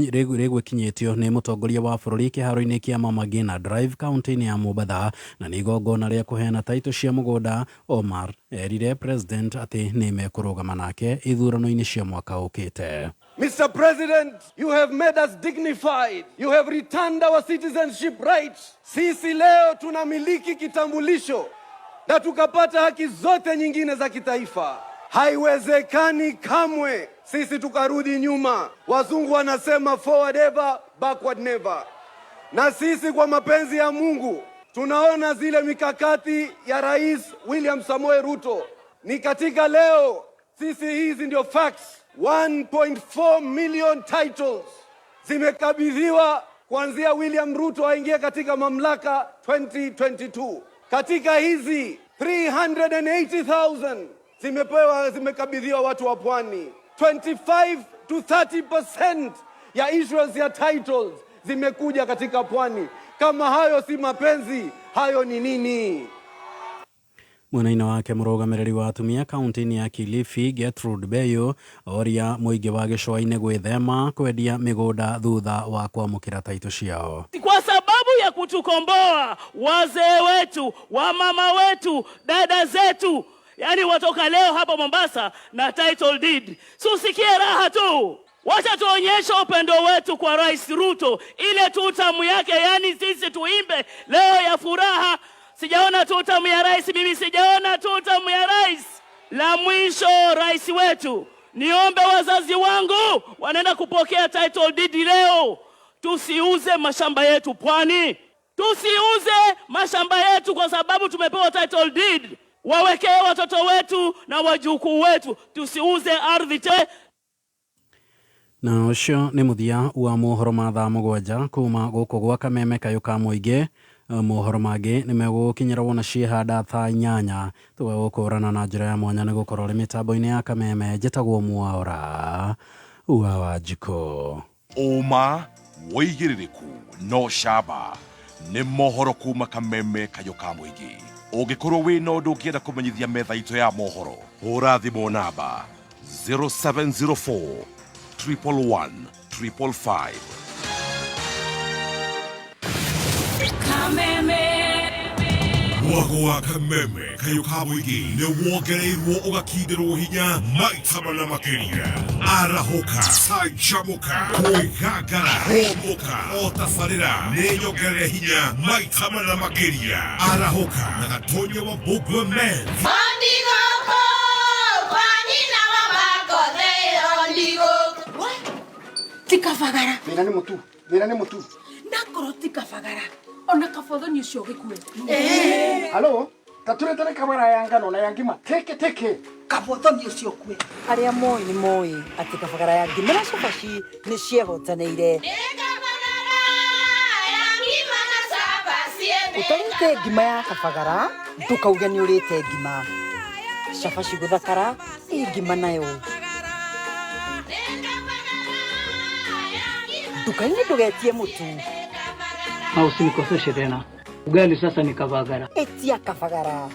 [SPEAKER 17] rĩgwĩkinyĩtio nĩ mũtongoria wa bũrũri kĩharo-inĩ kĩa Mama Ngina Drive kaunti-inĩ ya Mombatha na nĩ igongona rĩa kũheana taitũ cia mũgũnda, Omar erire president atĩ nĩ mekũrũgama nake ithurano-inĩ cia mwaka ũkĩte.
[SPEAKER 25] Mr. President, you have made us dignified. You have returned our citizenship rights. Sisi leo tunamiliki kitambulisho na tukapata haki zote nyingine za kitaifa. Haiwezekani kamwe sisi tukarudi nyuma. Wazungu wanasema forward ever, backward never. Na sisi kwa mapenzi ya Mungu tunaona zile mikakati ya Rais William Samoei Ruto. Ni katika leo sisi hizi ndio facts. 1.4 million titles zimekabidhiwa kuanzia William Ruto aingie katika mamlaka 2022. Katika hizi 380,000 zimekabidhiwa watu wa pwani. 25 to 30% ya issuance ya titles zimekuja katika pwani. Kama hayo si mapenzi, hayo ni nini?
[SPEAKER 17] Mwena-inĩ wake mũrũgamĩrĩri wa atumia kaunti-inĩ ya Kilifi Gertrude Beyo oria mũingĩ wa gĩcũa-inĩ gwĩthema kwendia mĩgũnda thutha wa kwamũkĩra taitũ ciao.
[SPEAKER 26] Kwa sababu ya kutukomboa wazee wetu, wamama wetu, dada zetu, yani watoka leo hapa Mombasa na title deed. Si usikie raha tu. Wacha tuonyeshe upendo wetu kwa Rais Ruto, ile tu tamu yake, yani sisi tuimbe leo ya furaha. Sijaona tu tamu ya rais, mimi sijaona tu tamu ya rais. La mwisho, rais wetu Niombe wazazi wangu wanaenda kupokea title deed leo, tusiuze mashamba yetu pwani, tusiuze mashamba yetu kwa sababu tumepewa title deed. Wawekee watoto wetu na wajukuu wetu, tusiuze ardhi te
[SPEAKER 17] Na ũcio nĩ mũthia wa mohoro ma thaa 7 kuma gũkũ gwa Kameme Kayũ ka Mũingĩ. Mohoro mangĩ nĩ megũgũkinyĩra wona ciĩhanda thaa 8 tũgagũkũrana na njĩra ya mwanya nĩ gũkorwo ũrĩ mĩtambo-inĩ ya Kameme. Njĩtagwo Mwaũra wa Wanjikũ.
[SPEAKER 4] Ũma, wĩigĩrĩrĩku no camba nĩ mohoro kuma Kameme Kayũ ka Mũingĩ. Ũngĩkorwo wĩna ũndũ ũngĩenda kũmenyithia metha itũ ya mohoro, hũra thimũ namba 0704 111 555.
[SPEAKER 3] Kameme.
[SPEAKER 2] Mwago wa Kameme Kayũ ka Mũingĩ nĩ wongereirwo ũgakindĩrwo hinya maita mana makĩria. Arahũka, canjamũka, kwĩgangara, hũmũka, o tabarĩra nĩ nyongerere hinya maita mana makĩria. Arahũka na Gatonya wa Mbũngwe Men.
[SPEAKER 5] Tikabagara.
[SPEAKER 14] Thĩna nĩ mũtu, thĩna nĩ mũtu.
[SPEAKER 5] Nakorwo tikabagara ona kabothoni ũcio ũgĩkue.
[SPEAKER 14] Halo, taturetere kabara ya ngano na ya ngima teke teke.
[SPEAKER 7] Kabothoni ũcio ũkue. Arĩa moĩ nĩ moĩ atĩ kabagara ya ngima na cabaci nĩ ciehotanĩire. Ũtarĩte ngima ya kabagara ndũkauge nĩ ũrĩte ngima. Cabaci gũthakara ĩ ngima nayo. Nduka-inĩ ndũgetie mũtu.
[SPEAKER 8] Na usinikoseshe tena. Ugali sasa ni kabagara.
[SPEAKER 7] Etia kabagara.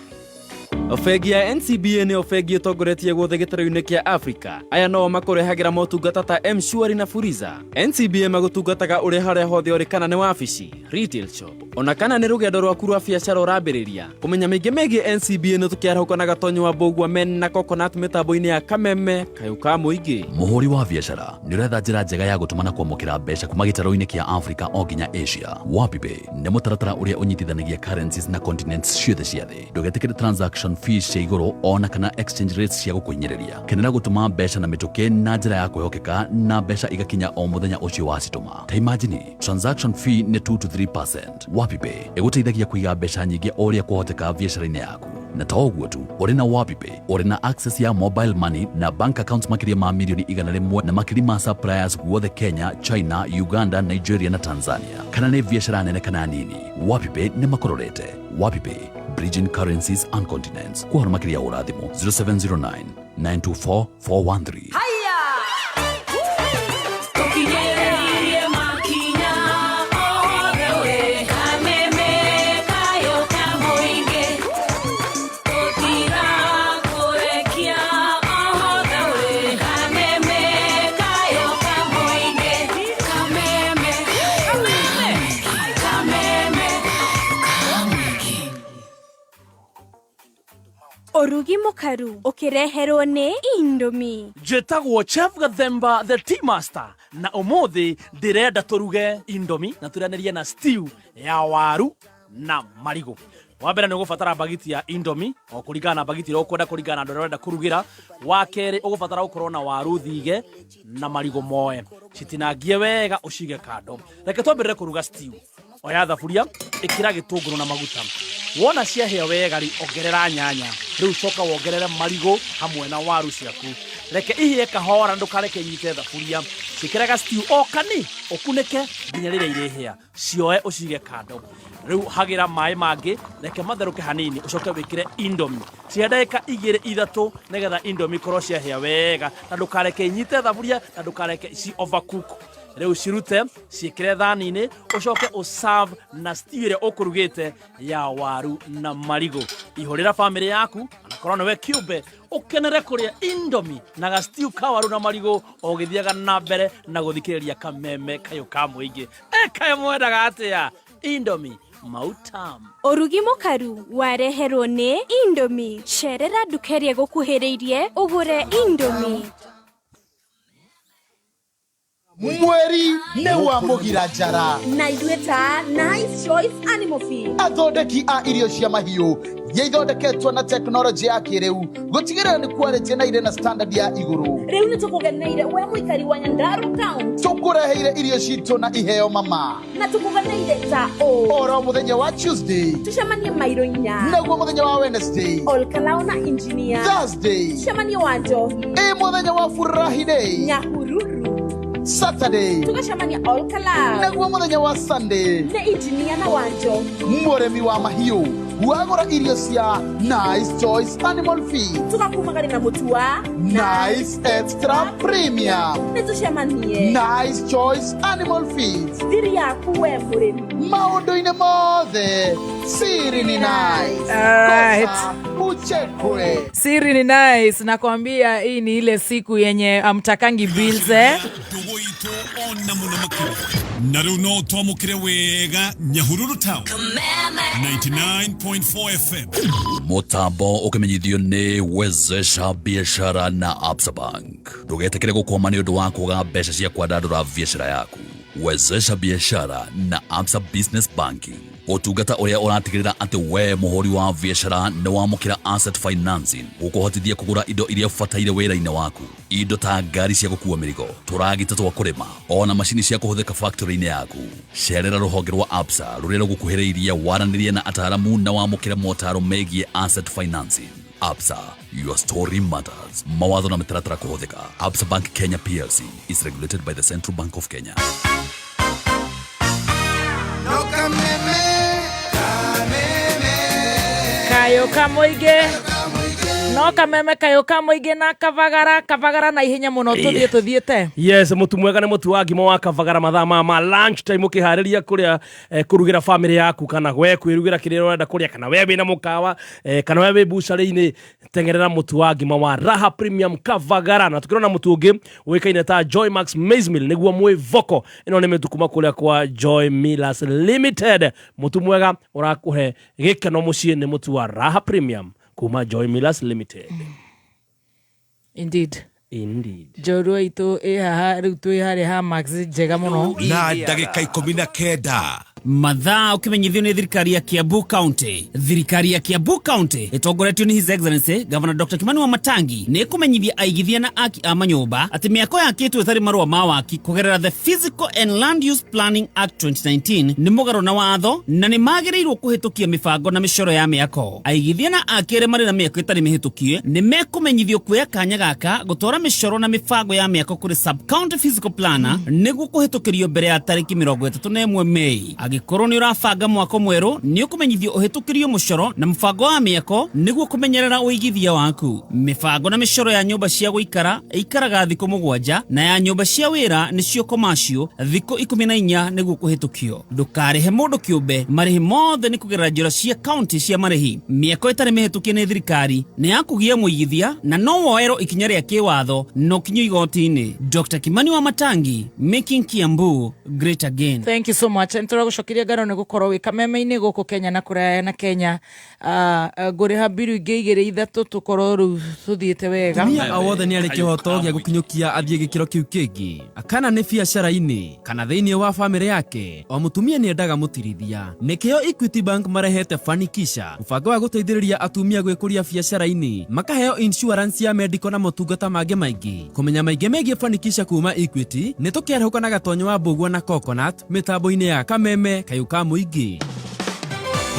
[SPEAKER 10] Bengi ya NCBA nĩyo bengi ĩtongoretie guothe gĩtarũ-inĩ kĩa Africa. Aya nao makũrehagĩra motungata ta M-Shwari na Fuliza. NCBA magũtungataga ũrĩ harĩa hothe ũrĩ, kana nĩ wabici, retail shop, ona kana nĩ rũgendo rwaku rwa biacara ũrambĩrĩria. Kũmenya mĩingĩ megiĩ NCBA nĩ tũkĩarahũka na Gatonyo wa Mbũgua Men na Coconut mĩtambo-inĩ ya Kameme Kayũ ka Mũingĩ.
[SPEAKER 12] Mũhũri wa biacara nĩ ũretha njĩra njega ya gũtũma na kwamũkĩra mbeca kuma gĩtarũ-inĩ kĩa Africa o nginya Asia. WapiPay nĩ mũtaratara ũrĩa ũnyitithanagia currencies na continents ciothe cia thĩ. Ndũgetĩkĩre transaction fees cia igũrũ ona kana exchange rates cia gũkũhinyĩrĩria. Kenera gũtũma mbeca na mĩtũkĩ na njĩra ya kwĩhokeka na mbeca igakinya o mũthenya ũcio wacitũma. Ta imagine, transaction fee nĩ 2 to 3%. WapiPay ĩgũteithagia kũiga mbeca nyingĩ o ũrĩa kwahoteka biacara-inĩ yaku. Na to ũguo tu, ũrĩ na WapiPay ũrĩ na access ya mobile money na bank accounts makĩria ma milioni 100 na makiri ma suppliers guothe Kenya, China, Uganda, Nigeria na Tanzania. Kana nĩ biacara nene kana nini, WapiPay nĩ makũrorete. WapiPay, bridging currencies and continents. Kuhoro makĩria hũra thimũ 0709 924 413.
[SPEAKER 3] Tũkinyĩrĩirie makinya othe we Kameme Kayũ ka Mũingĩ. Tũtigakũrekia othe we Kameme Kayũ ka Mũingĩ. Kameme, Kameme, Kameme ka Mũingĩ.
[SPEAKER 27] Ũrugi mũkaru ũkĩreherwo nĩ Indomie.
[SPEAKER 21] Njĩtagwo Chef Gathemba the Tea Master, na ũmũthĩ ndĩrenda tũruge Indomie na tũrĩanĩrie na stew ya waru na marigũ. Wa mbere nĩ ũgũbatara bagiti ya Indomie o kũringana na bagiti ĩrĩa ũkwenda, kũringana na andũ arĩa ũrenda kũrugĩra. Wa kerĩ ũgũbatara gũkorwo na waru thige na marigũ moe, citinangie wega ũcige kando. Reke twambĩrĩre kũruga stew. Oya thaburia, ĩkĩra gĩtũngũrũ na maguta. Wona ciahĩa wega rĩ, ongerera nyanya. Rĩu coka wongerere marigũ hamwe na waru ciaku. Reke ihĩe kahora, ndũkareke inyite thaburia. Ciĩkĩre ga stew o kani, ũkunĩke nginya rĩrĩa irĩhĩa. Cioe ũcige kando. Rĩu hagĩra maĩ mangĩ, reke matherũke hanini, ũcoke wĩkĩre Indomie. Cihe ndagĩka 2 3 nĩgetha Indomie ikorwo ciahĩa wega, na ndũkareke inyite thaburia na ndũkareke ci overcook. Rĩu cirute, ciĩkĩre thani-inĩ, ũcoke ũserve na stew ĩrĩa ũkũrugĩte ya waru na marigũ. Ihũrĩra bamĩrĩ yaku anakorwo nĩwe kĩũmbe, ũkenere kũrĩa Indomie na ga stew ka waru na marigũ o ũgĩthiaga na mbere na gũthikĩrĩria Kameme Kayũ ka Mũingĩ. Kaĩ mwendaga atĩa? Indomie mautam.
[SPEAKER 27] Ũrugi mũkaru wareherwo nĩ Indomie. Cerera nduka ĩrĩa ĩgũkuhĩrĩirie ũgũre Indomie.
[SPEAKER 1] Mweri nĩ wa mũgira njara.
[SPEAKER 5] Na ithuĩ ta Nice Choice Animal Feed,
[SPEAKER 1] athondeki a irio cia mahiũ iria ithondeketwo na tekinoronjĩ ya kĩrĩu gũtigĩrĩra nĩ quality na irĩ na standard ya igũrũ.
[SPEAKER 5] Rĩu nĩ tũkũgeneire we mũikari wa Nyandarua County.
[SPEAKER 1] Tũkũreheire irio citũ na iheo mama.
[SPEAKER 5] Na tũkũgeneire ta ũũ:
[SPEAKER 1] oro mũthenya wa Tuesday
[SPEAKER 5] tũcemanie mairo 4,
[SPEAKER 1] naguo mũthenya wa Wednesday
[SPEAKER 5] Olkalao na Engineer,
[SPEAKER 1] Thursday
[SPEAKER 5] tũcemanie wa Njohi,
[SPEAKER 1] ĩ mũthenya wa Furahi Day
[SPEAKER 5] Nyahururu,
[SPEAKER 1] Saturday
[SPEAKER 5] tũgacemania Olkalao,
[SPEAKER 1] naguo mũthenya wa Sunday
[SPEAKER 5] nĩ Engineer na wa Njohi.
[SPEAKER 1] Mũrĩmi wa mahiũ wagũra irio cia Nice Choice Animal Feed,
[SPEAKER 5] tũgakumagari na mũtu wa
[SPEAKER 1] Nice Extra Premium.
[SPEAKER 5] Nĩ tũcemanie
[SPEAKER 1] Nice Choice Animal Feed,
[SPEAKER 5] thiri yaku we mũrĩmi.
[SPEAKER 1] Maũndũ-inĩ mothe siri ni nice.
[SPEAKER 6] Alright.
[SPEAKER 1] Kosa, uchekwe.
[SPEAKER 6] Siri ni nice, nakwambia hii ni ile siku yenye amtakangi bills, eh?
[SPEAKER 9] Na rĩu no twamũkĩre wega Nyahururu Town 99.4 FM.
[SPEAKER 12] Mutambo ukimenyithio nĩ Wezesha Biashara na Absa Bank. Ndũgetĩkĩre gũkwama nĩ ũndũ wa kwaga mbeca cia kwandandũra biashara yaku. Wezesha Biashara na Absa Business Banking, ũtungata ũrĩa ũratigĩrĩra atĩ we mũhũri wa biashara nĩ wamũkĩra asset financing gũkũhotithia kũgũra indo iria ũbataire wĩra-inĩ waku, indo ta ngari cia gũkua mĩrigo, tũragita twa kũrĩma, ona macini cia kũhũthĩka factory-inĩ yaku. Cerera rũhonge rwa Absa rũrĩa rũgũkuhĩrĩirie, waranĩrie na ataaramu na wamũkĩre motaro megiĩ asset financing. Absa, your story matters. Mawatho na mĩtaratara kũhũthĩka. Absa Bank Kenya PLC is regulated by the Central Bank of Kenya.
[SPEAKER 6] Kayo kamoige no kameme kayo kamoige na Kavagara, Kavagara na ihenya muno tuthie tuthiete.
[SPEAKER 11] Yes, mutu mwega nĩ mũtu wa ngima wa Kavagara. Mathaa ma lunch time ũkĩharĩria kũrĩa, kũrugĩra family yaku kana we kwĩrugĩra kĩrĩa ũrenda kũrĩa, kana we wĩna mũkawa, kana we wĩ bucarĩ-inĩ, tengerera mũtu wa ngima wa Raha Premium Kavagara. Na tukĩrona mũtu ũngĩ ũĩkaine ta Joy Max Maize Meal, nĩguo mwĩvoko. Ĩno nĩ mĩtu kuma kũrĩa kwa Joy Millers Limited. Mũtu mwega ũrakũhe gĩkeno mũciĩ nĩ mũtu wa Raha Premium kuma Joy Millers Limited.
[SPEAKER 6] Indeed.
[SPEAKER 11] Indeed.
[SPEAKER 6] Njorua itũ ĩ haha rĩu, twĩ harĩa ha Max njega mũno.
[SPEAKER 2] Na ndagĩka 19.
[SPEAKER 13] Mathaa ũkĩmenyithio nĩ thirikari ya Kiambu County. Thirikari ya Kiambu County ĩtongoretio nĩ His Excellency Governor Dr. Kimani Wamatangi nĩ ĩkũmenyithia aigithia na aki a manyũmba atĩ mĩako yakĩtwo ĩtarĩ marũa ma waki kũgerera the Physical and Land Use Planning Act 2019 nĩ mũgarũ na watho na nĩ magĩrĩirwo kũhĩtũkia mĩbango na mĩcoro ya mĩako. Aigithia na aki arĩa marĩ na mĩako ĩtarĩ mĩhĩtũkie nĩ mekũmenyithio kuoya kanya gaka gũtwara mĩcoro na mĩbango ya mĩako kũrĩ sub county physical planner nĩguo kũhĩtũkĩrio mbere ya tarĩki 31 Mei. Angĩkorwo nĩ ũrabanga mwako mwerũ, nĩ ũkũmenyithio ũhĩtũkĩrio mũcoro na mũbango wa mĩako nĩguo kũmenyerera ũigithia waku. Mĩbango na mĩcoro ya nyũmba cia gũikara ĩikaraga thikũ 7 na ya nyũmba cia wĩra nĩcio commercial thikũ 14 nĩguo kũhĩtũkio. Ndũkarĩhe mũndũ kĩũmbe, marĩhi mothe nĩ kũgerera njĩra cia county cia marĩhi. Mĩako ĩtarĩ mĩhĩtũkie nĩ thirikari nĩ ya kũgia mũigithia na no woerwo ikinya rĩa kĩwatho na ũkinyio igoti-inĩ. Dr. Kimani Wamatangi, making Kiambu great again.
[SPEAKER 6] Thank you so much. Nĩtũragũcokeria ngano nĩ gũkorwo wĩ kameme-inĩ gũkũ Kenya na kũraya na Kenya. Ngũrĩha mbiru ingĩ igĩrĩ ithatũ tũkorwo rĩu tũthiĩte wega.
[SPEAKER 10] Mũtumia o wothe nĩ arĩ kĩhoto gĩa gũkinyũkia athiĩ gĩkĩro kĩu kĩngĩ, kana nĩ biacara-inĩ kana thĩinĩ wa bamĩrĩ yake. O mũtumia nĩ endaga mũtirithia. Nĩkĩo Equity Bank marehete Fanikisha, mũbango wa gũteithĩrĩria atumia gwĩkũria biacara-inĩ, makaheo insurance ya medical na motungata mangĩ maingĩ. Kũmenya maingĩ megiĩ Fanikisha kuma Equity nĩ tũkĩarahũka na Gatonyo wa Mbũgua na Coconut mĩtambo-inĩ ya Kameme kayũ ka mũingĩ.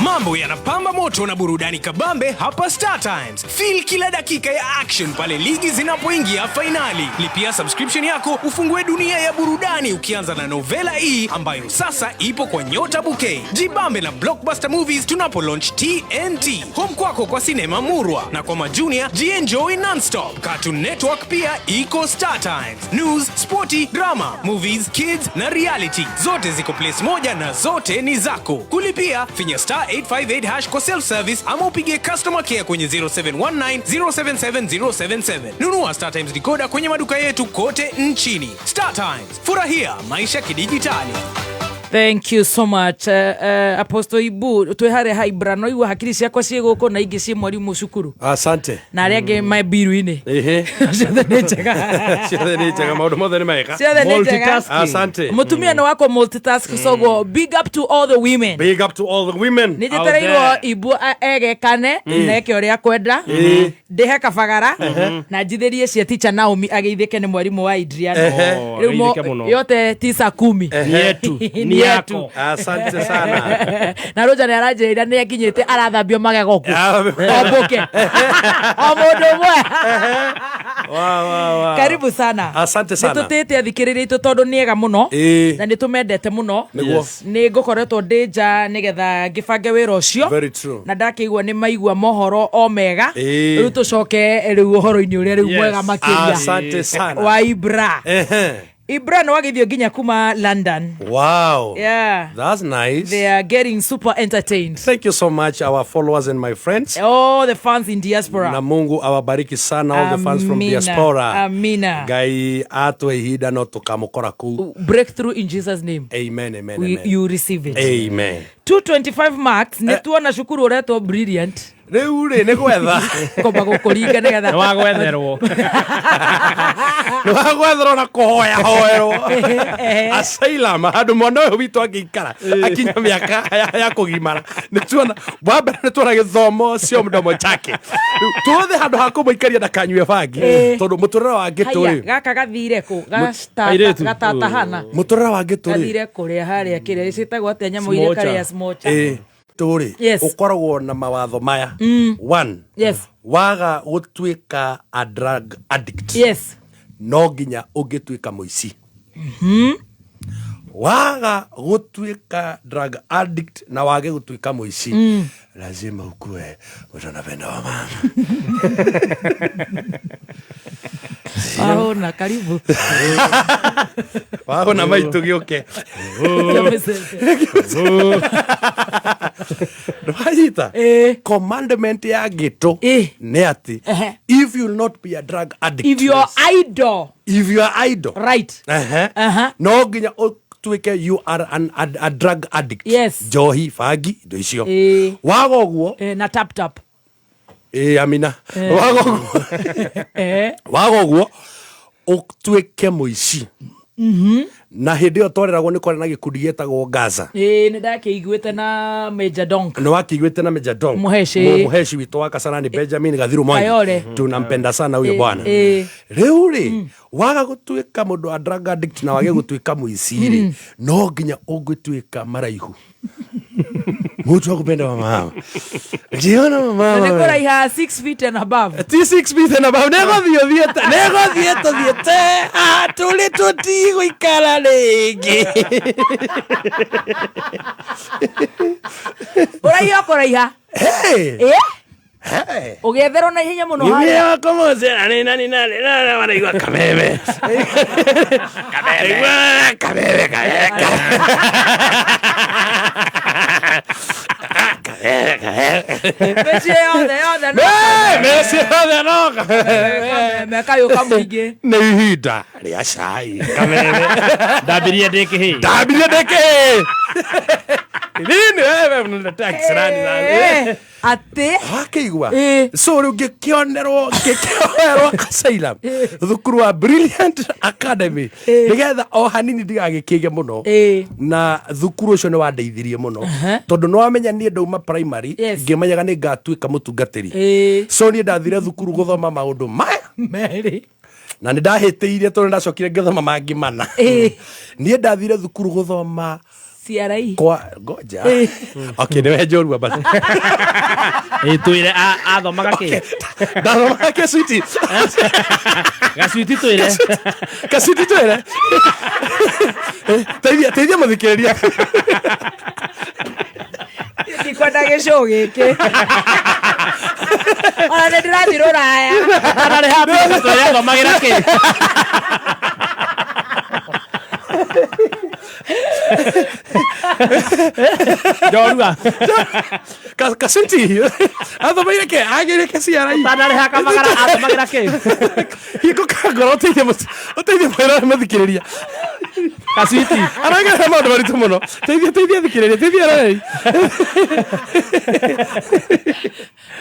[SPEAKER 15] Mambo yanapamba moto na burudani kabambe hapa Star Times. Feel kila dakika ya action pale ligi zinapoingia fainali. Lipia subscription yako ufungue dunia ya burudani ukianza na Novela E ambayo sasa ipo kwa Nyota Bouquet. Jibambe na Blockbuster Movies tunapo launch TNT. Home kwako kwa sinema murwa, na kwa majunia jienjoy nonstop. Cartoon Network pia iko Star Times. News, sporty, drama, movies, kids na reality. Zote ziko place moja na zote ni zako. Kulipia finya star 858 hash kwa self service ama upige customer care kwenye 0719 077 077. Nunua Star Times decoder kwenye maduka yetu kote nchini. Star Times, furahia maisha kidijitali.
[SPEAKER 6] Thank you so much. Apostle Ibu twĩ harĩa haibra no igua hakiri ciakwa ciĩ gũkũ na ingĩ ciĩ mwarimũ cukuru
[SPEAKER 16] Asante.
[SPEAKER 6] Na arĩa angĩ me mbiru-inĩ.
[SPEAKER 16] Ehe.
[SPEAKER 6] Ciothe nĩ njega.
[SPEAKER 16] Ciothe nĩ njega, maũndũ mothe nĩ mega.
[SPEAKER 6] Ciothe nĩ njega.
[SPEAKER 16] Asante.
[SPEAKER 6] Mũtumia nĩ wakwa multitask, soguo big up to all the women.
[SPEAKER 16] Big up to all the women
[SPEAKER 6] Nĩ
[SPEAKER 16] out
[SPEAKER 6] njetereirwo
[SPEAKER 16] there.
[SPEAKER 6] Ibu egekane na eke ũrĩa kwenda, ndĩhe kabagara na njithĩrie cia ticha Naomi ageithĩke nĩ mwarimũ wa Adriano. Rĩu
[SPEAKER 11] Ageithĩke mũno.
[SPEAKER 6] Yote tisa kumi.
[SPEAKER 16] Ehe.
[SPEAKER 11] Ni yetu.
[SPEAKER 6] Ni
[SPEAKER 11] Ni
[SPEAKER 6] yetu.
[SPEAKER 11] yako.
[SPEAKER 16] Asante sana.
[SPEAKER 6] Na Roja nĩ aranjĩrĩra nĩ akinyĩte arathambio magego ku ombũke o mũndũ ũmwe.
[SPEAKER 16] Wow, wow, wow.
[SPEAKER 6] Karibu sana.
[SPEAKER 16] Asante sana.
[SPEAKER 6] Nĩ tũtĩte athikĩrĩria itũ tondũ nĩ ega mũno na nĩ tũmendete mũno.
[SPEAKER 16] Nĩguo. Yes.
[SPEAKER 6] Nĩ ngũkoretwo ndĩ nja nĩgetha ngĩbange wĩra ũcio.
[SPEAKER 16] Very true.
[SPEAKER 6] Na ndakĩigua nĩ maigua mohoro o mega. Rĩu tũcoke rĩu ũhoro-inĩ ũrĩa rĩu mwega makĩria
[SPEAKER 16] Asante sana.
[SPEAKER 6] wa Ibra. Ibra nĩ wagĩthio nginya kuma London.
[SPEAKER 16] Wow.
[SPEAKER 6] Yeah.
[SPEAKER 16] That's nice.
[SPEAKER 6] They are getting super entertained.
[SPEAKER 16] Thank you so much, our followers and my friends.
[SPEAKER 6] All the fans in diaspora.
[SPEAKER 16] Na Mungu awabariki sana all the fans from
[SPEAKER 6] Amina.
[SPEAKER 16] diaspora.
[SPEAKER 6] Amina.
[SPEAKER 16] Ngai atwe ihinda no tukamukora kuu.
[SPEAKER 6] Breakthrough in Jesus name.
[SPEAKER 16] Amen, amen, amen.
[SPEAKER 6] You receive it.
[SPEAKER 16] Amen.
[SPEAKER 6] 225 marks nĩ tuona cukuru ũretwo brilliant.
[SPEAKER 16] Rĩu rĩ nĩ gwetha.
[SPEAKER 6] Komba gũkũringa nĩgetha
[SPEAKER 11] Nĩ wagwetherwo.
[SPEAKER 16] Nĩ wagwetherwo na kũhoya hoerwo asylum handũ mwana ũyũ witũ angĩikara akinya mĩaka ya kũgimara. Nĩ tuona wa mbere nĩ tuona gĩthomo sio mdomo chake. Rĩu tuothe handũ ha kũmũikaria ndakanyue bangi tondũ mũtũrĩre wa ngĩtũ
[SPEAKER 6] Haya,
[SPEAKER 16] rĩ
[SPEAKER 6] gaka gathire kũ?
[SPEAKER 16] Airĩtu.
[SPEAKER 6] Gatatahana.
[SPEAKER 16] Mũtũrĩre wa ngĩtũ rĩ
[SPEAKER 6] Gathire kũrĩa harĩa kĩrĩa cĩtagwo atĩa nyamũ iria
[SPEAKER 16] Smocha.
[SPEAKER 6] karĩa smocha.
[SPEAKER 16] Tũrĩ
[SPEAKER 6] Yes.
[SPEAKER 16] ũkoragwo na mawatho maya. One, waga gũtuĩka a drug addict, no nginya ũngĩtuĩka mũici. Waga gũtuĩka drug addict na wage gũtuĩka mũici, lazima ukue mtu anapenda wa mama.
[SPEAKER 6] Ahona karibu.
[SPEAKER 16] Wahona maitũ gĩũke. Ndwanyita commandment ya gĩtũ nĩ atĩ if you will not be a drug addict,
[SPEAKER 6] If you are idle.
[SPEAKER 16] If you are idle,
[SPEAKER 6] right.
[SPEAKER 16] No nginya ũtuĩke you are a drug addict.
[SPEAKER 6] Yes.
[SPEAKER 16] Njohi, bangi, indo icio. Waga ũguo
[SPEAKER 6] Na tap tap.
[SPEAKER 16] Amina. Waga ũguo, waga ũguo ũtuĩke mũici. Na hĩndĩ ĩyo twareragwo nĩ kwarĩ na gĩkundi gĩetagwo Gaza.
[SPEAKER 6] Nĩ ndakĩiguĩte na Major Donk.
[SPEAKER 16] Nĩ wakĩiguĩte na Major Donk.
[SPEAKER 6] Mũheci.
[SPEAKER 16] Mũheci witũ wa Kasarani Benjamin Gathiru Mwangi.
[SPEAKER 6] Kayore.
[SPEAKER 16] Tunampenda sana huyo bwana. Rĩu rĩ waga gũtuĩka mũndũ wa drug addict na wage gũtuĩka mũici rĩ, no nginya ũngĩtuĩka maraihu. Mtu akupenda wa mama. Ukiona mama.
[SPEAKER 6] Na nĩ kũraiha 6 feet and above.
[SPEAKER 16] Ti 6 feet and above. Nĩgũthiĩ ũthiĩte, nĩgũthiĩ tũthiĩte. Ah, tũrĩ tũtigũikara rĩngĩ.
[SPEAKER 6] Ũraiha ũkũraiha.
[SPEAKER 16] Hey.
[SPEAKER 6] Eh? Ũgĩetherwo na ihenya mũno harĩa.
[SPEAKER 16] Wanaigua kameme. Kameme. Kameme, kameme.
[SPEAKER 6] Mĩciĩ yothe yothe no.
[SPEAKER 16] Mĩciĩ yothe no.
[SPEAKER 6] Kameme kayũ kamũingĩ.
[SPEAKER 16] Nĩ ihinda rĩa cai. Kameme.
[SPEAKER 11] Ndambirie ndĩ kĩhĩĩ.
[SPEAKER 16] Ndambirie ndĩ kĩhĩĩ. Nini wewe mnaletea kisirani sana.
[SPEAKER 6] Atĩ
[SPEAKER 16] Wakĩigua. So rĩu ngĩkĩonerwo ngĩkĩoerwo asylum thukuru wa Brilliant Academy nĩgetha o hanini ndigagĩkĩge mũno. Na thukuru ũcio nĩ wandeithirie mũno tondũ nĩ wamenya niĩ ndauma primary ngĩmenyaga nĩ ngatuĩka mũtungatĩri. So niĩ ndathire thukuru gũthoma maũndũ maya
[SPEAKER 6] merĩ
[SPEAKER 16] na nĩ ndahĩtĩirie tondũ ndacokire ngĩthoma mangĩ mana. Niĩ ndathire thukuru gũthoma
[SPEAKER 6] CRE.
[SPEAKER 16] Kwa ngoja. Okay, nĩwe njorua basi.
[SPEAKER 11] Twĩre athomaga kĩ?
[SPEAKER 16] Ndathomaga kĩcuiti.
[SPEAKER 11] Gacuiti twĩre.
[SPEAKER 16] Gacuiti twĩre. Teithia teithia mũthikĩrĩria.
[SPEAKER 6] Ndikwenda gĩcũ gĩkĩ. Ona nĩ ndĩrathiĩ rũraya.
[SPEAKER 11] Ararĩ happy twĩre athomagĩra kĩ? Njorua.
[SPEAKER 16] Kacinti athomeire ke agĩire ke CRI
[SPEAKER 11] Ũtanarĩha Kabagara athomagĩra kĩ?
[SPEAKER 16] Hingo ka ngoro ũteithie ũteithie mwĩrore mũthikĩrĩria.
[SPEAKER 11] Kaswiti.
[SPEAKER 16] Aragerera maũndũ maritũ mũno. Teithia teithia thikĩrĩria teithia eroreri.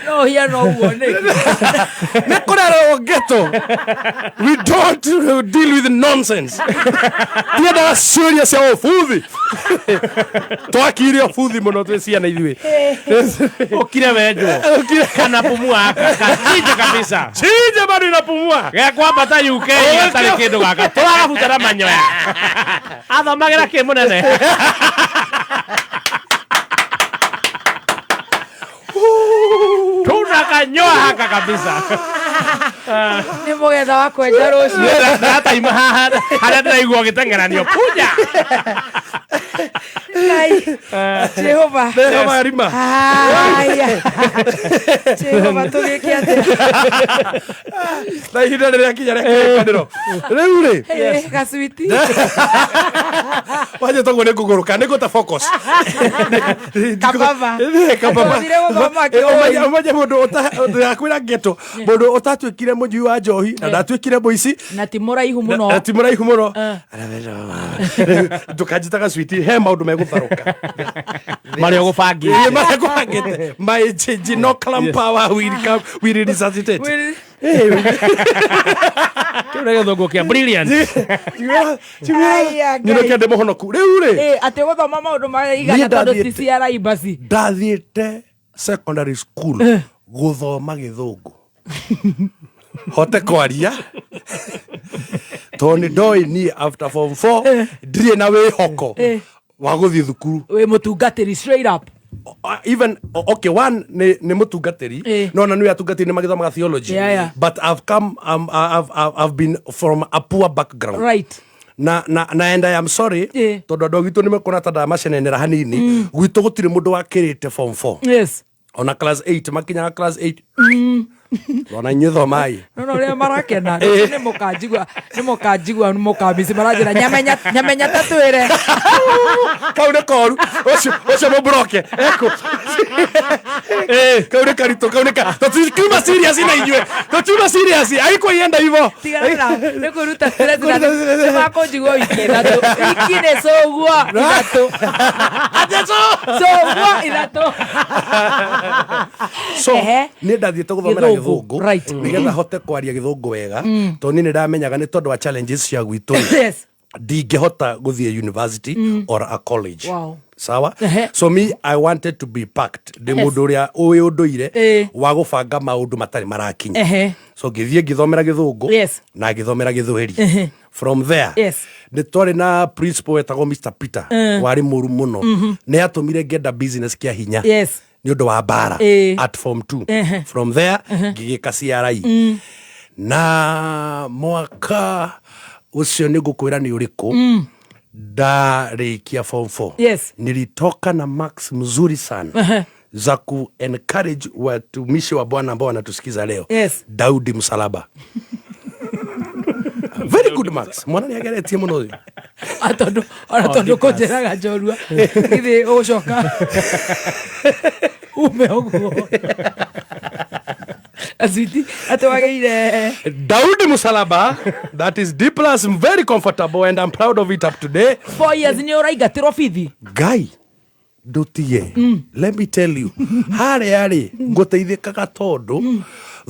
[SPEAKER 6] No hiana ũguo nĩkĩ?
[SPEAKER 16] Nĩ kũrerwo ghetto. We don't deal with nonsense. Tiendaga ciũria cia ũbuthi. Twakire ũbuthi mũno twĩ ciana ithuĩ.
[SPEAKER 11] Ukire wenjwo. Kana pumua haka. Kachinja kabisa.
[SPEAKER 16] Chinja bado inapumua.
[SPEAKER 11] Gekwambata UK gatarĩ kĩndũ gaka. Tũragabuta na manyoya. Athomagĩra kĩ mũnene? Tunakanyoa haka kabisa.
[SPEAKER 6] Nĩ mũgetha wa kwenja rũciũ.
[SPEAKER 11] Ndataima haha harĩa ndĩraigua ũgĩteng'eranio punya.
[SPEAKER 6] Ngai. Jehova.
[SPEAKER 16] Jehova rima.
[SPEAKER 6] Haya. Jehova tũgĩke atĩa?
[SPEAKER 16] Na ihinda rĩrĩa kinya rĩa kĩrĩkanĩro. Rĩu rĩ.
[SPEAKER 6] Eh, Gacwiti.
[SPEAKER 16] Wanja toguo nĩ ngũgũrũka nĩ ngũta focus.
[SPEAKER 6] Kababa.
[SPEAKER 16] Eh, kababa.
[SPEAKER 6] Twathire gũthoma
[SPEAKER 16] Eh,
[SPEAKER 6] kĩũĩ.
[SPEAKER 16] ũmenye mũndũ ndĩrakwĩra ghetto mũndũ ũtatuĩkire mũnyui wa njohi na ndatuĩkire mũici
[SPEAKER 6] Na ti mũraihu mũno.
[SPEAKER 16] na ti mũraihu mũno
[SPEAKER 6] Eh.
[SPEAKER 16] ndũkanjĩtaga switi he maũndũ megũtharũka
[SPEAKER 11] Marĩa ũgũbangĩte.
[SPEAKER 16] Ĩĩ, marĩa ngũbangĩte my genoclam power will come will resuscitate
[SPEAKER 6] Will-
[SPEAKER 11] Kĩu nĩ gĩthũngũ kĩa brilliant.
[SPEAKER 6] Aya, Ngai.
[SPEAKER 16] nyinũke ndĩ mũhonoku rĩu rĩ
[SPEAKER 6] Eh, atĩ gũthoma maũndũ maigana
[SPEAKER 16] Niĩ
[SPEAKER 6] tondũ ti
[SPEAKER 16] ndathiĩte-
[SPEAKER 6] CRI basi.
[SPEAKER 16] ndathiĩte secondary school gũthoma gĩthũngũ hote kwaria tondũ nĩ ndoĩ niĩ after form 4 ndirĩ na wĩhoko
[SPEAKER 6] Eh.
[SPEAKER 16] wa gũthiĩ thukuru
[SPEAKER 6] Wĩ mũtungatĩri straight up.
[SPEAKER 16] Even okay one nĩ mũtungatĩri
[SPEAKER 6] Eh.
[SPEAKER 16] no na nĩ atungatĩri nĩ magĩthomaga theology
[SPEAKER 6] Yeah, yeah.
[SPEAKER 16] but I've come I've been from a poor background
[SPEAKER 6] Right.
[SPEAKER 16] na and I am sorry
[SPEAKER 6] Eh.
[SPEAKER 16] tondũ andũ a gwitũ nĩ mekuona ta ndamacenenera hanini gwitũ gũtirĩ mũndũ wakĩrĩte form 4
[SPEAKER 6] Yes.
[SPEAKER 16] ona class 8 makinyaga class 8 ona inyuĩ thomai
[SPEAKER 6] No no ũrĩa marakena rũciũ nĩ mũkanjigua nĩ mũkanjigua nĩ mũkambici maranjĩra nyamenya nyamenya ta twĩre
[SPEAKER 16] kau nĩ koru ũcio ũcio mũmbroke eko kau nĩ karitũ kau nĩ ka tũtiuma serious na inyuĩ tũtiuma serious agĩkwo yenda hivo
[SPEAKER 6] tigana na nĩ kwĩruta stress na nĩ makũnjigua wiki ithatũ wiki nĩ cũguo ithatũ cũguo ithatũ
[SPEAKER 16] so
[SPEAKER 6] Ehe.
[SPEAKER 16] niĩ ndathiĩte gũthomera
[SPEAKER 6] Gĩthũngũ,
[SPEAKER 16] gĩthũngũ
[SPEAKER 6] right.
[SPEAKER 16] nĩgetha hote kwaria gĩthũngũ wega
[SPEAKER 6] Mm.
[SPEAKER 16] tondũ niĩ nĩ ndamenyaga nĩ tondũ wa challenges cia gwitũ rĩ,
[SPEAKER 6] Yes.
[SPEAKER 16] ndingĩhota gũthiĩ university
[SPEAKER 6] Mm.
[SPEAKER 16] or a college
[SPEAKER 6] Wow.
[SPEAKER 16] sawa
[SPEAKER 6] Ehe.
[SPEAKER 16] so me i wanted to be packed ndĩ
[SPEAKER 6] Yes.
[SPEAKER 16] mũndũ ũrĩa ũĩ ũndũire
[SPEAKER 6] Ĩĩ.
[SPEAKER 16] wa gũbanga maũndũ matarĩ marakinya
[SPEAKER 6] Ehe.
[SPEAKER 16] so ngĩthiĩ ngĩthomera gĩthũngũ
[SPEAKER 6] Yes.
[SPEAKER 16] na ngĩthomera gĩthweri
[SPEAKER 6] Ehe.
[SPEAKER 16] from there
[SPEAKER 6] Yes.
[SPEAKER 16] nĩ twarĩ na principal wetagwo Mr Peter
[SPEAKER 6] Eh.
[SPEAKER 16] warĩ mũru mũno
[SPEAKER 6] Mhm.
[SPEAKER 16] nĩ atũmire ngenda business kĩa hinya
[SPEAKER 6] Yes.
[SPEAKER 16] nĩ ũndũ wa mbara
[SPEAKER 6] Ĩĩ.
[SPEAKER 16] at form 2
[SPEAKER 6] Ehe.
[SPEAKER 16] from there
[SPEAKER 6] Ehe.
[SPEAKER 16] ngĩgĩka CRI
[SPEAKER 6] Mm.
[SPEAKER 16] na mwaka ũcio nĩ ngũkwĩra nĩ ũrĩkũ
[SPEAKER 6] Mm.
[SPEAKER 16] ndarĩkia form 4
[SPEAKER 6] Yes.
[SPEAKER 16] nilitoka na max mzuri sana
[SPEAKER 6] Ehe.
[SPEAKER 16] za ku encourage watumishi wa bwana ambao wanatusikiza leo
[SPEAKER 6] Yes.
[SPEAKER 16] daudi msalaba very good marks mwana nĩ ageretie mũno ũyũ
[SPEAKER 6] tondũ ona tondũ kũnjĩraga njorua githĩ ũgũcoka ume ũguo aciti atĩ wagĩire
[SPEAKER 16] daudi msalaba that is D plus very comfortable and I'm proud of it up today
[SPEAKER 6] 4 years nĩ ũraingatĩrwo bithi
[SPEAKER 16] ngai ndũtige let me tell you harĩa rĩ ngũteithĩkaga tondũ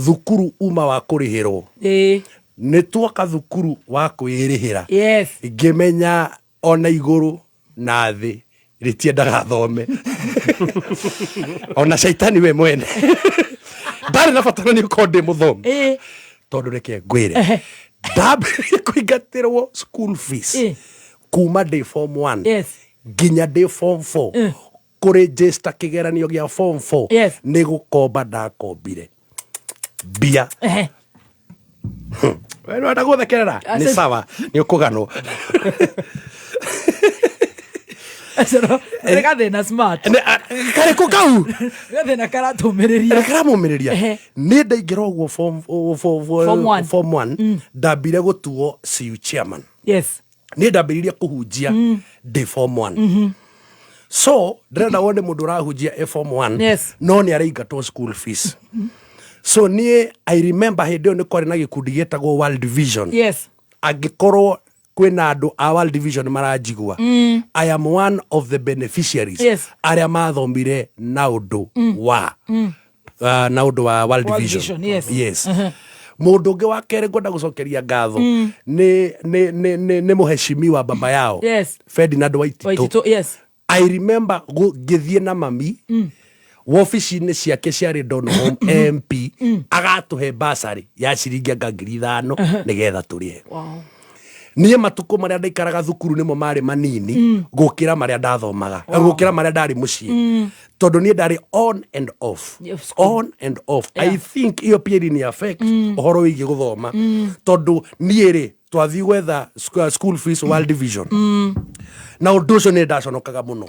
[SPEAKER 16] thukuru uma wa kũrĩhĩrwo
[SPEAKER 6] ĩĩ
[SPEAKER 16] nĩ twoka thukuru wa kwĩrĩhĩra
[SPEAKER 6] yes
[SPEAKER 16] ngĩmenya ona igũrũ na thĩ rĩtiendaga thome ona caitani we mwene ndarĩ na bata na nĩ ũkorwo ndĩ mũthomi
[SPEAKER 6] ĩĩ
[SPEAKER 16] tondũ reke ngwĩre ndambĩrĩrie kũingatĩrwo school fees
[SPEAKER 6] Ĩĩ.
[SPEAKER 16] kuma ndĩ form 1
[SPEAKER 6] Yes.
[SPEAKER 16] nginya ndĩ form 4
[SPEAKER 6] Eh.
[SPEAKER 16] kũrĩ register kĩgeranio gĩa form 4
[SPEAKER 6] Yes.
[SPEAKER 16] nĩ gũkomba ndakombire mbia
[SPEAKER 6] Ehe.
[SPEAKER 16] we nĩwenda gũthekerera nĩ
[SPEAKER 6] Aca-
[SPEAKER 16] sawa nĩ ũkũganwo
[SPEAKER 6] nĩ gathĩna smart
[SPEAKER 16] karĩkũ kau
[SPEAKER 6] Nĩ gathĩna karatũmĩrĩria
[SPEAKER 16] karamũmĩrĩria
[SPEAKER 6] Ehe.
[SPEAKER 16] nĩ ndaingĩra ũguo
[SPEAKER 6] Form one.
[SPEAKER 16] form 1 ndambire gũtuo CU chairman
[SPEAKER 6] yes
[SPEAKER 16] nĩ ndambĩrĩirie kũhunjia
[SPEAKER 6] Mm.
[SPEAKER 16] ndĩ form 1
[SPEAKER 6] Mhm.
[SPEAKER 16] So ndĩrenda wone mũndũ ũrahunjia e form 1
[SPEAKER 6] Yes.
[SPEAKER 16] no nĩ araingatwo school fees. So niĩ I remember hĩndĩ ĩyo nĩ kwarĩ na gĩkundi gĩtagwo World Vision.
[SPEAKER 6] Yes.
[SPEAKER 16] Angĩkorwo kwĩna andũ a World Vision maranjigua, I am one of the beneficiaries
[SPEAKER 6] Yes.
[SPEAKER 16] arĩa mathomire na ũndũ wa na ũndũ wa World
[SPEAKER 6] World
[SPEAKER 16] Vision.
[SPEAKER 6] Vision, yes.
[SPEAKER 16] Yes. Mũndũ ũngĩ wa kerĩ ngwenda gũcokeria ngatho nĩ mũheshimiwa baba yao
[SPEAKER 6] Yes.
[SPEAKER 16] Ferdinand Waititũ.
[SPEAKER 6] Waititũ, yes.
[SPEAKER 16] I remember ngĩthiĩ na mami wobici-inĩ ciake ciarĩ Donholm MP, agatũhe basarĩ ya ciringi anga 5,000 nĩgetha tũrĩe.
[SPEAKER 6] Wow.
[SPEAKER 16] Niĩ matukũ marĩa ndaikaraga thukuru nĩmo marĩ manini gũkĩra marĩa ndathomaga, gũkĩra marĩa ndarĩ mũciĩ, tondũ niĩ ndarĩ on and off.
[SPEAKER 6] Yes, school.
[SPEAKER 16] On and off. I think ĩyo pia ni affect ũhoro wĩgiĩ gũthoma, tondũ niĩ rĩ twathiĩ gwetha school fees World Division, na ũndũ ũcio nĩ ndaconokaga mũno.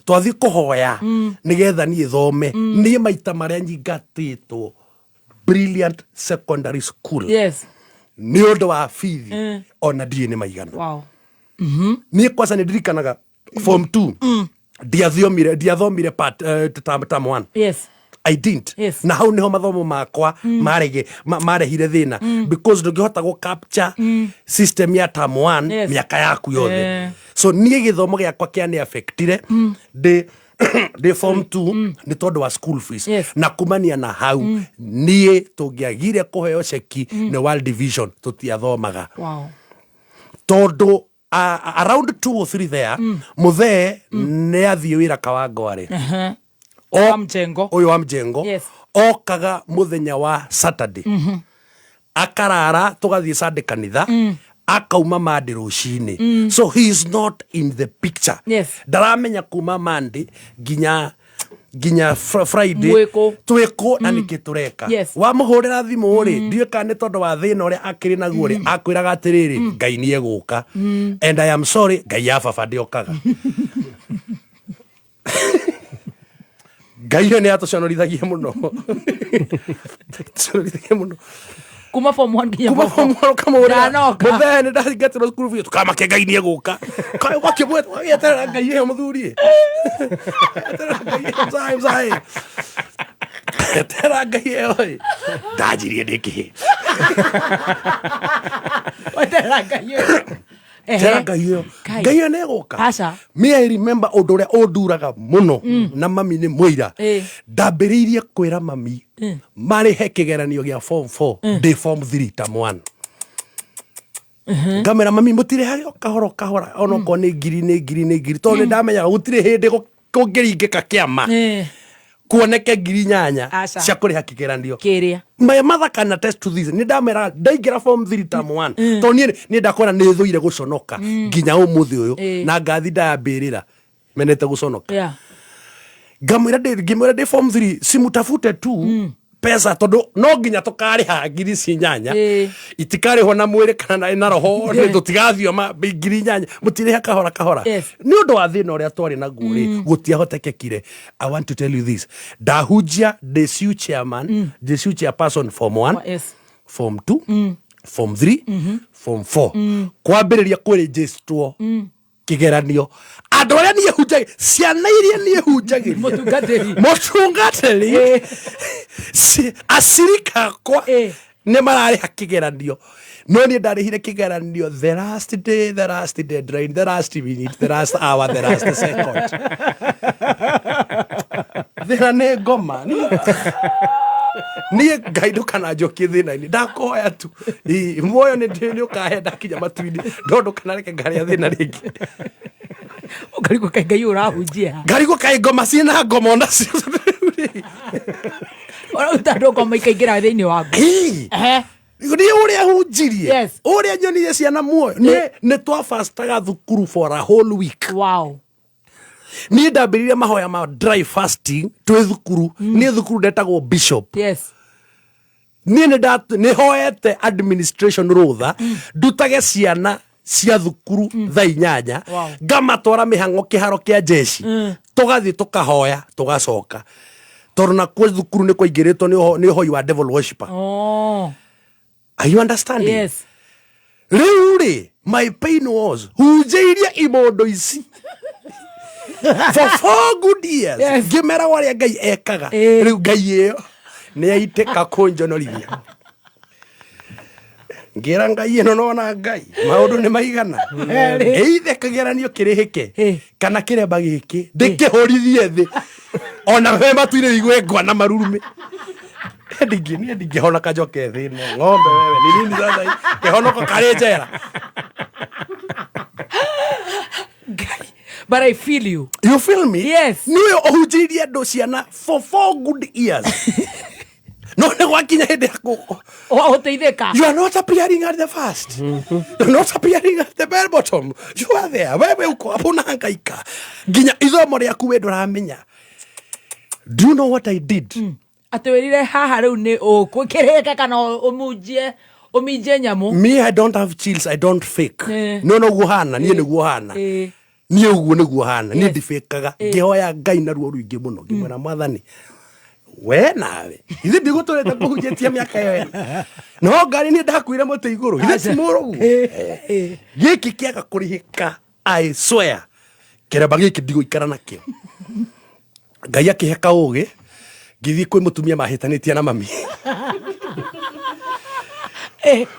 [SPEAKER 16] Twathiĩ kũhoya nĩgetha niĩ thome, niĩ maita marĩa nyingatĩtwo Brilliant Secondary School
[SPEAKER 6] Yes.
[SPEAKER 16] nĩ ũndũ wa bithi, ona ndiĩ nĩ maigana.
[SPEAKER 6] Wow.
[SPEAKER 16] Niĩ kwanza nĩ ndirikanaga form 2 ndiathomire part term 1.
[SPEAKER 6] Yes.
[SPEAKER 16] I didn't.
[SPEAKER 6] Yes.
[SPEAKER 16] Na hau niho mathomo makwa marehire thina, because ndũngĩhota gũ capture system ya term 1 mĩaka yaku yothe. So niĩ gĩthomo gĩakwa kĩa nĩ affectire ndĩ form 2 nĩ tondũ wa school fees. Na kumania na hau, niĩ tũngĩagire kũheo ceki nĩ World Division, tũtiathomaga.
[SPEAKER 6] Wow.
[SPEAKER 16] Tondũ around 2 or 3 there, mũthee nĩ athiĩ wĩra Kawangware.
[SPEAKER 6] Wa mjengo.
[SPEAKER 16] Ũyũ wa mjengo.
[SPEAKER 6] Yes.
[SPEAKER 16] Okaga mũthenya wa Saturday, akarara, tũgathiĩ Sunday kanitha, akauma Monday rũcinĩ. So he is not in the picture. Ndaramenya kuma Monday nginya Friday
[SPEAKER 6] Mwĩkũ.
[SPEAKER 16] twĩkũ na nĩkĩ tũreka. Wamũhũrĩra thimũ rĩ, ndiũĩ kana nĩ tondũ wa thĩna ũrĩa akĩrĩ naguo rĩ, akwĩraga atĩrĩrĩ, Ngai nĩ egũka. And I am sorry, Ngai ya baba ndĩokaga. Ngai ĩyo nĩ yatũconorithagia mũno. Tũconorithagia mũno.
[SPEAKER 6] Kuma form 1 nginya
[SPEAKER 16] kuma
[SPEAKER 6] form
[SPEAKER 16] form 1 ũkamũhũrĩra,
[SPEAKER 6] Ndanoka.
[SPEAKER 16] mũthee nĩ ndaingatirwo cukuru biũ, tũkamake Ngai nĩ egũka. Wakĩmweterera Ngai ĩyo, mũthuri, eterera Ngai ĩyo, mzae mzae, eterera Ngai ĩyo ĩ. Ndanjirie ndĩ kĩhĩ.
[SPEAKER 6] Weterera Ngai ĩyo. Ehe.
[SPEAKER 16] Tera Ngai ĩyo.
[SPEAKER 6] Ngai.
[SPEAKER 16] Ngai ĩyo nĩ ĩgũka.
[SPEAKER 6] Aca.
[SPEAKER 16] Me, I remember ũndũ ũrĩa ũnduraga mũno, na mami nĩ mũira. Ndambĩrĩirie kwĩra mami marĩhe kĩgeranio gĩa form 4 ndĩ form 3 term 1. Ngamera mami, mũtirĩhage o kahora o kahora, onokorwo nĩ ngiri nĩ ngiri nĩ ngiri, tondũ nĩ ndamenyaga gũtirĩ hĩndĩ kũngĩringĩka kĩama kuoneke 8,000
[SPEAKER 6] Aca.
[SPEAKER 16] cia kũrĩha kĩgeranio.
[SPEAKER 6] Kĩrĩa.
[SPEAKER 16] My mother can attest to this. Nĩ ndameraga ndaingĩra form 3 term 1, tondũ niĩ nĩ ndakora nĩ thũire gũconoka nginya ũmũthĩ ũyũ, na ngathi ndayambĩrĩra menete gũconoka. Ngamwĩra ngĩmwĩra ndĩ form 3, simutafute tu pesa, tondũ no nginya tũkarĩha ngiri ici inyanya. Itikarĩhwo na mwĩrĩ kana na roho, nĩ tũtigathioma 8,000, mũtirĩhe kahora kahora. Nĩ ũndũ wa thĩna ũrĩa twarĩ naguo rĩ, gũtiahotekekire. I want to tell you this, ndahunjia ndĩ CU chairman, ndĩ CU chairperson form 1, form 2, form 3, form 4, kwambĩrĩria kũrĩnjĩstwo kĩgeranio, andũ arĩa niĩ hunjagia, ciana iria niĩ hunjagĩria,
[SPEAKER 6] Mũtungatĩri.
[SPEAKER 16] Mũtungatĩri, acirika akwa nĩ mararĩha kĩgeranio, no niĩ ndarĩhire kĩgeranio the last day, the last deadline, the last minute, the last hour, the last second. Thĩna nĩ ngoma. Niĩ Ngai ndũkananjokie thĩna-inĩ, ndakũhoya tu. Ĩ, muoyo nĩ ũkahe ndakinya matu-inĩ, no ndũkanareke ngarĩa thĩna rĩngĩ.
[SPEAKER 6] Ũkarigwo kaĩ Ngai ũrahunjia.
[SPEAKER 16] Ngarigwo kaĩ ngoma ciĩna ngoma onacio.
[SPEAKER 6] Ũraruta andũ ngoma ikaingĩra thĩinĩ waku.
[SPEAKER 16] Ĩ. Nĩ ũrĩa hunjirie, ũrĩa nyonire ciana muoyo, nĩ twabastaga thukuru for a whole week.
[SPEAKER 6] Wow.
[SPEAKER 16] Niĩ ndambĩrĩirie mahoya ma dry fasting twĩ thukuru. Niĩ thukuru ndetagwo bishop. Niĩ nĩ hoete administration rũtha ndutage ciana cia thukuru thaa 8, ngamatwara mĩhang'o kĩharo kĩa jeshi, tũgathiĩ tũkahoya, tũgacoka, tondũ nakuo thukuru nĩ kwaingĩrĩtwo nĩ ũhoi wa devil worshipper.
[SPEAKER 6] Oh.
[SPEAKER 16] Are you understanding?
[SPEAKER 6] Yes.
[SPEAKER 16] Rĩu rĩ, my pain was hunjĩirie imondo ici. For 4 good years ngĩmera ũrĩa Ngai ekaga. Rĩu Ngai ĩyo nĩ yaitĩka kũnjonorithia. Ngĩra Ngai ĩno, nona Ngai maũndũ nĩ maigana, ĩithe kĩgeranio kĩrĩhĩke kana kĩremba gĩkĩ ndĩkĩhũrithie thĩ, ona we matu-inĩ wigue ngwa na marurumĩ. Ndingĩ niĩ ndingĩhonoka njoke thĩ ĩno. Ng'ombe wewe ni nini sasa hii? Kĩhonoko karĩ njera.
[SPEAKER 6] But I feel you.
[SPEAKER 16] You feel me?
[SPEAKER 6] Yes.
[SPEAKER 16] Nĩ ũyũ ũhunjĩirie andũ ciana for 4 good years, no nĩ gwakinya hĩndĩ ya
[SPEAKER 6] Ũteithĩka.
[SPEAKER 16] You are not appearing at the first, you are not appearing at the bell bottom, you are there. Wewe uko hapo unahangaika nginya ithomo rĩaku we ndũramenya. Do you know what I did?
[SPEAKER 6] Atĩ wĩrire haha rĩu nĩ ũkũkĩrĩke kana ũmunjie ũminjie nyamũ.
[SPEAKER 16] Me, I don't have chills, I don't fake. No noguo hana niĩ, nĩguo hana niĩ, ũguo nĩguo hana niĩ. Ndibĩkaga. Ngĩhoya Ngai na ruo rũingĩ mũno, ngĩmwĩra, Mwathani, we nawe ithe ndigũtũrĩte kũhunjĩtie mĩaka ĩyo ĩna, no ngari niĩ ndakuire mũtĩ igũrũ, ithe ti mũrũguo gĩkĩ kĩaga kũrĩhĩka, I swear kĩremba gĩkĩ ndigũikara nakĩo. Ngai akĩhe kaũgĩ, ngĩthiĩ kwĩ mũtumia mahĩtanĩtie na mami.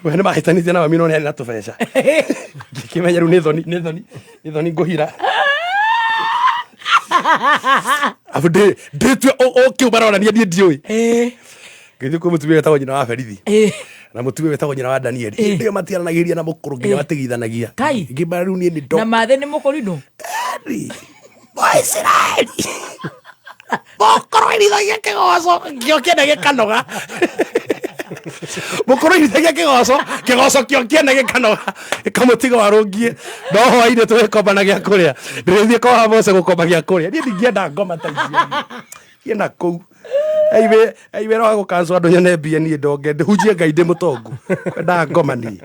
[SPEAKER 16] We nĩ mahĩtanĩtie na mami, no nĩ arĩ na tũbeca. Ngĩkĩmenya rĩu nĩ thoni, nĩ thoni, nĩ thoni ngũhira abu ndĩtue ũkĩu maronania niĩ ndiũĩ. Ngĩthiĩ kwĩ mũtumia wĩtagwo nyina wa Berithi na mũtumia wĩtagwo nyina wa Danieli. Hĩndĩ ĩyo matiaranagĩria na mũkũrũ nginya matigithanagia.
[SPEAKER 6] Kai.
[SPEAKER 16] Ngĩmera rĩu niĩ nĩ
[SPEAKER 6] Na mathĩ nĩ mũkũrinũ.
[SPEAKER 16] Moisiraeli mũkũrũ irithagia kĩgoco kĩo kĩene gĩkanoga, mũkũrũ irithagia kĩgoco, kĩgoco kĩo kĩene gĩkanoga, gĩkamũtiga warũngie. No hwainĩ tũgĩkomba na gĩa kũrĩa, ndĩrĩthiĩ kwa Mose gũkomba gĩa kũrĩa. Niĩ ndingĩenda ngoma ta icio niĩ na kũu aiwĩra wa gũkancwo andũ nyone mbia, niĩ ndonge ndĩhunjie Ngai ndĩ mũtongu, kwendaga ngoma niĩ.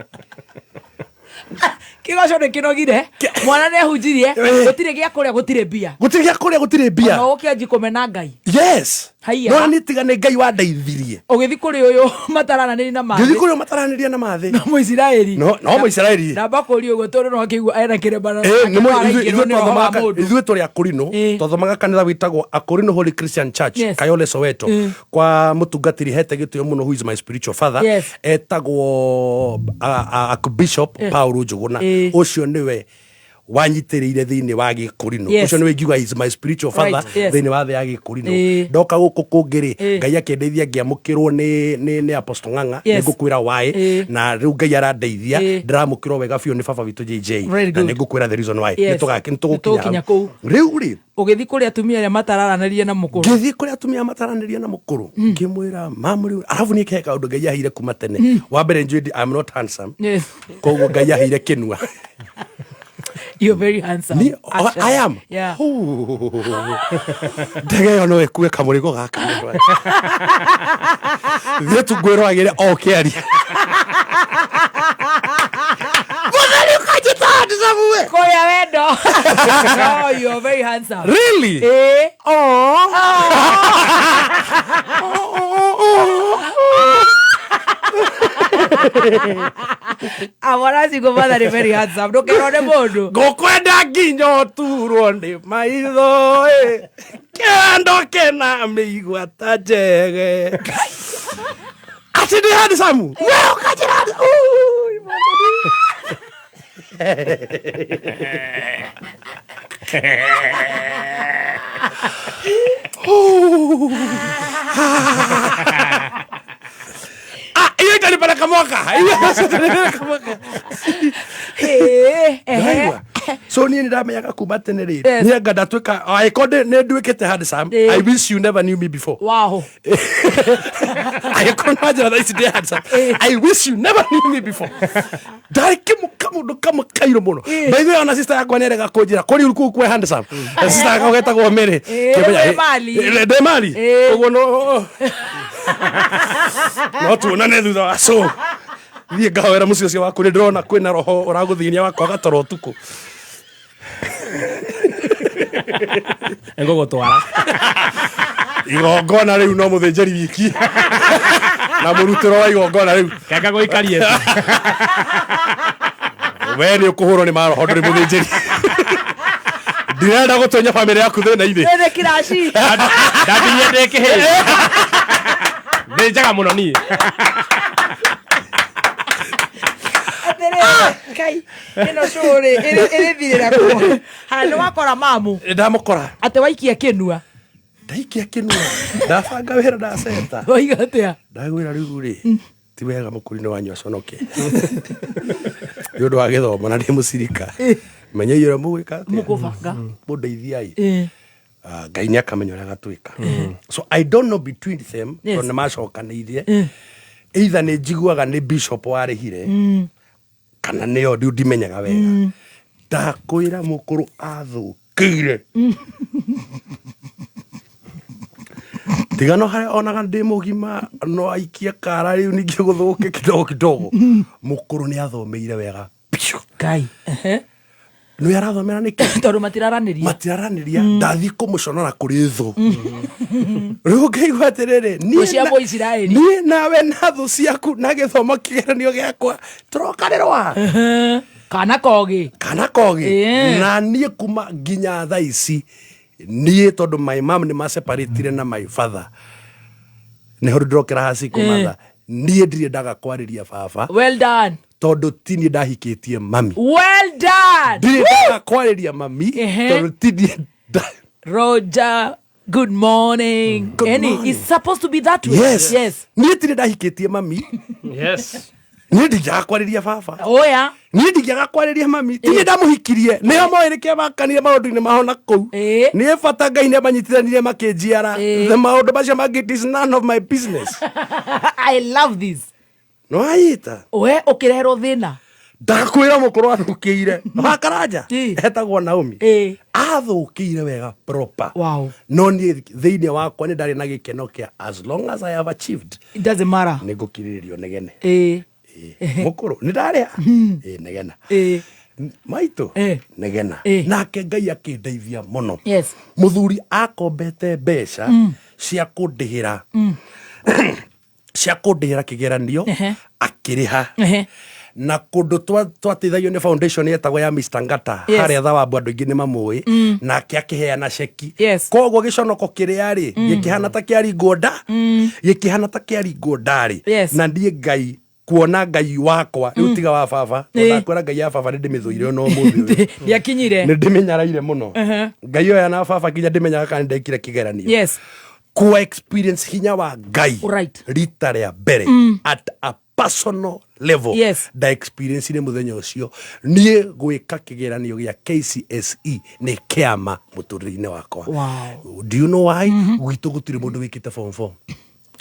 [SPEAKER 6] Kĩgoco nĩ kĩnogire, mwana nĩ ehunjirie, gũtirĩ gĩa kũrĩa, gũtirĩ mbia.
[SPEAKER 16] Gũtirĩ gĩa kũrĩa, gũtirĩ mbia.
[SPEAKER 6] Ona ũkĩanji kũmena Ngai.
[SPEAKER 16] Yes.
[SPEAKER 6] Haiya.
[SPEAKER 16] No nĩ tiga nĩ Ngai wandeithirie.
[SPEAKER 6] Ũgĩthiĩ kũrĩ ũyũ matarananĩria na mathĩ.
[SPEAKER 16] Ngĩthiĩ kũrĩ ũyũ mataranĩria na mathĩ.
[SPEAKER 6] No Mũisiraeli.
[SPEAKER 16] No Mũisiraeli.
[SPEAKER 6] Ndamba kũria ũguo tondũ no akĩigua ena kĩremba na
[SPEAKER 16] Eh, nĩ
[SPEAKER 6] araingĩrwo nĩ roho wa mũndũ.
[SPEAKER 16] Ithuĩ tũrĩ akũrinũ, twathomaga kanitha wĩtagwo Akũrinũ Holy Christian Church, Kayole Soweto, kwa mũtungatĩri hete gĩtĩo mũno, who is my spiritual father, etagwo Archbishop Paul Njũgũna. Ũcio nĩwe wanyitĩrĩire thĩinĩ wa gĩkũrinũ. Ũcio nĩwe ingiuga is my spiritual father thĩinĩ wa thĩ ya gĩkũrinũ. Ndoka gũkũ kũngĩ rĩ, Ngai akĩndeithia ngĩamũkĩrwo nĩ Apostle Ng'ang'a. Nĩ ngũkwĩra why. Na rĩu Ngai arandeithia, ndĩramũkĩrwo wega biũ nĩ baba witũ JJ.
[SPEAKER 6] Very
[SPEAKER 16] Na
[SPEAKER 6] good.
[SPEAKER 16] nĩ ngũkwĩra the reason why. Nĩ
[SPEAKER 6] Nĩtũgũkinya
[SPEAKER 16] tũgũkinya
[SPEAKER 6] kũu.
[SPEAKER 16] Rĩu rĩ,
[SPEAKER 6] Ũgĩthiĩ kũrĩ atumia arĩa matararanĩria na mũkũrũ.
[SPEAKER 16] Ngĩthiĩ kũrĩ atumia mataranĩria na mũkũrũ, ngĩmwĩra mamũrĩ arabu niĩ kĩhe kaũndũ Ngai aheire kuma tene. Wa mbere njũĩ I'm not handsome, koguo Ngai aheire kĩnua.
[SPEAKER 6] You're very handsome.
[SPEAKER 16] I am.
[SPEAKER 6] Yeah.
[SPEAKER 16] Ndege ĩyo no ĩkue kamũrigo gaka. Thiĩ tu ngwĩroragĩre o ũkĩaria. Mũtheri ũkanjĩta handsome we.
[SPEAKER 6] Kũrĩa wendo. No, you're very handsome.
[SPEAKER 16] Really?
[SPEAKER 6] Eh.
[SPEAKER 16] Oh.
[SPEAKER 6] Amwana single mother nĩ very handsome. Ndũkerwo nĩ mũndũ.
[SPEAKER 16] Ngũkwenda nginya ũturwo nĩ maitho ĩ. Kĩando kĩna mĩigua ta njege atĩ ndĩ handsome we ũkanjĩra handsome. Ui, Mwathani. Ah, hiyo itanipeleka mwaka. Hiyo itanipeleka mwaka. Ndaigua. So niĩ nĩ ndamenyaga kuma tene rĩ, niĩ anga ndatuĩka angĩkorwo nĩ nduĩkĩte handsome, I wish you never knew me before. Angĩkorwo no njĩra thaa ici ndĩ handsome, I wish you never knew me before. Ndarĩ kĩmũ kamũndũ kamwe kairũ mũno. By the way, ona sister yakwa nĩarega kũnjĩra kũrĩ kũu kwe handsome. Na sister yakwa getagwo Mary.
[SPEAKER 6] Kĩmenya,
[SPEAKER 16] Ndĩ
[SPEAKER 6] mali.
[SPEAKER 16] Ndĩ mali. Ũguo no tuonane thutha wa show. Thiĩ ngahoera mũciĩ ũcio waku, nĩ ndĩrona kwĩna roho ũragũthĩnia wa kwaga toro ũtukũ.
[SPEAKER 11] Ngũgũtwara.
[SPEAKER 16] Igongona rĩu no mũthĩnjĩri wiki na mũrutĩro wa igongona rĩu.
[SPEAKER 11] Keka gũikarie.
[SPEAKER 16] We nĩ ũkũhũrwo nĩ maroho, ndũrĩ mũthĩnjĩri. Ndirenda gũtonya bamĩrĩ yaku thĩna-inĩ.
[SPEAKER 6] Nĩ kiraci.
[SPEAKER 11] Ndambirie ndĩ kĩhĩĩ. Ndĩ njega mũno niĩ.
[SPEAKER 6] Atĩrĩrĩ, Ngai, ĩno cũrĩ ĩrĩthirĩra kũ? Haya, nĩ wakora mamu.
[SPEAKER 16] Ndamũkora.
[SPEAKER 6] Atĩ waikia kĩnua.
[SPEAKER 16] Ndaikia kĩnua. Ndabanga wĩra ndaceta.
[SPEAKER 6] Waiga atĩa?
[SPEAKER 16] Ndagwĩra rĩu rĩ, ti wega mũkũrinĩ wanyu aconoke. Nĩ ũndũ wa gĩthomo na ndĩ mũcirika. Menyai ũrĩa mũgwĩka atĩa.
[SPEAKER 6] Mũkũbanga.
[SPEAKER 16] Mũndeithiai.
[SPEAKER 6] Ĩĩ.
[SPEAKER 16] Ah, Ngai nĩ akamenya ũrĩa agatwĩka. So I don't know between them
[SPEAKER 6] Yes.
[SPEAKER 16] tondũ nĩ macokanĩirie. Either nĩ njiguaga nĩ bishop warĩhire kana nĩo rĩu ndimenyaga wega. Ndakwĩra mũkũrũ athũkĩire. Tiga no harĩa onaga ndĩ mũgima no aikie kara rĩu ningĩ gũthũke kidogo kidogo. Mũkũrũ nĩ athomeire wega biũ.
[SPEAKER 6] Ngai.
[SPEAKER 16] Nĩ arathomera nĩkĩ?
[SPEAKER 6] Tondũ matiraranĩria.
[SPEAKER 16] Matiraranĩria. Ndathiĩ kũmũconora kũrĩ thũ. Rĩu ngĩigua atĩrĩrĩ, niĩ
[SPEAKER 6] Thũ cia Mũisiraeli.
[SPEAKER 16] niĩ nawe na thũ ciaku na gĩthomo kĩgeranio gĩakwa tũrokanĩrwa.
[SPEAKER 6] Kana kogĩ.
[SPEAKER 16] Kana kogĩ.
[SPEAKER 6] Ĩĩ.
[SPEAKER 16] Na niĩ kuma nginya thaa ici niĩ tondũ my mom nĩ maseparatire na my father nĩho ndĩrokera haci kũmatha niĩ ndirĩ ndaga kwarĩria baba
[SPEAKER 6] Well done.
[SPEAKER 16] tondũ ti niĩ ndahikĩtie mami
[SPEAKER 6] Well done.
[SPEAKER 16] ndirĩ ndaga kwarĩria mami
[SPEAKER 6] Ehe.
[SPEAKER 16] tondũ ti niĩ
[SPEAKER 6] Roger, good morning.
[SPEAKER 16] Good
[SPEAKER 6] Any,
[SPEAKER 16] morning.
[SPEAKER 6] it's supposed to be that way.
[SPEAKER 16] Yes.
[SPEAKER 6] Yes.
[SPEAKER 16] Niĩ tirĩ ndahikĩtie mami
[SPEAKER 11] Yes.
[SPEAKER 16] niĩ ndingĩaga kwarĩria baba
[SPEAKER 6] Oya.
[SPEAKER 16] niĩ ndingĩaga kwarĩria mami ti niĩ ndamũhikirie nĩo moĩ nĩkĩo makanire maũndũ-inĩ mao na kũu nĩ bata ngai nĩ amanyitithanirie makĩnjiara The maũndũ macio mangĩ it is none of my business
[SPEAKER 6] I love this.
[SPEAKER 16] nĩwanyita
[SPEAKER 6] We ũkĩreherwo thĩna.
[SPEAKER 16] Ndakwĩra mũkũrũ athũkĩire wa karanja etagwo Naomi athũkĩire wega proper.
[SPEAKER 6] Wow.
[SPEAKER 16] No niĩ thĩinĩ wakwa nĩ ndarĩ na gĩkeno kĩa as long as I have achieved
[SPEAKER 6] It doesn't matter.
[SPEAKER 16] nĩ ngũkirĩrĩrio negene.
[SPEAKER 6] Ĩĩ.
[SPEAKER 16] Mũkũrũ nĩ ndarĩa ĩ negena maitũ negena nake Ngai akĩndeithia mũno.
[SPEAKER 6] Yes.
[SPEAKER 16] Mũthuri akombete mbeca cia kũndĩhĩra cia kũndĩhĩra kĩgeranio akĩrĩha na kũndũ twateithagio nĩ foundation yetagwo ya Mr. Ngata
[SPEAKER 6] Yes.
[SPEAKER 16] harĩa thawabu andũ aingĩ nĩ mamũĩ nake akĩheana ceki. Koguo gĩconoko kĩrĩa rĩ gĩkĩhana ta kĩaringwo nda gĩkĩhana ta kĩaringwo ndarĩ.
[SPEAKER 6] Yes.
[SPEAKER 16] Na niĩ Ngai kuona Ngai wakwa rĩu tiga wa baba
[SPEAKER 6] Ĩĩ.
[SPEAKER 16] ndakwĩra Ngai ya baba nĩ ndĩmĩthũire ona ũmũthĩ ũyũ.
[SPEAKER 6] Ndiakinyire.
[SPEAKER 16] Nĩ ndĩmĩnyaraire mũno.
[SPEAKER 6] Ehe.
[SPEAKER 16] Ngai oya na baba nginya ndĩmenyaga kana nĩndekire kĩgeranio.
[SPEAKER 6] Yes.
[SPEAKER 16] Kuwa experience hinya wa Ngai
[SPEAKER 6] Right.
[SPEAKER 16] rita rĩa mbere at a personal level.
[SPEAKER 6] Yes.
[SPEAKER 16] Nda experience nĩ mũthenya ũcio niĩ gwĩka kĩgeranio gĩa KCSE nĩ kĩama mũtũrĩre-inĩ wakwa.
[SPEAKER 6] Wow.
[SPEAKER 16] Do you know why? Gwitũ gũtirĩ mũndũ wĩkĩte form 4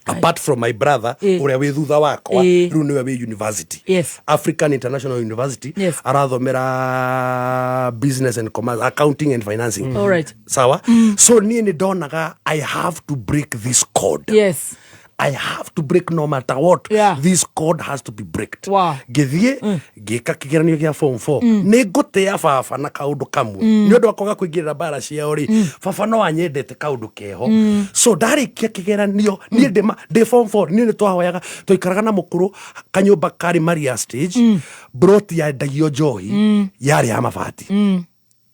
[SPEAKER 16] apart from my brother ũrĩa wĩ thutha wakwa rĩu nĩwe wĩ university.
[SPEAKER 6] Yes.
[SPEAKER 16] African International University.
[SPEAKER 6] Yes.
[SPEAKER 16] Arathomera business and commerce, accounting and financing.
[SPEAKER 6] Alright.
[SPEAKER 16] Sawa. So niĩ nĩ ndonaga I have to break this code.
[SPEAKER 6] Yes.
[SPEAKER 16] I have to break no matter what.
[SPEAKER 6] Yeah.
[SPEAKER 16] This code has to be breaked.
[SPEAKER 6] Wow.
[SPEAKER 16] Ngĩthiĩ ngĩka kĩgeranio gĩa form 4. Nĩ ngũtĩa baba na kaũndũ kamwe nĩ ũndũ wa kwaga kũingĩrĩra mbara ciao rĩ, baba no anyendete kaũndũ keho. So ndarĩkia kĩgeranio niĩ ndĩ form 4 niĩ nĩ twahoyaga twaikaraga na mũkũrũ kanyũmba karĩ Maria stage broti yendagio njohi yarĩ ya mabati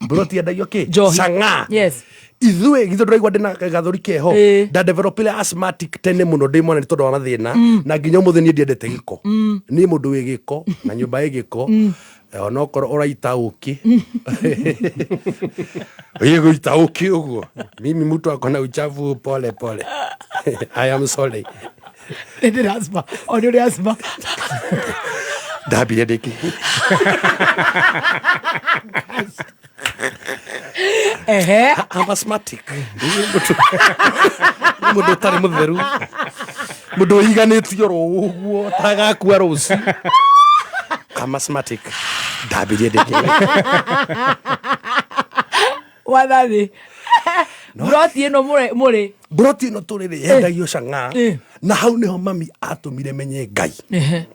[SPEAKER 16] broti yendagio kĩ
[SPEAKER 6] Njohi.
[SPEAKER 16] chang'aa.
[SPEAKER 6] Yes.
[SPEAKER 16] Ithuĩ githĩ ndũraigua ndĩna gathũri keho.
[SPEAKER 6] Ĩĩ.
[SPEAKER 16] Ndadevelopire asthmatic tene mũno ndĩ mwana nĩ tondũ wa mathĩna na nginya ũmũthĩ niĩ ndiendete gĩko. Niĩ mũndũ wĩ gĩko na nyũmba ĩ gĩko onokorwo ũraita ũkĩ ĩgũita ũkĩ ũguo mimi mtu akona uchafu pole pole. I am sorry.
[SPEAKER 6] Nĩ ndĩna asthma. O nĩ ũrĩ asthma.
[SPEAKER 16] Ndambire ndĩkĩ
[SPEAKER 6] Ehe.
[SPEAKER 16] I'm asthmatic. Nĩ mũndũ ũtarĩ mũtheru mũndũ ũiganĩtio oro ũguo tagakua rũciũ. I'm asthmatic. Ndambirie ndĩkĩ
[SPEAKER 6] Wathani. Broti ĩno mũrĩ.
[SPEAKER 16] Broti ĩno tũrĩ rĩ yendagio chang'aa na hau nĩho mami atũmire menye Ngai.
[SPEAKER 6] Ehe.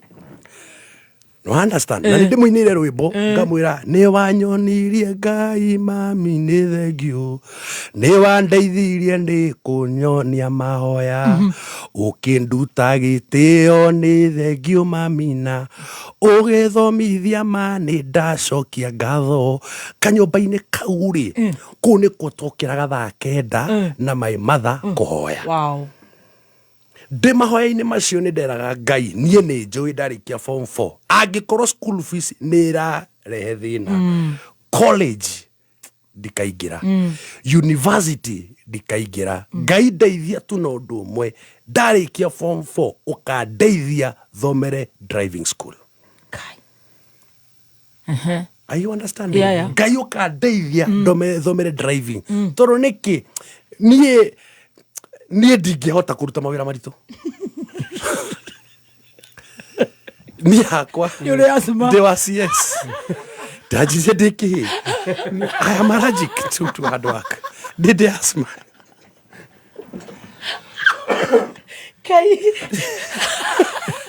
[SPEAKER 16] No understand na nĩ ndĩmũinĩire rwĩmbo ngamwĩra nĩ wanyonirie Ngai mami nĩ thengio nĩ wandeithirie nĩ kũnyonia mahoya. Ũkĩnduta gĩtĩo nĩ thengio mamina, ũgĩthomithia ma nĩ ndacokia ngatho. Kanyũmba-inĩ kau rĩ, kũu nĩkuo twokĩraga thaa 9 na my mother kũhoya.
[SPEAKER 6] Wow.
[SPEAKER 16] Ndĩ mahoya-inĩ macio nĩ nderaga Ngai, niĩ nĩ njũĩ ndarĩkia form 4 angĩkorwo school fees nĩ ĩrarehe thĩna, college ndikaingĩra, university ndikaingĩra. Ngai ndeithia tu na ũndũ ũmwe, ndarĩkia form 4 ũkandeithia thomere driving school. Are you understanding?
[SPEAKER 6] Yeah.
[SPEAKER 16] Ngai ũkandeithia thomere driving, tondũ nĩkĩ niĩ ndingĩhota kũruta mawĩra maritũ. Niĩ hakwa
[SPEAKER 6] Nĩ ũrĩ asthma.
[SPEAKER 16] Ndĩ wa CS, ndanjirie ndĩ kĩhĩ. I am allergic to hard work. Ndĩ asthma.
[SPEAKER 6] Kai.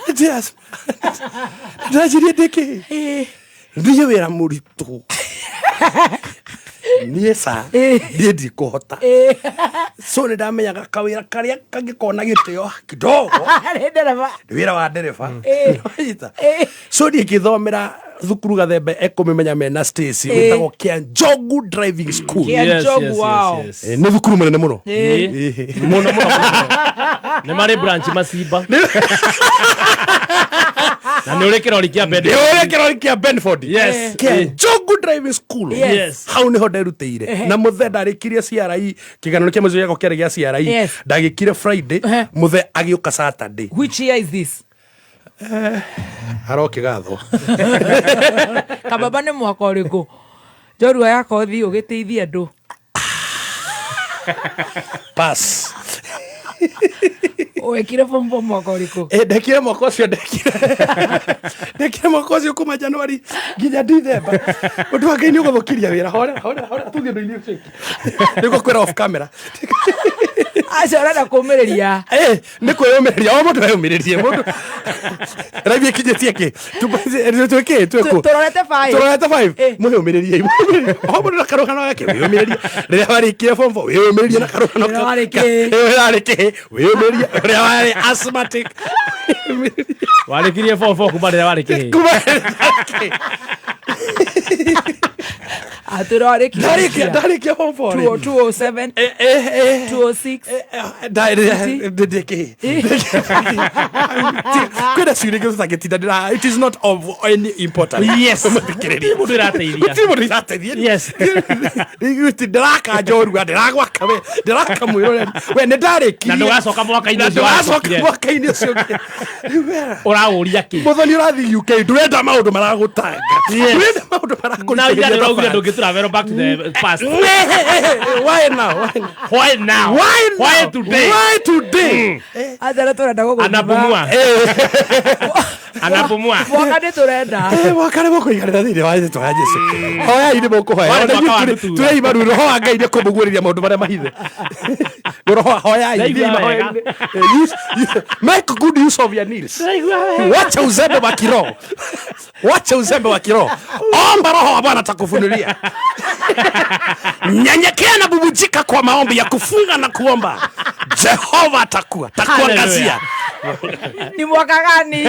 [SPEAKER 16] Ndĩ asthma, ndanjirie ndĩ kĩhĩ. Niĩ wĩra mũritũ niĩ ca niĩ ndikũhota. So nĩ ndamenyaga kawĩra karĩa kangĩkorwo na gĩtĩo kidogo
[SPEAKER 6] Nĩ ndereba.
[SPEAKER 16] nĩ wĩra wa ndereba. Nĩwanyita? So niĩ ngĩthomera thukuru Gathembe ekũmĩmenya mena Stacy, wĩtagwo Kianjogu Driving School.
[SPEAKER 6] Kianjogu, Yes, yes, wow. yes,
[SPEAKER 16] Nĩ thukuru mũnene mũno.
[SPEAKER 11] Mũno mũno mũno. Nĩ marĩ branch Macimba na nĩ ũrĩ kĩrori kĩa Bedford.
[SPEAKER 16] Nĩ ũrĩ kĩrori kĩa Bedford.
[SPEAKER 11] Yes.
[SPEAKER 16] Kianjogu Driving School.
[SPEAKER 11] Yes.
[SPEAKER 16] Hau nĩho nderutĩire na mũthe ndarĩkirie CRE, kĩganano kĩa mũico gĩakwa kĩarĩ gĩa CRE.
[SPEAKER 6] Yes.
[SPEAKER 16] Ndagĩkire Friday, mũthe agĩũka Saturday.
[SPEAKER 6] Which year is this?
[SPEAKER 16] Arokĩgathwo.
[SPEAKER 6] Kababa nĩ mwaka ũrĩkũ njorua ya kothi ũgĩteithia andũ?
[SPEAKER 16] Pass.
[SPEAKER 6] Wekire form four mwaka ũrĩkũ?
[SPEAKER 16] Ndekire mwaka ũcio, ndekire mwaka ũcio kuma January nginya December. Ũndũ wa Ngai nĩ ũgũthũkiria wĩra. Horera, horera, horera, tũthiĩ ũndũ-inĩ ũcio ũngĩ. Nĩguo kwĩra off camera.
[SPEAKER 6] Acio ũrenda kũmĩrĩria.
[SPEAKER 16] Nĩ kwĩyũmĩrĩria, o mũndũ eyũmĩrĩrie. Mũndũ raithi ĩkinyĩtie kĩ twĩkĩ twĩkũ?
[SPEAKER 6] Tũrorete five.
[SPEAKER 16] Tũrorete five. Mwĩyũmĩrĩrie o mũndũ na karũgano gake. Wĩyũmĩrĩrie rĩrĩa warĩkire form four, wĩyũmĩrĩrie na karũgano
[SPEAKER 6] Rĩrĩa warĩ kĩĩ.
[SPEAKER 16] Rĩrĩa warĩ kĩĩ, wĩyũmĩrĩrie rĩrĩa warĩ asthmatic.
[SPEAKER 11] Warĩkirie form four kuma rĩrĩa warĩ kĩhĩ.
[SPEAKER 16] Kuma rĩrĩa
[SPEAKER 6] Atwĩra warĩkirie.
[SPEAKER 16] Ndarĩkia form four rĩ.
[SPEAKER 6] 207, 206.
[SPEAKER 16] Ndĩkĩ kwĩna ciũria ingĩ tũtangĩtinda ndĩra, it is not of any importance.
[SPEAKER 11] Yes.
[SPEAKER 16] Mũthikĩrĩria.
[SPEAKER 11] Gũtirĩ mũndũ ĩrateithia.
[SPEAKER 16] Gũtirĩ mũndũ ĩrateithia.
[SPEAKER 11] Yes.
[SPEAKER 16] Ndĩraka njorua, ndĩragwaka we, ndĩraka mwĩroreri we, nĩ ndarĩkirie.
[SPEAKER 11] Na ndũgacoka mwaka-inĩ
[SPEAKER 16] Na
[SPEAKER 11] ũcio
[SPEAKER 16] ndũgacoka
[SPEAKER 11] wacokire.
[SPEAKER 16] mwaka-inĩ ũcio ũngĩ.
[SPEAKER 11] Ũraũria kĩ?
[SPEAKER 16] Mũthoni ũrathiĩ UK, ndũrenda maũndũ maragũtanga.
[SPEAKER 11] Yes.
[SPEAKER 16] Ndũrenda maũndũ marakũritũhĩria
[SPEAKER 11] Na ira nĩũraugire
[SPEAKER 16] thabarĩ.
[SPEAKER 11] ndũngĩtravel back to the past.
[SPEAKER 16] Why now? Why now?
[SPEAKER 11] Why now?
[SPEAKER 16] Why now?
[SPEAKER 11] Why today?
[SPEAKER 16] Why today?
[SPEAKER 6] Acha tũrenda gũgũthima.
[SPEAKER 11] Anapumua. Anapumua.
[SPEAKER 6] Mwaka nĩ tũrenda.
[SPEAKER 16] Mwaka nĩ mũkũiganĩra thĩinĩ wa rĩtwa rĩa Jesu. Hoyai nĩ mũkũhoya.
[SPEAKER 11] Warĩ
[SPEAKER 16] Ona
[SPEAKER 11] mwaka wa
[SPEAKER 16] ithuĩ
[SPEAKER 11] ndutura.
[SPEAKER 16] tũrĩ imaru, roho wa Ngai nĩ kũmũguũrĩria maũndũ marĩa mahithe. Roho hoyai,
[SPEAKER 11] Ndaigua
[SPEAKER 16] thiĩi
[SPEAKER 11] wega.
[SPEAKER 16] mahoya-inĩ. Make good use of your needs. Wacha uzembe wa kiroho. Wacha uzembe wa kiroho. Omba roho wa Bwana atakufunulia. Nyenyekea na bubujika kwa maombi ya kufunga na kuomba. Jehova atakuwa, atakuangazia.
[SPEAKER 6] Nĩ mwaka gani?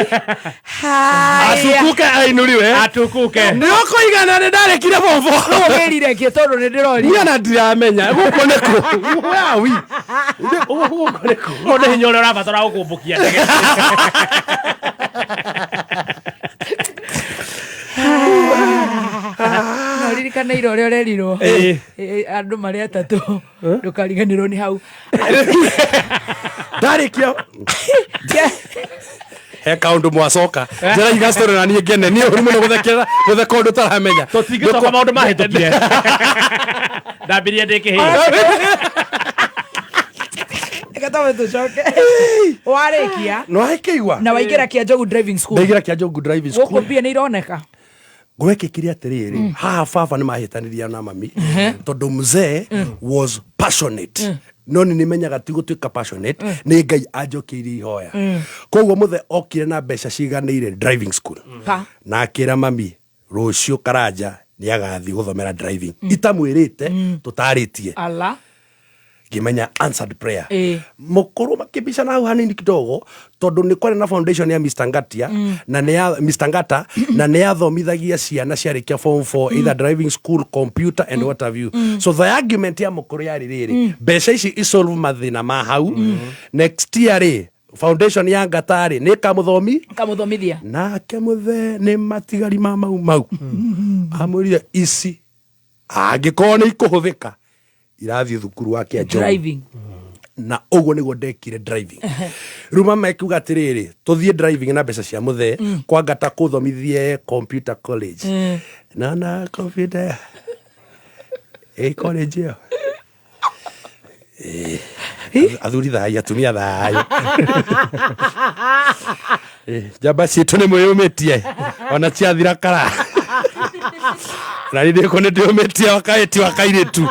[SPEAKER 6] Haya.
[SPEAKER 16] Atukuke ainuliwe.
[SPEAKER 11] Atukuke.
[SPEAKER 16] Nĩũkũigana nĩ ndarĩkire bobo.
[SPEAKER 6] Ũgĩrire kĩ tondũ nĩ ndĩroria.
[SPEAKER 16] Niĩ ona ndiramenya gũkũ nĩkũ. Where are we? Gũkũ nĩkũ?
[SPEAKER 11] Ũyũ nĩ hinya ũrĩa ũrabatara gũkũmbũkia ndege.
[SPEAKER 6] No ririkane ira ũrĩa ũrerirwo.
[SPEAKER 11] Ĩĩ.
[SPEAKER 6] Andũ marĩ atatũ. Ndũkariganĩrwo nĩ hau.
[SPEAKER 16] Ndarĩkia he kaũndũ mwacoka njĩra iga story na niĩ ngene niĩ ũru mũno gũthekerera gũtheka ũndũ ũtaramenya.
[SPEAKER 11] Tũtingĩcoka maũndũ mahĩtũkire. Ndambirie ndĩ kĩhĩ.
[SPEAKER 6] Reke twambe tũcoke. Warĩkia.
[SPEAKER 16] Nĩwakĩigua?
[SPEAKER 6] Na waingĩra Kianjogu Driving School.
[SPEAKER 16] Ndaingĩra Kianjogu Driving
[SPEAKER 6] Gũkũ
[SPEAKER 16] School.
[SPEAKER 6] mbia nĩ ironeka.
[SPEAKER 16] Gwekĩkire atĩrĩrĩ, haha baba nĩ mahĩtanirie na mami tondũ mzee was passionate, no nĩ nĩmenyaga ti gũtuĩka passionate, nĩ Ngai anjokeirie ihoya. Koguo mũthe okire na mbeca ciganĩire driving school
[SPEAKER 6] Ka.
[SPEAKER 16] na akĩra mami rũciũ Karanja nĩ agathiĩ gũthomera driving, itamwĩrĩte tũtarĩtie.
[SPEAKER 6] Ala.
[SPEAKER 16] Ngĩmenya answered prayer.
[SPEAKER 6] Ĩĩ.
[SPEAKER 16] Mũkũrũ makĩbicana hau hanini kidogo, tondũ nĩ kwarĩ na foundation ya Mr. Ngatia na nĩ ya Mr. Ngata, na nĩ yathomithagia ciana ciarĩkia form 4 either driving school, computer and what have you. So the argument ya mũkũrũ yarĩ rĩrĩ, mbeca ici isolve mathĩna ma hau. Next year rĩ, foundation ya Ngata rĩ, nĩ ĩkamũthomi
[SPEAKER 6] Kamũthomithia.
[SPEAKER 16] Nake mũthee nĩ matigari ma mau mau amwĩrire ici angĩkorwo nĩ ikũhũthĩka irathiĩ thukuru wa kĩa Njogu.
[SPEAKER 6] Driving.
[SPEAKER 16] Na ũguo nĩguo ndekire driving. Rĩu mama ĩkiuga atĩrĩrĩ, tũthiĩ driving na mbeca cia mũthee kwa Ngata kũthomithie computer college. Nona computer ĩ college ĩyo. Ĩ, athuri thayũ, atumia thayũ. Ĩ, njamba citũ nĩ mwĩyũmĩtie ona ciathira kara na niĩ ndĩkũ nĩ ndĩũmĩtie wakaĩti wa kairĩtu.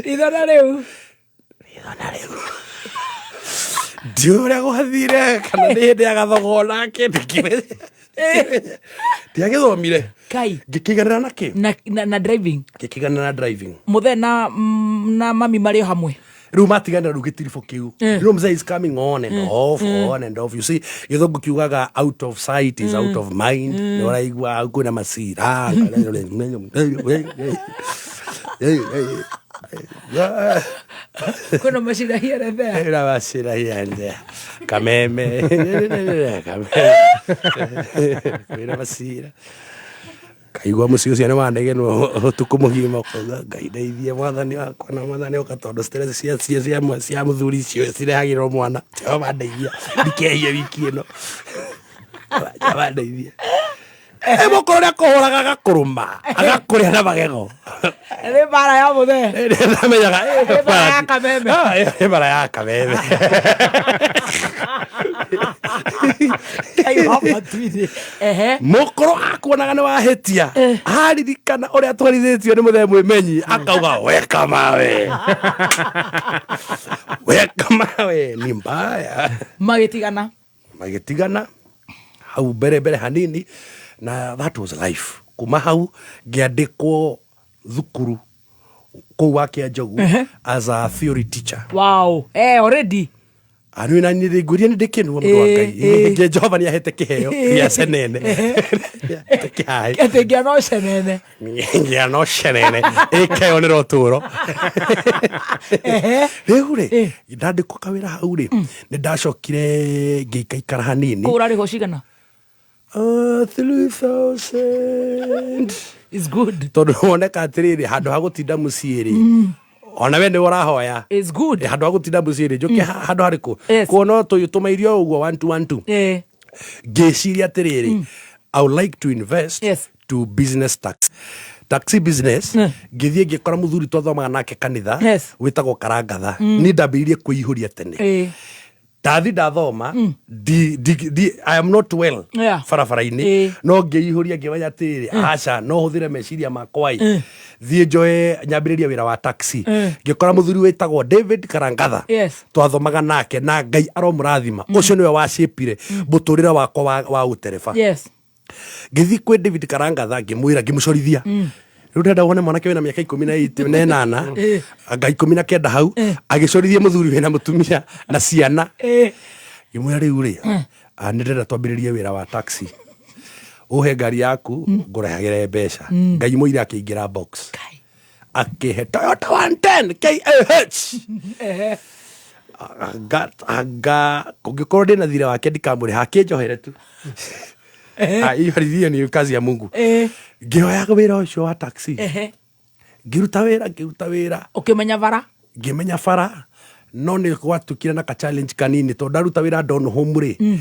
[SPEAKER 6] Ithona rĩu.
[SPEAKER 16] Ndiũĩ ũrĩa gwathire kana nĩ hĩndĩ ya gathogona kĩndũ ndiagĩthomire.
[SPEAKER 6] Kai.
[SPEAKER 16] Ngĩkĩiganĩra na kĩ
[SPEAKER 6] Na driving.
[SPEAKER 16] Ngĩkĩiganĩra na driving.
[SPEAKER 6] Mũthee na mami marĩ o hamwe.
[SPEAKER 16] Rĩu matiganĩra rĩu gĩtiribũ kĩu. Rĩu mzee is coming on and off, on and off. You see, gĩthũngũ kiugaga out of sight is out of mind. Nĩ ũraigua hau kwĩna macira.
[SPEAKER 6] Kwĩna macira here there.
[SPEAKER 16] Kwĩna macira here and there. Kameme kameme, kwĩna macira. Kaigua mũciĩ ũcio nĩ wanegenwo ũtukũ mũgima, ũkauga Ngai ndeithie, mwathani wakwa na mwathani oka, tondũ stress cia mũthuri icio cirehagĩrwo mwana. Jehova ndeithia ndikehie wiki ĩno, Jehova ndeithia. Mũkũrũ nĩ akũhũraga, agakũrũma, agakũrĩa na magego.
[SPEAKER 6] Nĩ mbara ya mũthee.
[SPEAKER 16] Ndamenyaga.
[SPEAKER 6] Nĩ mbara ya kameme.
[SPEAKER 16] Ah, ĩyo nĩ mbara ya kameme.
[SPEAKER 6] Ngai wa matu-inĩ. Ehe.
[SPEAKER 16] Mũkũrũ akuonaga nĩ wahĩtia, aririkana ũrĩa twarithĩtio nĩ mũthee mwĩmenyi, akauga weka mawe, weka mawe ni mbaya.
[SPEAKER 6] Magĩtigana.
[SPEAKER 16] Magĩtigana hau mbere mbere hanini, na that was life. Kuma hau ngĩandĩkwo thukuru kũu wa Kĩanjogu as a theory teacher.
[SPEAKER 6] Wow, already.
[SPEAKER 16] Anui na nĩ ngwĩria nĩ ndĩkĩnua mũndũ wa Ngai. Nge Jehova nĩ ahete kĩheo gĩa cenene. Nĩahete kĩhaĩ.
[SPEAKER 6] Atĩ ngĩa no cenene.
[SPEAKER 16] Ngĩa no cenene ĩkeyonera ũtũũro. Rĩu rĩ, ndandĩkwo kawĩra hau rĩ, nĩ ndacokire ngĩikaikara hanini.
[SPEAKER 6] Kũu ũrarĩhwo cigana?
[SPEAKER 16] 3000
[SPEAKER 6] is good.
[SPEAKER 16] Tondũ woneka atĩrĩrĩ, handũ ha gũtinda mũciĩ rĩ, ona we nĩ ũrahoya.
[SPEAKER 6] Is good.
[SPEAKER 16] Handũ ha gũtinda mũciĩ rĩ, njũke handũ harĩkũ kuona tũmairio ũguo one two one two. Ngĩciria atĩrĩrĩ, I would like to invest to business, taxi business. Ngĩthiĩ ngĩkora mũthuri twathomaga nake kanitha wĩtagwo Karangatha. Niĩ ndambĩrĩirie kwĩihũria tene. Ndathi ndathoma, I am not well barabara-inĩ. No ngĩihũria, ngĩmenya atĩrĩrĩ, aca no hũthĩre meciria makwa ĩ, thiĩ njoe nyambĩrĩrie wĩra wa taxi. Ngĩkora mũthuri wĩtagwo David Karangatha twathomaga nake, na Ngai aromũrathima, ũcio nĩwe wacĩpire mũtũrĩre wakwa wa ũtereba. Ngĩthiĩ kwĩ David Karangatha, ngĩmwĩra, ngĩmũcorithia, rĩu ndĩrenda wone mwanake wĩna mĩaka 18, anga 19 hau, agĩcorithia mũthuri wĩna mũtumia na ciana. Ngĩmwĩra, rĩu rĩ, nĩ ndĩrenda twambĩrĩrie wĩra wa taxi, ũhe ngari yaku ngũrehagĩre mbeca. Ngai mũire akĩingĩra box, akĩhe Toyota 110 KAH. Anga kũngĩkorwo ndĩna thirĩ wake ndikamũrĩha, akĩnjohere tu. Ah, hiyo hiyo ni kazi ya Mungu. Ngĩoya wĩra ũcio wa taxi, ngĩruta wĩra, ngĩruta wĩra.
[SPEAKER 6] Ũkĩmenya bara.
[SPEAKER 16] Ngĩmenya bara, no nĩ gwatukire na ka challenge kanini, tondũ ndaruta wĩra Don Home rĩ,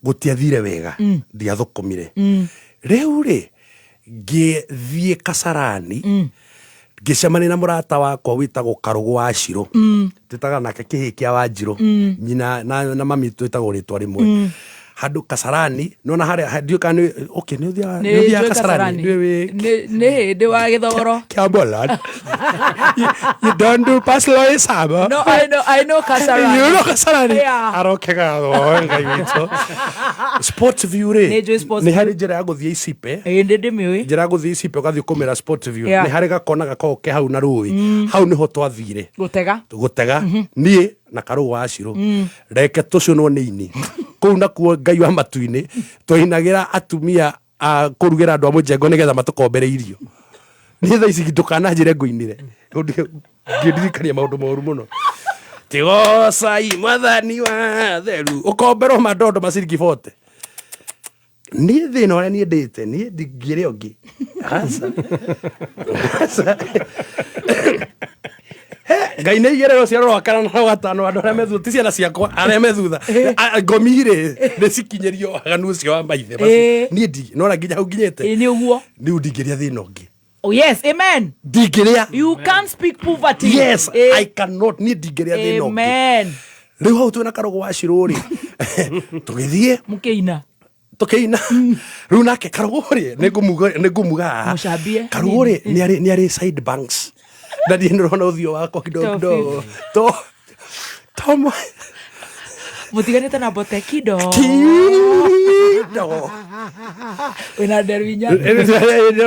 [SPEAKER 16] gũtiathire wega. Ndiathũkũmire. Rĩu rĩ, ngĩthiĩ Kasarani, ngĩcemania na mũrata wakwa wĩtagwo Karũgũ wa Cirũ. Twĩtaga nake kĩhĩ kĩa Wanjirũ. Nyina na mami twĩtagwo rĩtwa rĩmwe. Handũ Kasarani, nona harĩa ndiũ kana nĩ okay, nĩ ũthiaga
[SPEAKER 6] Nĩ
[SPEAKER 16] nĩ ũthiaga
[SPEAKER 6] njũĩ
[SPEAKER 16] Kasarani?
[SPEAKER 6] Kasarani.
[SPEAKER 16] Nĩ wĩ
[SPEAKER 6] Nĩ hĩndĩ wa gĩthogoro.
[SPEAKER 16] Kiamboland. You don't do pass Loisaba.
[SPEAKER 6] No, I know Kasarani.
[SPEAKER 16] You know Kasarani.
[SPEAKER 6] Yeah.
[SPEAKER 16] Arokega tho Ngai witũ. Sports View rĩ.
[SPEAKER 6] Nĩ njũĩ Sports
[SPEAKER 16] Nĩ harĩ njĩra ya gũthiĩ Isipe.
[SPEAKER 6] Ĩĩ ndĩ ndĩmĩũĩ.
[SPEAKER 16] Njĩra ya gũthiĩ Isipe ũgathiĩ kũmĩra Sports View.
[SPEAKER 6] Yeah.
[SPEAKER 16] Nĩ harĩ gakona gakoragwo ke hau na rũĩ. Hau nĩho twathire.
[SPEAKER 6] Gũtega.
[SPEAKER 16] Gũtega. Niĩ na Karũgũ wa Cirũ. Reke tũcũnwo nĩ ini. Kũu nakuo Ngai wa matu-inĩ twainagĩra atumia a kũrugĩra andũ a mũjengo nĩgetha matũkombere irio. Niĩ thaa ici ndũkananjĩre ngũinĩre, ngĩndirikania maũndũ moru mũno. Tigocai mwathani wa theru ũkomberwo mandondo ma ciringi 40. Niĩ thĩna ũrĩa niĩ ndĩte, niĩ ndingĩrĩa ũngĩ. Aca. Aca. He, Ngai nĩ igĩrĩ rũciaro rwa kana na rwa gatano, andũ arĩa me thutha ti ciana ciakwa, arĩa me thutha. Ngomi rĩ nĩ cikinyĩrio waganu ũcio wa maithe macio. Niĩ ndi nona nginya hau nginyĩte.
[SPEAKER 6] Ĩĩ nĩ ũguo.
[SPEAKER 16] Rĩu ndingĩrĩa thĩna ũngĩ.
[SPEAKER 6] Oh yes, amen.
[SPEAKER 16] Ndingĩrĩa.
[SPEAKER 6] You can't speak poverty.
[SPEAKER 16] Yes, I cannot. Niĩ ndingĩrĩa thĩna ũngĩ.
[SPEAKER 6] Amen.
[SPEAKER 16] Rĩu hau twĩna Karũgũ wa Shirũ rĩ, tũgĩthiĩ
[SPEAKER 6] mũkĩina,
[SPEAKER 16] tũkĩina. Rĩu nake Karũgũ rĩ, nĩ ngũmuga haha.
[SPEAKER 6] Mũcambie.
[SPEAKER 16] Karũgũ rĩ, nĩ arĩ side banks. Na niĩ nĩũrona ũthiũ wakwa kidogo
[SPEAKER 6] To
[SPEAKER 16] kidogo. To to
[SPEAKER 6] Mũtiganĩte na bote kido.
[SPEAKER 16] Kido.
[SPEAKER 6] Wĩna nderu inya.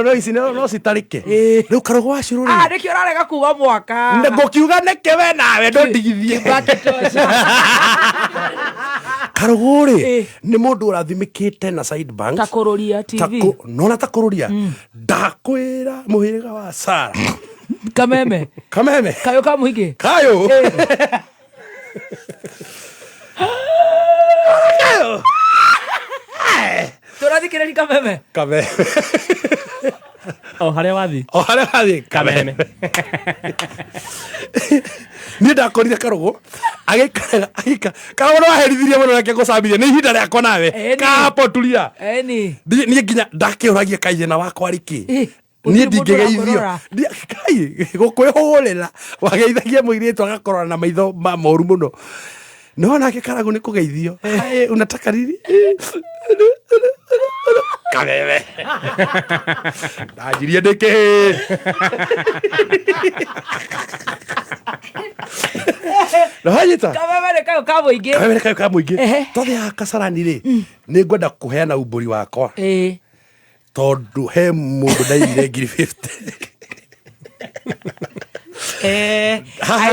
[SPEAKER 16] No ici no citarĩke. Rĩu Karũgũ wa Shirũ rĩ.
[SPEAKER 6] Ah, nĩkĩo ũrarega kuga mwaka.
[SPEAKER 16] Ngũkiuga nĩkĩ we nawe ndũndigithie. Karũgũ rĩ, nĩ mũndũ ũrathimĩkĩte na side banks.
[SPEAKER 6] Ta kũrũria TV.
[SPEAKER 16] Nona ta kũrũria. Ndakwĩra mũhĩrĩga wa Sara.
[SPEAKER 6] Kameme.
[SPEAKER 16] Kameme.
[SPEAKER 6] Kayũ ka mũingĩ.
[SPEAKER 16] Kayũ. Kayũ.
[SPEAKER 6] Tũrathikĩrĩria Kameme.
[SPEAKER 16] Kameme.
[SPEAKER 11] O harĩa wathiĩ.
[SPEAKER 16] O harĩa wathiĩ Kameme. Niĩ ndakorire Karũgũ agĩikaraga agĩikara Karũgũ nĩ waherithirie mũno, reke ngũcambithie nĩ ihinda rĩakwa nawe.
[SPEAKER 6] Ĩni.
[SPEAKER 16] Kapo turia.
[SPEAKER 6] Ĩni.
[SPEAKER 16] Niĩ nginya ndakĩũragia kaithĩna wakwa rĩkĩ.
[SPEAKER 6] Ĩ,
[SPEAKER 16] Niĩ
[SPEAKER 6] gũtirĩ mũndũ
[SPEAKER 16] ndingĩgeithio.
[SPEAKER 6] ũrakũrora.
[SPEAKER 16] Kai gũkwĩhũrĩra wageithagia mũirĩtu agakorora na maitho ma moru mũno. No nake Karagũ nĩ kũgeithio. Hai, unataka nini? Kameme. Ndanjirie ndĩkĩ. Nĩwanyita?
[SPEAKER 6] Kameme nĩ kayũ ka mũingĩ.
[SPEAKER 16] Kameme nĩ kayũ ka mũingĩ. Twathiaga Kasarani rĩ, nĩ ngwenda kũheana umbũri wakwa. Tondũ he mũndũ ndaiyire ngiri 50.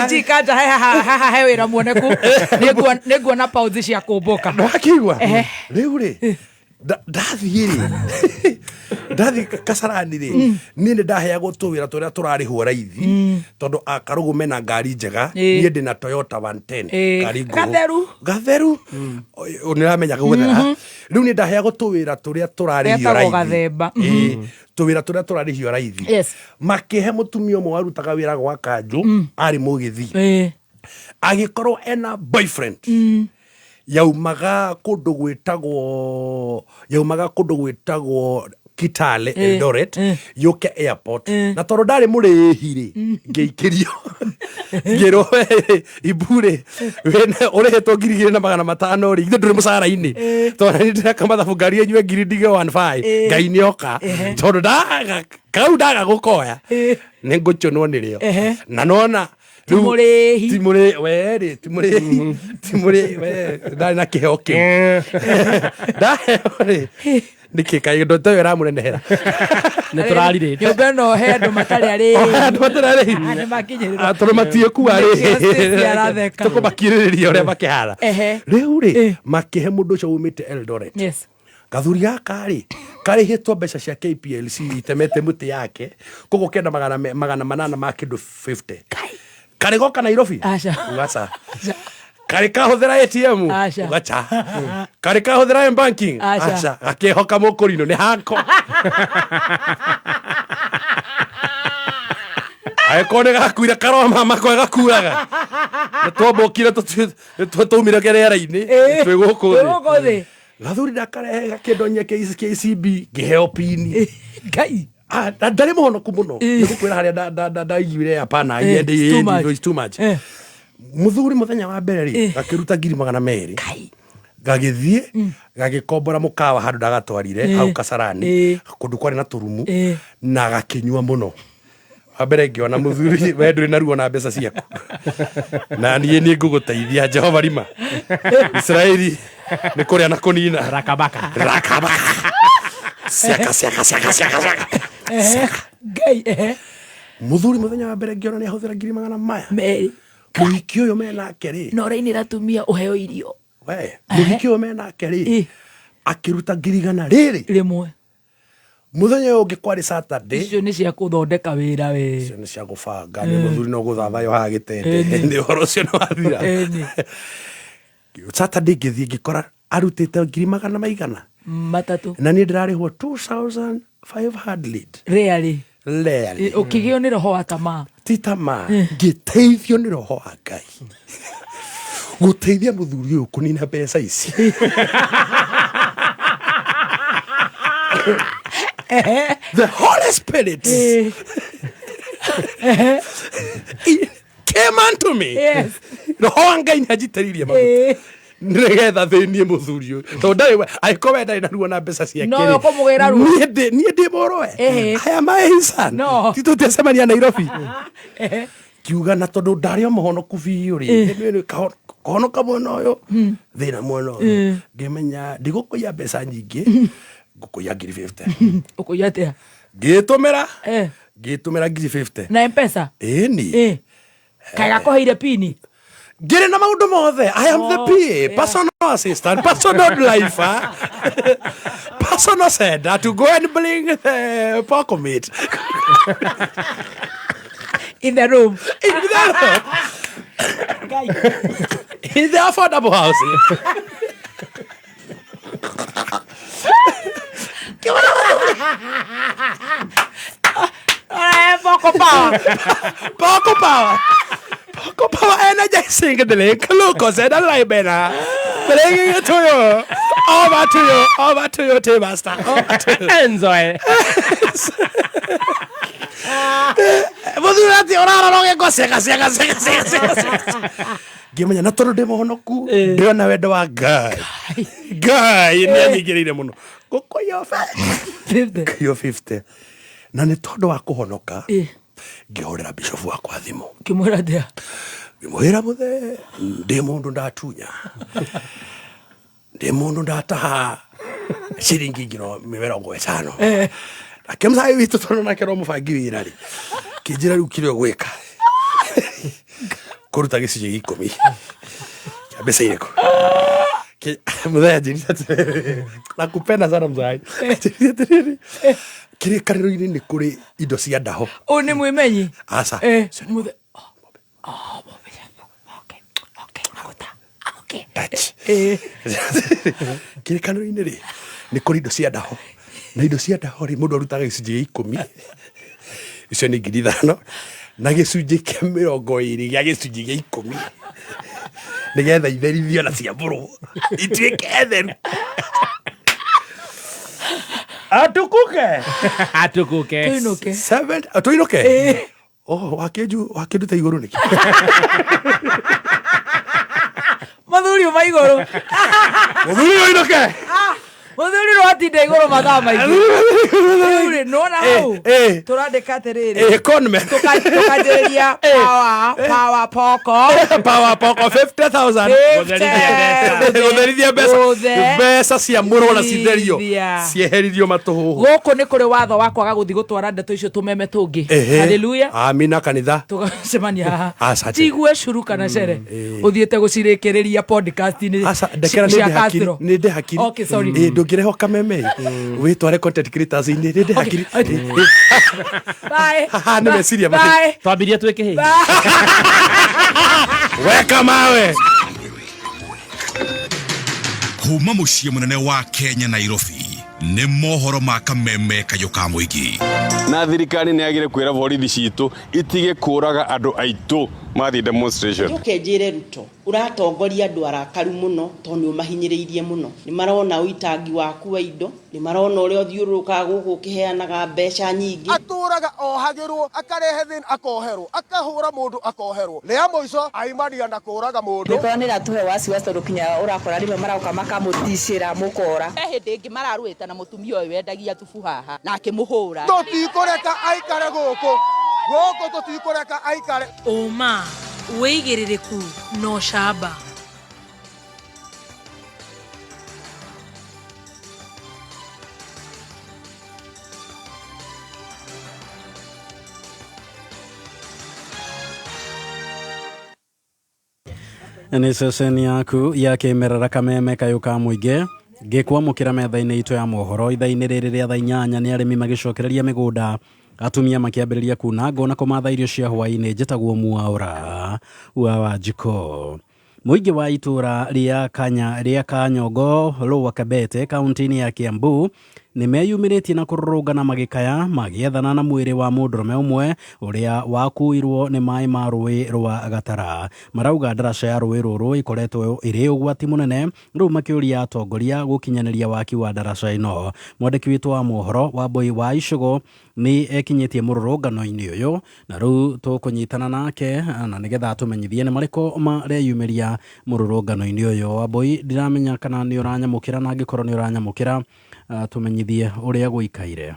[SPEAKER 6] IG kanja he haha haha he wĩra muoneku. Nĩ nguona pounds cia kũmbũka.
[SPEAKER 16] Nĩwakĩigua? Rĩu rĩ, ndathiĩ rĩ, ndathiĩ Kasarani rĩ, niĩ nĩ ndaheagwo tũwĩra tũrĩa tũrarĩhwo raithi, tondũ a Karũgũ mena ngari njega. Niĩ ndĩna Toyota 110. Ngari ngũrũ.
[SPEAKER 6] Gatheru.
[SPEAKER 16] Gatheru. Nĩ ũramenya gũthera. Rĩu nĩ ndaheagwo tũwĩra tũrĩa tũrarĩhio
[SPEAKER 6] Getagwo
[SPEAKER 16] raithi.
[SPEAKER 6] gathemba.
[SPEAKER 16] Ĩĩ, tũwĩra tũrĩa tũrarĩhio raithi.
[SPEAKER 6] Yes.
[SPEAKER 16] Makĩhe mũtumia ũmwe warutaga wĩra gwa kanjũ, arĩ mũgĩthi, agĩkorwo ena boyfriend yaumaga kũndũ gwĩtagwo yaumaga kũndũ gwĩtagwo Kitale, Eldoret, yũke airport. Na tondũ ndarĩ mũrĩhi rĩ, ngĩikĩrio, ngĩrwo, "We, ibu rĩ, wĩna ũrĩhĩtwo 2500 rĩ, ithe ndũrĩ mũcara-inĩ, tondũ nĩ ndĩreka mathabu ngari ĩnyue ngiri ndige 15. Ngai nĩ oka, tondũ ndaga kau ndaga gũkoya nĩ ngũchũnwo nĩrĩo." Na nona
[SPEAKER 6] Ti mũrĩhi.
[SPEAKER 16] Ti mũrĩ we rĩ, ti mũrĩhi, ti mũrĩ we ndarĩ na kĩheo kĩu ndaheo rĩ, nĩkĩ kaĩ ndo tayo ĩramũnenehera?
[SPEAKER 11] Nĩ tũrarire.
[SPEAKER 6] Nyũmba ĩno he andũ matarĩ arĩhi.
[SPEAKER 16] Andũ matarĩ arĩhi.
[SPEAKER 6] Nĩ makinyĩrĩrwo.
[SPEAKER 16] Ah, tondũ matiĩkua rĩ.
[SPEAKER 6] Nĩkĩo Stacy aratheka.
[SPEAKER 16] Tũkũmakirĩrĩria ũrĩa makĩhana. Rĩu rĩ, makĩhe mũndũ ũcio umĩte Eldoret.
[SPEAKER 6] Yes.
[SPEAKER 16] Gathuri gaka rĩ, karĩhĩtwo mbeca cia KPLC itemete mũtĩ yake koguo kenda 800 ma kĩndũ 50. Karĩ goka Nairobi?
[SPEAKER 6] Aca.
[SPEAKER 16] Ugaca. Karĩ kahũthĩra ATM?
[SPEAKER 6] Aca.
[SPEAKER 16] Ugaca. Karĩ kahũthĩra M-banking?
[SPEAKER 6] Aca.
[SPEAKER 16] Aca. Gakĩhoka mũkũrinũ nĩ hakwa. Angĩkorwo nĩ gakuire karoma makwa gakuaga. Nĩ twambũkire, twaumire rĩera-inĩ twĩ gũkũ
[SPEAKER 6] Twĩ
[SPEAKER 16] thĩ.
[SPEAKER 6] gũkũ thĩ.
[SPEAKER 16] Gathuri ndakarehe gakĩndonyia KCB, ngĩheo pini.
[SPEAKER 6] Ngai.
[SPEAKER 16] Ah, ndarĩ mũhonoku mũno nĩ gũkwĩra harĩa ndaiguire hapana.
[SPEAKER 6] It's too much.
[SPEAKER 16] It's too much. Mũthuri mũthenya wa mbere rĩ, akĩruta 200,000. Gagĩthiĩ gagĩkombora mũkawa handũ ndagatwarire hau Kasarani, kũndũ kwarĩ na tũrumu, na gakĩnyua mũno. Wa mbere ngĩona mũthuri, we ndũrĩ na ruo na mbeca ciaku, na niĩ nĩ ngũgũteithia. Jehova rima Israeli nĩ kũrĩa na kũnina.
[SPEAKER 11] Rakabaka.
[SPEAKER 16] Rakabaka, ciaka ciaka ciaka ciaka ciaka.
[SPEAKER 6] Ngai, ehe.
[SPEAKER 16] Mũthuri mũthenya wa mbere ngĩona nĩ ahũthĩra ngiri magana maya
[SPEAKER 6] Merĩ.
[SPEAKER 16] Mũhiki ũyũ menake rĩ,
[SPEAKER 6] Na ũrainĩra atumia ũheo irio.
[SPEAKER 16] We mũhiki ũyũ menake rĩ, akĩruta ngiri igana rĩrĩ
[SPEAKER 6] rĩmwe.
[SPEAKER 16] Mũthenya ũyũ ũngĩ kwarĩ Saturday.
[SPEAKER 6] Icio nĩ cia kũthondeka wĩra we.
[SPEAKER 16] Icio nĩ cia gũbanga nĩ mũthuri no gũthathayo haha gĩtende.
[SPEAKER 6] Ĩni.
[SPEAKER 16] Nĩ ũhoro ũcio nĩ wathira.
[SPEAKER 6] Ĩni.
[SPEAKER 16] Saturday ngĩthiĩ ngĩkora arutĩte ngiri magana maigana
[SPEAKER 6] matatũ.
[SPEAKER 16] Na niĩ ndĩrarĩhwo 2500.
[SPEAKER 6] Rarely.
[SPEAKER 16] Rarely.
[SPEAKER 6] Ũkĩgĩo nĩ roho wa tamaa.
[SPEAKER 16] Ti tamaa, ngĩteithio nĩ roho wa Ngai gũteithia mũthuri ũyũ kũnina mbeca ici. The Holy Spirit, he came unto me. Roho wa Ngai nĩ anjitĩrĩirie maguta nĩgetha thĩnie mũthuri ũyũ, tondũ ndarĩ we angĩkorwo we ndarĩ na ruo na mbeca ciake
[SPEAKER 6] No,
[SPEAKER 16] rĩ,
[SPEAKER 6] ũkũmũgĩra ruo.
[SPEAKER 16] niĩ ndĩ mũrũwe.
[SPEAKER 6] Ehe.
[SPEAKER 16] I am my son.
[SPEAKER 6] No.
[SPEAKER 16] Ti tũtiacemania Nairobi kiuga na tondũ ndarĩ o mũhonoku biũ rĩ, nĩ kũhonoka mwena ũyũ, thĩna mwena ũyũ, ngĩmenya ndigũkũiya mbeca nyingĩ, ngũkũiya ngiri 50.
[SPEAKER 6] Ũkũiya atĩa?
[SPEAKER 16] Ngĩtũmĩra, ngĩtũmĩra ngiri 50.
[SPEAKER 6] Na Mpesa?
[SPEAKER 16] Ĩni.
[SPEAKER 6] Kaĩ gakũheire pini?
[SPEAKER 16] Ngĩrĩ na maũndũ mothe. I am the
[SPEAKER 6] Oh,
[SPEAKER 16] PA,
[SPEAKER 6] yeah.
[SPEAKER 16] personal assistant, personal driver, personal sender to go and bring the pork meat
[SPEAKER 6] in the room.
[SPEAKER 16] In the room, in the affordable house.
[SPEAKER 6] Poco power.
[SPEAKER 16] Poco power. Poco power energizing drink, glucose and libena. Bringing it to you. Over to you. Over to you, Tea Master. Over to you.
[SPEAKER 11] Enjoy.
[SPEAKER 16] Mũthuri atĩ ũrarora ũgĩkwo ciaka ciaka ciaka ciaka ciaka ciaka. Ngĩmenya na tondũ ndĩ mũhonoku, ndĩrona wendo wa Ngai. Ngai nĩ anyingĩrĩire mũno. Ngũkũiyo 50. Na nĩ tondũ wa kũhonoka, ngĩhũrĩra bishop wakwa thimũ.
[SPEAKER 6] Ũkĩmwĩra atĩa?
[SPEAKER 16] Ngĩmwĩra, mũthee, ndĩ mũndũ ndatunya, ndĩ mũndũ ndataha ciringi ngiro mĩrongo ĩtano. Nake mũcai witũ, tondũ nake no mũbangi wĩra rĩ, kĩnjĩra rĩu kĩrĩa ũgwĩka, kũruta gĩcunjĩ gĩa ikũmi kĩa mbeca irĩkũ. Mũthee anjĩrire atĩrĩrĩ, nakupenda sana mzai, anjĩrire atĩrĩrĩ, kĩrĩkanĩro-inĩ nĩ kũrĩ indo cia ndaho.
[SPEAKER 6] Ũyũ nĩ mwĩmenyi?
[SPEAKER 16] Aca.
[SPEAKER 6] Mũthe.
[SPEAKER 16] Touch. Kĩrĩkanĩro-inĩ rĩ, nĩ kũrĩ indo cia ndaho, na indo cia ndaho rĩ, mũndũ arutaga gĩcunjĩ gĩa ikũmi, icio nĩ ngiri ithano, na gĩcunjĩ kĩa mĩrongo ĩrĩ gĩa gĩcunjĩ gĩa ikũmi, nĩgetha itherithio na ciambũrwo ituĩke theru. Atukuke.
[SPEAKER 11] Atukuke.
[SPEAKER 6] Tuinuke.
[SPEAKER 16] Seven, tuinuke. Oh, wakĩnju wakĩnduta igũrũ nĩkĩ?
[SPEAKER 6] Mũthuri uma igũrũ.
[SPEAKER 16] Mũthuri ũinũke.
[SPEAKER 6] Mũthuri rwatinda igũrũ mathaa maingĩ. Rĩu rĩ, nĩwona hau tũrandĩka atĩrĩrĩ,
[SPEAKER 16] Eh, conman.
[SPEAKER 6] Tũkanjĩrĩria power power poko.
[SPEAKER 16] Power poko 50,000. Gũtherithia mbeca.
[SPEAKER 6] Gũthe-
[SPEAKER 16] Mbeca cia mũrwo na citherio.
[SPEAKER 6] Thithia.
[SPEAKER 16] Ciehererio matũhũhũ.
[SPEAKER 6] Gũkũ nĩ kũrĩ watho wa kwaga gũthiĩ gũtwara ndeto icio tũmeme tũngĩ. Haleluya.
[SPEAKER 16] Amina kanitha.
[SPEAKER 6] Tũgacemania haha.
[SPEAKER 16] Aca.
[SPEAKER 6] Tigue curu kana cere ũthiĩte gũcirĩkĩrĩria podcast-inĩ
[SPEAKER 16] Aca, ndekera
[SPEAKER 6] cia
[SPEAKER 16] nĩ ndĩ hakiri.
[SPEAKER 6] Castro.
[SPEAKER 16] Nĩ ndĩ hakiri.
[SPEAKER 6] Okay, sorry.
[SPEAKER 16] Ĩ, ndũngĩrehwo kameme wĩtware content creators inĩ, nĩ ndĩ hakiri.
[SPEAKER 6] Bye.
[SPEAKER 16] Haha nĩ meciria
[SPEAKER 6] Bye.
[SPEAKER 11] Twambirie twĩ kĩhĩ.
[SPEAKER 16] Weka mawe.
[SPEAKER 2] Kuma mũciĩ mũnene wa Kenya, Nairobi, nĩ mohoro ma kameme kayũ ka mũingĩ.
[SPEAKER 18] Na thirikari nĩ yagire kwĩra borithi citũ itige kũraga andũ aitũ. Mathiĩ demonstration.
[SPEAKER 19] Njoke njĩre Ruto ũratongoria andũ arakaru mũno tondũ nĩ ũmahinyĩrĩirie mũno. Nĩ marona ũitangi waku wa indo, nĩ marona ũrĩa ũthiũrũrũkaga gũkũ ũkĩheanaga mbeca nyingĩ.
[SPEAKER 14] Atũraga ohagĩrwo, akarehe thĩna akoherwo, akahũra mũndũ akoherwo. Rĩa mũico aimania na kũraga mũndũ.
[SPEAKER 20] Mĩkora nĩ ĩratũhe wasiwasi tondũ kinya ũrakora rĩmwe maroka makamũticĩra mũkora.
[SPEAKER 22] He hĩndĩ ĩngĩ mararũĩte na mũtumia ũyũ wendagia thubu haha na akĩmũhũra.
[SPEAKER 14] Tũtikũreka aikare gũkũ. Gũkũ tũtikũreka aikare.
[SPEAKER 3] Ũma, wĩigĩrĩrĩku na ũcamba.
[SPEAKER 17] Nĩ ceceni yaku ya kĩmerera kameme kayũ ka mũingĩ ngĩkwamũkĩra metha-inĩ itũ ya mohoro ithaa-inĩ rĩrĩ rĩa thaa 8 nĩ arĩmi magĩcokereria mĩgũnda, atumia makĩambĩrĩria kuna ngũ na kũmatha irio cia hwaĩ-inĩ. Njĩtagwo Mwaũra wa Wanjikũ. Mũingĩ wa itũra rĩa Kanyongo, Lower Kabete, kaunti-inĩ ya Kiambu nĩ meyumĩrĩtie na kũrũrũngana magĩkaya magĩethana na mwĩrĩ wa mũndũrũme ũmwe ũrĩa wakuirwo nĩ maĩ ma rũĩ rwa Gatara. Marauga ndaraca ya rũĩ rũrũ ĩkoretwo ĩrĩ ũgwati mũnene, rĩu makĩũria atongoria gũkinyanĩria waki wa ndaraca ĩno. Mwandĩki witũ wa mohoro Wambui wa Icũgũ nĩ ekinyĩtie mũrũrũngano-inĩ ũyũ na rĩu tũkũnyitana nake na nĩgetha atũmenyithie nĩ marĩkũ mareyumĩria mũrũrũngano-inĩ ũyũ. Wambui, ndiramenya kana nĩ ũranyamũkĩra, na angĩkorwo nĩ ũranyamũkĩra tũmenyithie ũrĩa gũikaire.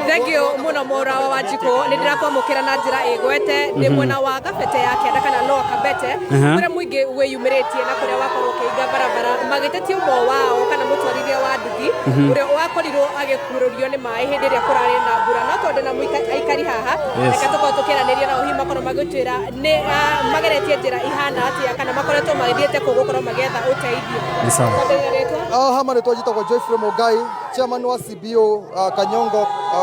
[SPEAKER 23] Thank you muno Mwaura wa Wanjikũ, nĩ ndĩrakwamũkĩra na njĩra ĩgwete ndĩ mwena wa Kabete ya kĩanda kana Lower Kabete, kũrĩa mũingĩ wĩyumĩrĩtie na kũrĩa wakorwo ũkĩhinga barabara magĩtetia ũmwe wao kana mũtwarithia wa nduthi ũrĩa wakorirwo agĩkururio nĩ maĩ hĩndĩ ĩrĩa kũrarĩ na mbura. No tondũ na aikari haha, reke tũkorwo tũkĩaranĩria nao, hihi makorwo magĩtwĩra nĩ mageretie njĩra ihana atĩa kana makoretwo magĩthiĩte kũ gũkorwo magĩetha ũteithio.
[SPEAKER 17] Nĩ sawa.
[SPEAKER 23] Twambĩrĩria rĩtwa?
[SPEAKER 24] Hama rĩtwa njĩtagwo Joyfrey Mũngai, chairman wa CBO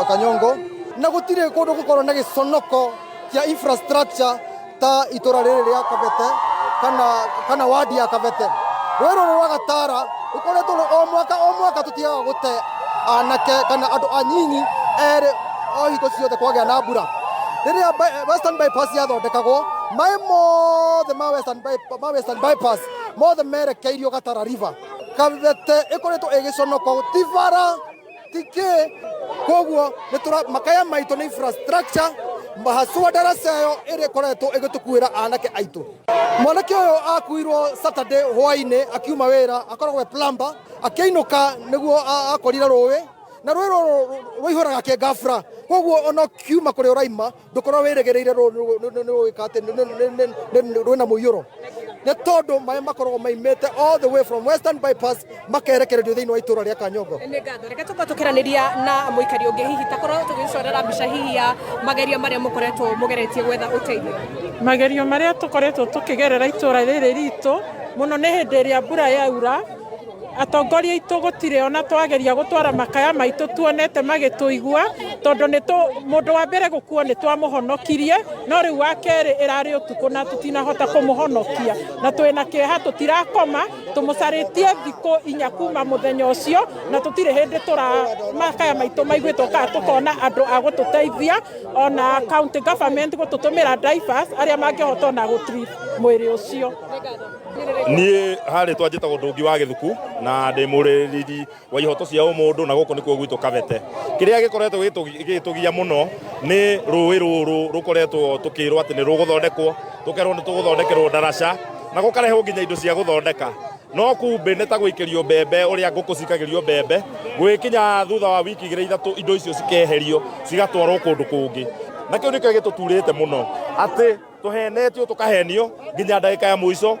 [SPEAKER 24] Kanyongo, na gũtirĩ kũndũ gũkorwo na gĩconoko kĩa infrastructure ta itũra rĩrĩ rĩa Kabete kana wadi ya Kabete. Rũĩ rũrũ rwa Gatara rũkoretwo o mwaka tũtigaga gũte anake kana andũ anyinyi erĩ o hingo ciothe kwagĩa na mbura. Rĩrĩa Western Bypass yathondekagwo, maĩ mothe ma Western Bypass mothe merekeirio Gatara River. Kabete ĩkoretwo ĩgĩconoko, ti bara ti kĩ, koguo makaya maitũ nĩ infrastructure mahacua ndaraca ĩyo ĩrĩa ĩkoretwo ĩgĩtũkuĩra anake aitũ. Mwanake ũyũ akuirwo Saturday hwaĩ-inĩ akiuma wĩra, akoragwo e plumber, akĩinũka nĩguo akorire rũĩ, na rũĩ rũrũ rũihũraga kĩngabra, koguo ona ũkiuma kũrĩa ũraima ndũkorwo wĩrĩgĩrĩire rwĩna mũiyũro, nĩ tondũ maĩ makoragwo maimĩte all the way from Western Bypass makerekererio thĩinĩ wa itũra rĩa Kanyongo.
[SPEAKER 23] Nĩ ngatho. Reke tũkorwo tũkĩaranĩria na mũikari ũngĩ, hihi takorwo tũgĩcorera mbica hihi ya magerio marĩa mũkoretwo mũgeretie gwetha ũteithio.
[SPEAKER 25] Magerio marĩa tũkoretwo tũkĩgerera itũra rĩrĩ ritũ mũno nĩ hĩndĩ ĩrĩa mbura yaura, atongoria aitũ gũtirĩ ona twageria gũtwara makaya maitũ tuonete magĩtũigua, tondũ nĩ mũndũ wa mbere gũkua nĩ twamũhonokirie, no rĩu wa kerĩ ĩrarĩ ũtukũ na tũtinahota kũmũhonokia, na twĩna kĩeha tũtirakoma, tũmũcarĩtie thikũ 4 kuma mũthenya ũcio, na tũtirĩ hĩndĩ makaya maitũ maiguĩtwo kana tũkona andũ a gũtũteithia, ona county government gũtũtũmĩra drivers arĩa mangĩhota ona gũtreat mwĩrĩ ũcio.
[SPEAKER 26] Niĩ harĩ twanjĩtagwo Ndũngi wa Gĩthuku na ndĩ mũrĩrĩri wa ihoto cia ũmũndũ na gũkũ nĩkuo gwitũ Kabete. Kĩrĩa gĩkoretwo gĩgĩtũgia mũno nĩ rũĩ rũrũ rũkoretwo tũkĩrwo atĩ nĩ rũgũthondekwo, tũkerwo nĩ tũgũthondekerwo ndaraca na gũkarehwo nginya indo cia gũthondeka, no kumbĩ nĩ ta gũikĩrio mbembe ũrĩa ngũkũ cikagĩrio mbembe, gwĩkinya thutha wa wiki 2 3 indo icio cikeherio cigatwarwo kũndũ kũngĩ, na kĩu nĩkĩo gĩtũturĩte mũno atĩ tũhenetio tũkahenio nginya ndagĩka ya mũico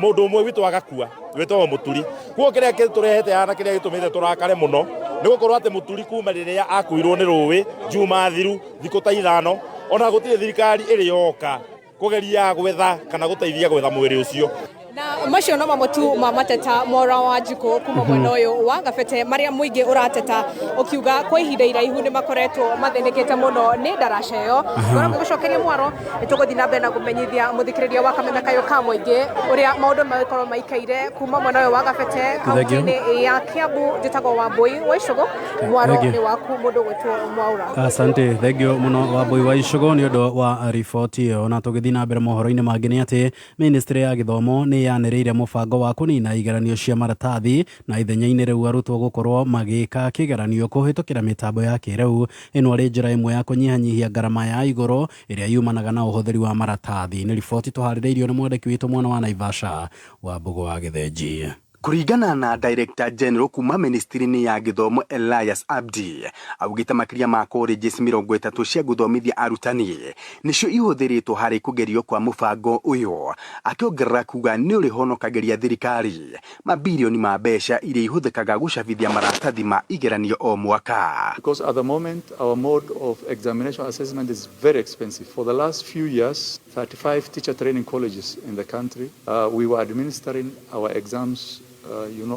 [SPEAKER 26] mũndũ ũmwe witũ agakua wĩtagwo Mũturi. Kuo kĩrĩa gĩtũrehete haha na kĩrĩa gĩtũmĩte tũrakare mũno nĩ gũkorwo atĩ Mũturi kuma rĩrĩa akuirwo nĩ rũĩ Juma thiru thikũ ta 5, ona gũtirĩ thirikari ĩrĩ yoka kũgeria gwetha kana gũteithia gwetha mwĩrĩ ũcio.
[SPEAKER 23] Na macio no mamwe tu ma mateta mora wa njikũ kuma mwena ũyũ wa Gabete marĩa mũingĩ ũrateta ũkiuga kwa ihinda iraihu nĩ makoretwo mathĩnĩkĩte mũno nĩ ndaraca ĩyo. Ngorwo ngĩgũcokeria mwaro, nĩ tũgũthiĩ na mbere na kũmenyithia mũthikĩrĩria wa kameme kayũ ka mũingĩ ũrĩa maũndũ magĩkorwo maikaire kuma mwena ũyũ wa Gabete kaunti-inĩ ya Kiambu. Njĩtagwo Wambui wa Icũgũ, mwaro
[SPEAKER 17] Thank you.
[SPEAKER 23] nĩ waku mũndũ gwĩtwo Mwaura.
[SPEAKER 17] Asante, thengio muno Wambui wa Icũgũ nĩ ũndũ wa riboti ĩyo. Na tũgĩthiĩ na mbere mohoro-inĩ mangĩ nĩ atĩ ministry ya gĩthomo nĩ yanĩrĩire mũbango wa kũnina igeranio cia maratathi na ithenya-inĩ rĩu arutwo gũkorwo magĩka kĩgeranio kũhĩtũkĩra mĩtambo ya kĩrĩu. Ĩno arĩ njĩra ĩmwe ya kũnyihanyihia ngarama ya igũrũ ĩrĩa yumanaga na ũhũthĩri wa maratathi. Nĩ riboti tũharĩrĩirio nĩ mwandĩki witũ mwena wa Naivasha, Wambũgũ wa Gĩthĩnji.
[SPEAKER 4] Kũringana na Director General kuma ministry-inĩ ya gĩthomo Elias Abdi, augĩte makĩria ma colleges 30 cia gũthomithia arutani nĩcio ihũthĩrĩtwo harĩ kũgerio kwa mũbango ũyũ, akĩongerera kuga nĩ ũrĩhonokagĩria thirikari mabirioni ma mbeca iria ihũthĩkaga gũcabithia maratathi ma igeranio o mwaka.
[SPEAKER 5] Because at the moment, our mode of examination assessment is very expensive. For the last few years, 35 teacher training colleges in the country, we were administering our exams,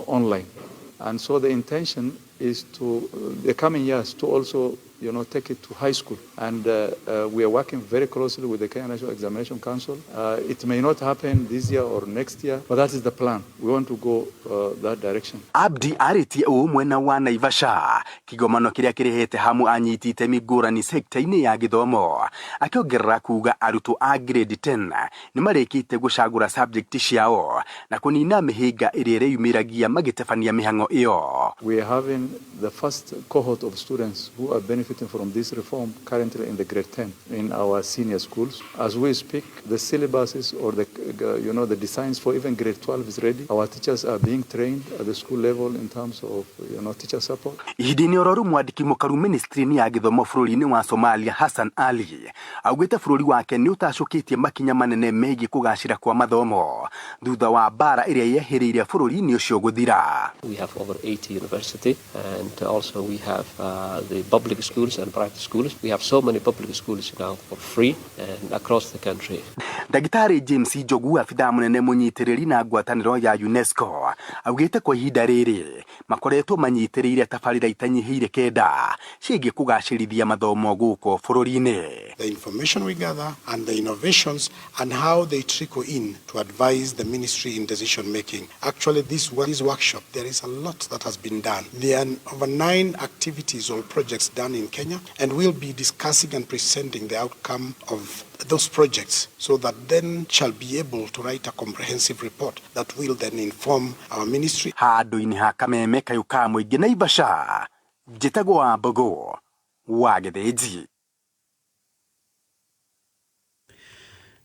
[SPEAKER 5] online. And so the intention is to, the coming years, to also, take it to high school. And we are working very closely with the Kenya National Examination Council. It may not happen this year or next year, but that is the plan. We want to go that direction.
[SPEAKER 4] Abdi arĩtie ũũ mwena wa Naivasha kĩgomano kĩrĩa kĩrehete hamu anyiti itemi ngũrani sekta-inĩ ya gĩthomo, akĩongerera kuga arutwo a grade 10 nĩ marĩkĩte gũcagũra subject ciao na kũnina mĩhĩnga ĩrĩa ĩreyumĩragia magĩtabania mĩhang'o ĩyo.
[SPEAKER 5] We are having the first cohort of students who are benefiting from this reform currently in the grade 10 in our senior schools. As we speak, the syllabuses or the, you know, the designs for even grade 12 is ready. Our teachers are being trained at the school level in terms of teacher support.
[SPEAKER 4] Ihinda-inĩ oro rĩu, mwandĩki mũkaru ministry-inĩ ya gĩthomo bũrũri-inĩ wa Somalia Hassan Ali augĩte bũrũri wake nĩ ũtacũkĩtie makinya manene megiĩ kũgacĩra kwa mathomo thutha wa mbara ĩrĩa yehĩrĩire bũrũri-inĩ ũcio gũthira.
[SPEAKER 7] We have over 80 university, and also we have the public schools and private schools. We have so many public schools now for free and across the country.
[SPEAKER 4] Ndagĩtarĩ James Njogu, abithaa mũnene mũnyitĩrĩri na ngwatanĩro ya UNESCO, augĩte kwa ihinda rĩrĩ makoretwo manyitĩrĩire tabarĩra itanyihĩire 9 ciĩgiĩ kũgacĩrithia mathomo gũkũ bũrũri-inĩ.
[SPEAKER 8] The information we gather and the innovations and how they trickle in to advise the ministry in decision making. Actually, this workshop, there is a lot that has been done. There are over 9 activities or projects done in Kenya, and we'll be discussing and presenting the outcome of those projects so that then shall be able to write a comprehensive report that will then inform our ministry.
[SPEAKER 4] Handũ-inĩ ha kameme kayũ ka mũingĩ Naivasha, njĩtagwo Wambũgũ wa Gĩthĩnji.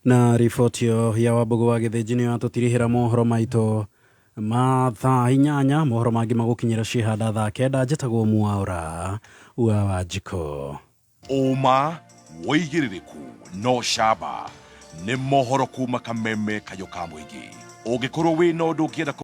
[SPEAKER 17] Na riboti ĩyo ya Wambũgũ wa Gĩthĩnji nĩyo yatũtirihĩra mohoro maitũ ma thaa 8. Mohoro mangĩ magũkinyĩra ciĩhanda thaa 9. Njĩtagwo Mwaura wa Wanjikũ.
[SPEAKER 2] Ũma, wĩigĩrĩrĩku no camba nĩ mohoro kuma kameme kayũ ka mũingĩ. Ũngĩkorwo wĩna ũndũ ũngĩenda